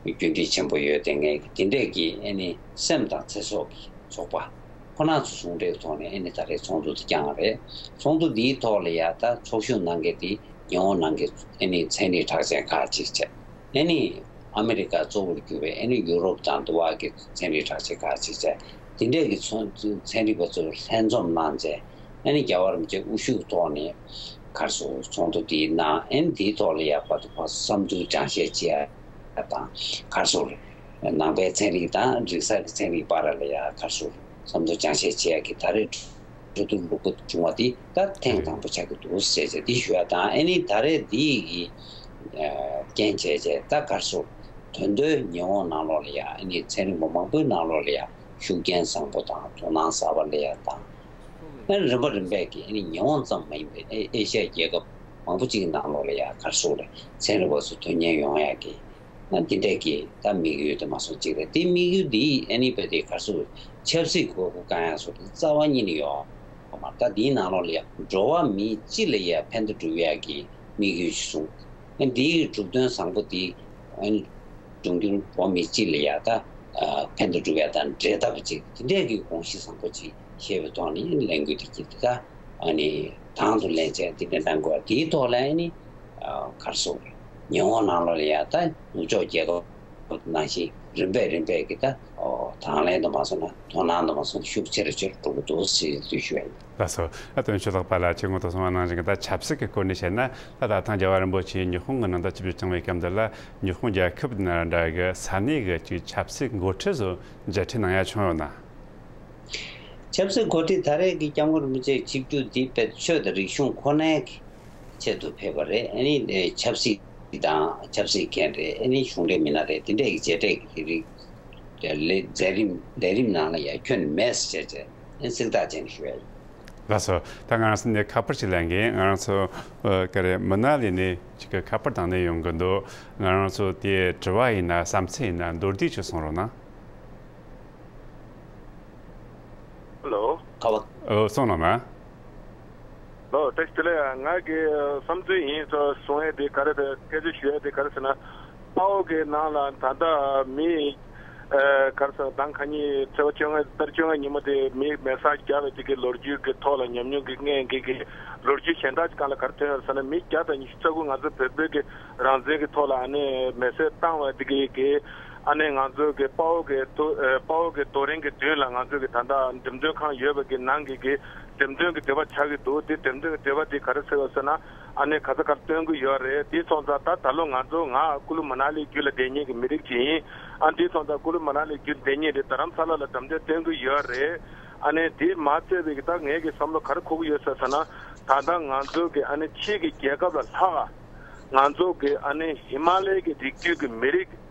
རྒྱུན་འཁྲིད་ཆེན་པོ་ཡོད་དེ་ངས་དེ་འདྲས་ཀྱི་ཨ་ནི་སེམས་དང་ཚེ་སྲོག་གི་ཚོགས་པ་ཁོ་རང་ཚོ་ཟུང་འབྲེལ་ཐོག་ནས་ཨ་ནི་ད་རེས་ཚོགས་འདུ་དེ་བསྐྱངས་པ་རེད། ཚོགས་འདུ་འདིའི་ཐོག་ལ་ཡ་ད་ཚོགས་ཞུགས་གནང་མཁན་དེ་ཉི་ཧོང་ནང་གི་ཨ་ནི་ཚན་རིག་གྲགས་ཅན་ཁག་ཅིག་བྱས། ཨ་ནི་ཨ་མེ་རི་ཀ་གཙོ་བོར་གྱུར་པའི་ཨ་ནི་ཡུ་རོབ་དང་དུ་བ་གི་ཚན་རིག་གྲགས་ཅན་ཁག་ཅིག་བྱས། དེ་འདྲས་ཀྱི་ཚོ་ཚན་རིག་པ་ཚོ་ལྷན་འཛོམས་གནང་བྱས། ཨ་ནི་རྒྱལ་བ་རིན་པོ་ཆེ་དབུ་བཞུགས་ཐོག་ནས་གར་སོགས་ཚོགས་འདུ་དེ་གནང་། ཨ་ནི་དེའི་ཐོག་ལ་ཡ་བར་དུ་བསམ་ཚུལ་སྦྱང་བཤད་བྱེད་ཡ་དང་། གར་སོགས་ནང་པའི་ཚན་རིག་དང་རིག་གསར་གྱི་ཚན་རིག་བར་ལ་ཡ་གར་སོགས་བསམ་ཚུལ་སྦྱང་བཤད་བྱེད་ཡ་གི་ད་རེས་གྲོས་བསྡུར་ལུགས་པ་བྱུང་བ་དེ་ད་ཐེངས་དང་པོ་ཆགས་ཀྱི་འདུག་ཟེར་བྱས་དེ་ཞུ་ཡ་དང་། ཨ་ནི་ད་རེས་འདི་ཡི་གི་རྐྱེན་བྱས་བྱས་ད་གར་སོགས་དོན་དོན་ཉི་ཧོང་ནང་ལོགས་ལ་ཡ་ཨ་ནི་ཚན་རིག་པ་མང་པོའི་ནང་ལོགས་ལ་ཡ་ཤུགས་རྐྱེན་བཟང་པོ་དང་དོ་སྣང་གསར་པ་སླེབས་ཡ་དང་། ཨ་ནི་རིམ་པ་རིམ་པས་ཀྱི་ཨ་ནི་ཉི་ཧོང་ཙམ་མ་ཡིན་པའི་ཨེ་ཨེ་ཤ་ཡའི་རྒྱལ་ཁབ་མང་པོ་ཅིག་གི་ནང་ལོགས་ལ་ཡ་གར་སོགས་ལ་ཚན་རིག་པ་ཚོ་དོན་གཉེར་ཡོང་ཡ་གི་ཨ་འདི་འདྲས་ཀྱི་ད་དམིགས་ཡུལ་དུ་མ་སོང་ཅིག་རེད། དེ་དམིགས་ཡུལ་འདི་ཨ་ནི་བས་དེ་གར་སོགས་ཆབ་སྲིད་དགོས་མཁོ་བཀག་ཡ་སོགས་དེ་རྩ་བ་ཉིད་ནས་ཡོད་མ་རེད། ད་འདིའི་ནང་ལོགས་ལ་ཡ་འགྲོ་བ་མི་སྤྱི་ལ་ཡ་ཕན་བདེ་སྒྲུབ་ཡ་གི་དམིགས་ཡུལ་ཞིག་བཟུང་། ཨ་འདིའི་གྲུབ་དོན་བཟང་པོ་འདི་ཨ་འབྱུང་འགྱུར་བོད་མི་སྤྱི་ལ་ཡ་ད་ཨ་ཕན་བདེ་སྒྲུབ་ཡ་དང་འབྲེལ་ཐབས་ཅིག་དེ་འདྲས་ཀྱི་དགོངས་གཞི་བཟང་པོ་ཅིག་བཞེས་པའི་ཐོག་ནས་ལས་འགུལ་དེ་གྱིས་ད་ཨ་ནི་དང་དུ་ལེན་བྱས་དེ་འདྲ་གནང་དགོས། དེའི་ཐོག་ལ་ཨ་ནི་ཨ་ག་རེ་ཟེར་དགོས་རེད། ཉི་ཧོང་ནང་ལོགས་ལ་ཡ་ད་ནུབ་ཕྱོགས་རྒྱལ་ཁབ་ནང་བཞིན་རིམ་པས་རིམ་པས་ཀྱི་ད་ཨོ་དང་ལེན་དུ་མ་སོང་ན་དོ་སྣང་དུ་མ་སོང་ན་ཤུགས་ཆེ་རུ་ཆེ་རུ་འགྲོ་གི་འདུག་ཟེར་དུ་ཞུ་ཡ་ཡིན། ལགས་སོ། ད་དོན་གཅོད་ལགས་པ་ལ་ཁྱེད་ངོ་ཐོག་གསུངས་པ་ནང་བཞིན་གྱི་ད་ཆབ་སྲིད་ཀྱི་སྐོར་ནས་བཤད་ན། ད་ད་ཐེངས་རྒྱལ་བ་རིན་པོ་ཆེ་ཉི་ཧོང་གི་ནང་ད་ཆིབས་བསྒྱུར་བྱུང་བའི་སྐབས་འདི་ལ་ཉི་ཧོང་རྒྱལ་ཁབ་ནང་འདྲ་གི་ས་གནས་ཀྱི་ཅིག་ཆབ་སྲིད་འགོ་ཁྲིད་ཚོ་མཇལ་འཕྲད་གནང་ཡ་བྱུང་ཡོད་ན། ཆབ་སྲིད་འགོ་ཁྲིད་ད་རེས་ཀྱི་སྐྱབས་མགོན་རིན་པོ་ཆེ་ཆིབས་བསྒྱུར་འདི་དཔེ་ཆོས་དང་རིག་གཞུང་ཁོ་ནའི་ཆེད་དུ་ཕེབས་པ་རེད། ཨ་ནི་ཆབ་སྲིད་དང་ཆབ་སྲིད་མཁན་རེད། ཨ་ནི་གཞུང་འབྲེལ་མི་སྣ་རེད། དེ་འདྲས་ཀྱི་མཇལ་འཕྲད་ཀྱི་རིགས་ལས་མཛད་རིམ་ལས་རིམ་ནང་ལ་ཡ་ཁྱོན་མེད་ཟེར་བྱས་ཨ་ནི་གཟེངས་རྟགས་ཅན་ཞུ་ཡ་ཡིན། ལགས་སོ། ད་ང་རང་ཚོ་ནས་ཁ་པར་ཞིག་ལེན་གིན། ང་རང་ཚོ་ཨ་ག་རེ་མི་ནག་ལས་ནས་ཅིག་གི་ཁ་པར་བཏང་ནས་ཡོང་གི་འདུག་ང་རང་ཚོ་དེ་དྲི་བ་ཡིན་ན་བསམ་ཚུལ་ཡིན་ན་མདོར་བསྡུས་ཅིག་གསུང་རོགས་གནང་། ཧེ་ལོ། ཁ་པར། ཨོ་གསུང་རོགས་གནང་། ལོ། བཀྲ་ཤིས་བདེ་ལེགས། ང་གི་བསམ་ཚུལ་ཡིན་ཙང་གསུང་ཡས་དེ་ག་རེ་རེད། སྐད་ཆ་ཞུ་ཡས་དེ་ག་རེ་ཟེར་ན། དཔའ་བོ་གི་ནང་ལ་ད་ལྟ་མི་ཨ་ག་རེ་ཟེར་ན་ཟླ་ཁ་ཉིན་ཚེས་པ་བཅོ་ལྔ་ཟླ་བཅོ་ལྔ་ཉིན་མོ་དེ་མི་མེ་སྲེག་བརྒྱབ་པའི་དེ་གི་ལོ་རྒྱུས་ཀྱི་ཐོག་ལ་ཉམས་མྱོང་གི་ངས་གི་གི་ལོ་རྒྱུས་གཞན་དག་ཅིག་སྒང་ལ་ག་རེ་ཐོན་ཡོད་ཟེར་ན། མི་བརྒྱ་དང་ཉི་ཤུ་རྩ་དགུ་ང་ཚོ་བོད་བོད་ཀྱི་རང་བཙན་གྱི་ཐོག་ལ་ཨ་ནི་མེ་སྲེག་བཏང་བ་དེ་གི་གི་ཨ་ནི་ང་ཚོ་གི་དཔའ་བོ་གི་དོ་ཨ་དཔའ་བོ་གི་དོ་རིང་གི་མདུན་ལ་ང་ཚོ་གི་ད་ལྟ་འགྲེམས་སྟོན་ཁང་ཡོད་པ་གི་ནང་གི་གི་འགྲེམས་སྟོན་གྱི་དྲི་བ་ཆགས་ཀྱི་འདུག་དེ་འགྲེམས་སྟོན་གྱི་དྲི་བ་དེ་ག་རེ་ཟེར་བ་ཟེར་ན། ཨ་ནི་ག་ས་གར་སྟོན་གྱི་ཡོད་རེད། དེ་སོང་ཙང་ད་ད་ལོ་ང་ཚོ་ང་ཀུ་ལུ་མ་ན་ལི་བརྒྱུད་ལ་བསྡད་མཁན་གྱི་མི་རིགས་ཅིག་ཡིན། ཨ་དེ་སོང་ཙང་ཀུ་ལུ་མ་ན་ལི་བརྒྱུད་བསྡད་མཁན་རེད། རྡ་རམ་ས་ལ་ལ་འགྲེམས་སྟོན་སྟོན་གྱི་ཡོད་རེད། ཨ་ནི་དེ་མ་ཚད་པའི་གི་ད་ངས་གི་བསམ་བློ་ག་རེ་འཁོར་གྱི་ཡོད་ཟེར་ཟེར་ན། ད་ལྟ་ང་ཚོ་གི་ཨ་ནི་ཕྱི་གི་རྒྱལ་ཁབ་ལ་ལྷག་ང་ཚོ་གི་ཨ་ནི་ཧི་མ་ལའི་གི་རི་རྒྱུད་ཀྱི་མི་རིགས།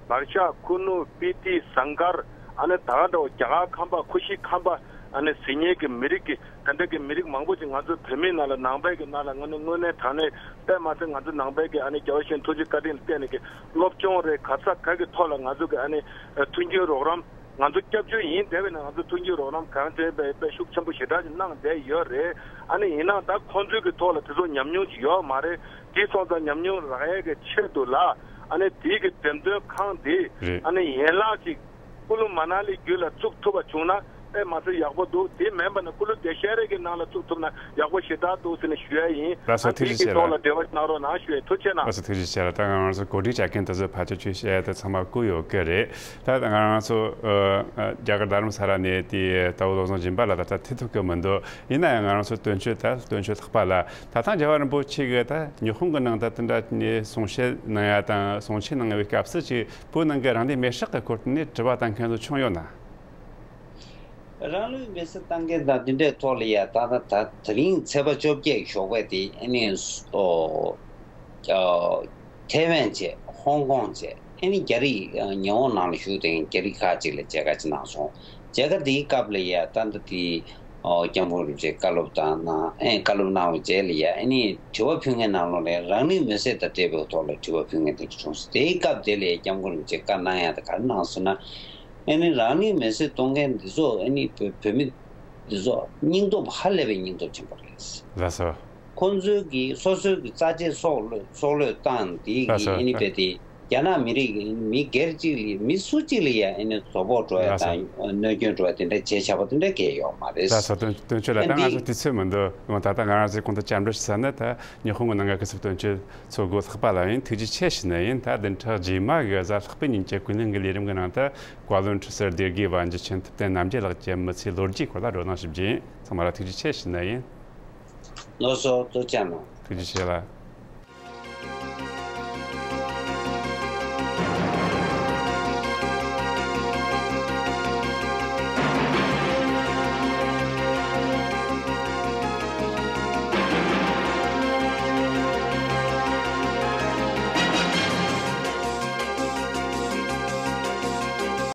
བར་ཤ། ཁུ་ནུ། སྤི་ཏི། ཟངས་དཀར། ཨ་ནི་ད་ག་འདྲ་བོ་རྒྱ་གར་ཁམས་པ། ཁུ་ཤི་ཁམས་པ། ཨ་ནི་ཟི་ཉལ་གྱི་མི་རིགས་ཀྱི་དེ་འདྲ་གི་མི་རིགས་མང་པོ་ཅིག་ང་ཚོའི་བོད་མིའི་ནང་ལ་ནང་པའི་གི་ནང་ལ་ང་ནི་དངོས་གནས་དྲང་གནས་དཔེ་མ་ཚད་ང་ཚོའི་ནང་པའི་གི་ཨ་ནི་རྒྱལ་བ་ཡིད་བཞིན་ཐུགས་རྗེ་བཀའ་དྲིན་ལ་བརྟེན་ནས་གི་སློབ་སྦྱོང་རེད། ག་ས་ག་གི་ཐོག་ལ་ང་ཚོ་གི་ཨ་ནི་མཐུན་རྐྱེན་རོགས་རམ། ང་ཚོ་སྐྱབས་བཅོལ་ཡིན་བསྡད་པའི་ནང་ང་ཚོ་མཐུན་རྐྱེན་རོགས་རམ་གང་དྲན་པའི་དཔེ་ཤུགས་ཆེན་པོ་ཞེ་དྲག་ཅིག་གནང་བསྡད་ཡོད་རེད། ཨ་ནི་ཡིན་ནའང་ད་ཁོང་ཚོའི་གི་ཐོག་ལ་དེ་ཚོ་ཉམས་མྱོང་ཅིག་ཡོད་མ་རེད། དེ་སོང་ཙང་ཉམས་མྱོང་རག་ཡས་ཀྱི་ཆེད་དུ་ལ་ཨ་ནི་དེའི་གི་འགྲེམས་སྟོན་ཁང་དེ་རེད། ཨ་ནི་ཡན་ལག་ཅིག་ཀུ་ལུ་མ་ན་ལི་བརྒྱུད་ལ་བཙུགས་ཐུབ་པ་བྱུང་ན་དཔེ་མ་ཚད་ཡག་པོ་འདུག་དེ་མིན་པ་ན་ཀུ་ལུ་དེ་ཤར་རི་གི་ནང་ལ་བཙུགས་ཐུབ་ན་ཡག་པོ་ཞེ་དྲག་འདུག་ཟེར་ནས་ཞུ་ཡ་ཡིན། ལགས་སོ། ཨ་ཐུགས་རྗེ་དེའི་གི་ཆེ་ལ། ཐོག་ལ་འབྲེལ་བ་གནང་རོགས་གནང་ཞུ་ཡ། ཐུགས་རྗེ་གནང་། ལགས་སོ། ཐུགས་རྗེ་ཆེ་ལ། ད་ང་རང་ཚོ་གོ་སྒྲིག་བྱ་མཁན་དེ་ཚོ་ཕལ་ཆེར་ཁྱོད་བཤད་ཡ་དེ་ཚང་མ་བཀོད་ཡོད་ཀྱི་རེད། ད་ང་རང་ཚོ་ཨ་ཨ་རྒྱ་གར་རྡ་རམ་ས་ལ་ནས་དེ་ལྟ་བུ་བློ་བཟང་སྦྱིན་པ་ལགས་ད་ལྟ་ཐུག་ཐུབ་ཀྱི་མི་འདུག་ཡིན་ན་ཡང་ང་རང་ཚོ་དོན་གཅོད་ད་དོན་གཅོད་ལྷག་པ་ལ་ད་ཐང་རྒྱལ་བ་རིན་པོ་ཆེ་གིས་ད་ཉི་ཧོང་གི་ནང་ད་དེ་འདྲ་ནས་གསུང་བཤད་གནང་ཡ་དང་གསུང་ཆོས་གནང་བའི་སྐབས་སུ་ཅིག་བོད་ནང་གི་རང་ལུས་མེར་སྲེག་གི་སྐོར་ནས་དྲི་བ་བཏང་མཁན་ཚོ་བྱུང་ཡོད་ན། རང་ལུས་མེར་སྲེག་བཏང་མཁན་དང་དེ་འདྲའི་ཐོག་ལ་ཡ་ད་ད་ད་དེ་རིང་ཚེས་པ་བཅོ་བརྒྱད་ཞོགས་པ་དེ་ཨ་ནི་ཨོ་ཨོ་ཐེ་ཝན་བྱས། ཧོང་ཀོང་བྱས། ཨ་ནི་རྒྱ་རིགས་ཉི་ཧོང་ནང་ལ་བཞུགས་དེ་རྒྱ་རིགས་ཁག་ཅིག་ལ་མཇལ་ཁ་ཅིག་གནང་སོང་། མཇལ་ཁ་དེའི་སྐབས་ལ་ཡ་ད་ལྟ་དེ་ཨོ་སྐྱབས་མགོན་རིན་པོ་ཆེ་བཀའ་སློབ་དང་གནང་། ཨེ་བཀའ་སློབ་གནང་བའི་རྗེས་ལ་ཡ་ཨ་ནི་དྲི་བ་ཕུལ་མཁན་ནང་ལོགས་ལ་རང་ལུས་མེར་སྲེག་དང་འབྲེལ་བའི་ཐོག་ལ་དྲི་བ་ཕུལ་མཁན་དེ་འདྲ་བྱུང་སོང་། དེའི་སྐབས་དེ་ལ་ཡ་སྐྱབས་མགོན་རིན་པོ་ཆེ་བཀའ་གནང་ཡ་དེ་ག་རེ་གནང་སོང་ན། ཨ་ནི་རང་ལུས་མེར་སྲེག་གཏོང་མཁན་འདི་ཚོ་ཨ་ནི་བོད་བོད་མི་འདི་ཚོ་སྙིང་སྟོབས་ཧ་ལས་པའི་སྙིང་སྟོབས་ཆེན་པོ་རེད། ལགས་སོ། ཁོང་ཚོའི་གི་སོ་སོའི་གི་རྩ་ཆེའི་སྲོག་བློས་སྲོག་བློས་བཏང་དེ་ལགས་གི་སོ། ཨ་ནི་དཔེ་དེ་རྒྱ་ནག་མི་རིགས་མི་སྒེར་གཅིག་ལ་མི་སུ་གཅིག་ལ་ཡ་ཨ་ནི་བཟོ་ཕོག་འགྲོ་ཡ་ལགས་སོ། དང་གནོད་སྐྱོན་འགྲོ་ཡ་དེ་འདྲ་བྱས་བཞག་པ་དེ་འདྲ་གང་ཡང་ཡོད་མ་རེད། ལགས་སོ། དོན་དོན་གཅོད་ལགས། ད་ང་ཚོ་དུས་ཚོད་མི་འདུག་འོ་ད་ལྟ་ང་རང་ཚོའི་གོང་དུ་བཅར་འདྲི་ཞུ་ས་ནི་ད་ཉི་ཧོང་གི་ནང་གི་སྐུ་ཚབ་དོན་གཅོད་ཚོ་སྒོ་ལྷག་པ་ལ་ཡིན། ཐུགས་རྗེ་ཆེ་ཞུ་ནི་ཡིན། ད་བདུན་ཕྲག་རྗེས་མ་གི་གཟའ་ལྷག་པའི་ཉིན་གྱི་ཀུན་གླེང་གི་ལས་རིམ་གྱི་ནང་དུ་བཀའ་བློན་ཁྲི་ཟུར་སྡེ་དགེ་བ་འཇུ་ཆེན་ཐུབ་བསྟན་རྣམ་རྒྱལ་ལགས་ཀྱིས་མི་ཚེའི་ལོ་རྒྱུས་སྐོར་ལ་བགྲོ་གླེང་ཞུ་རྒྱུ་ཡིན། ཚང་མ་ལ་ཐུགས་རྗེ་ཆེ་ཞུ་ནི་ཡིན། ལགས་སོ། ཐུགས་རྗེ་གནང་། ཐུགས་རྗེ་ཆེ་ལགས།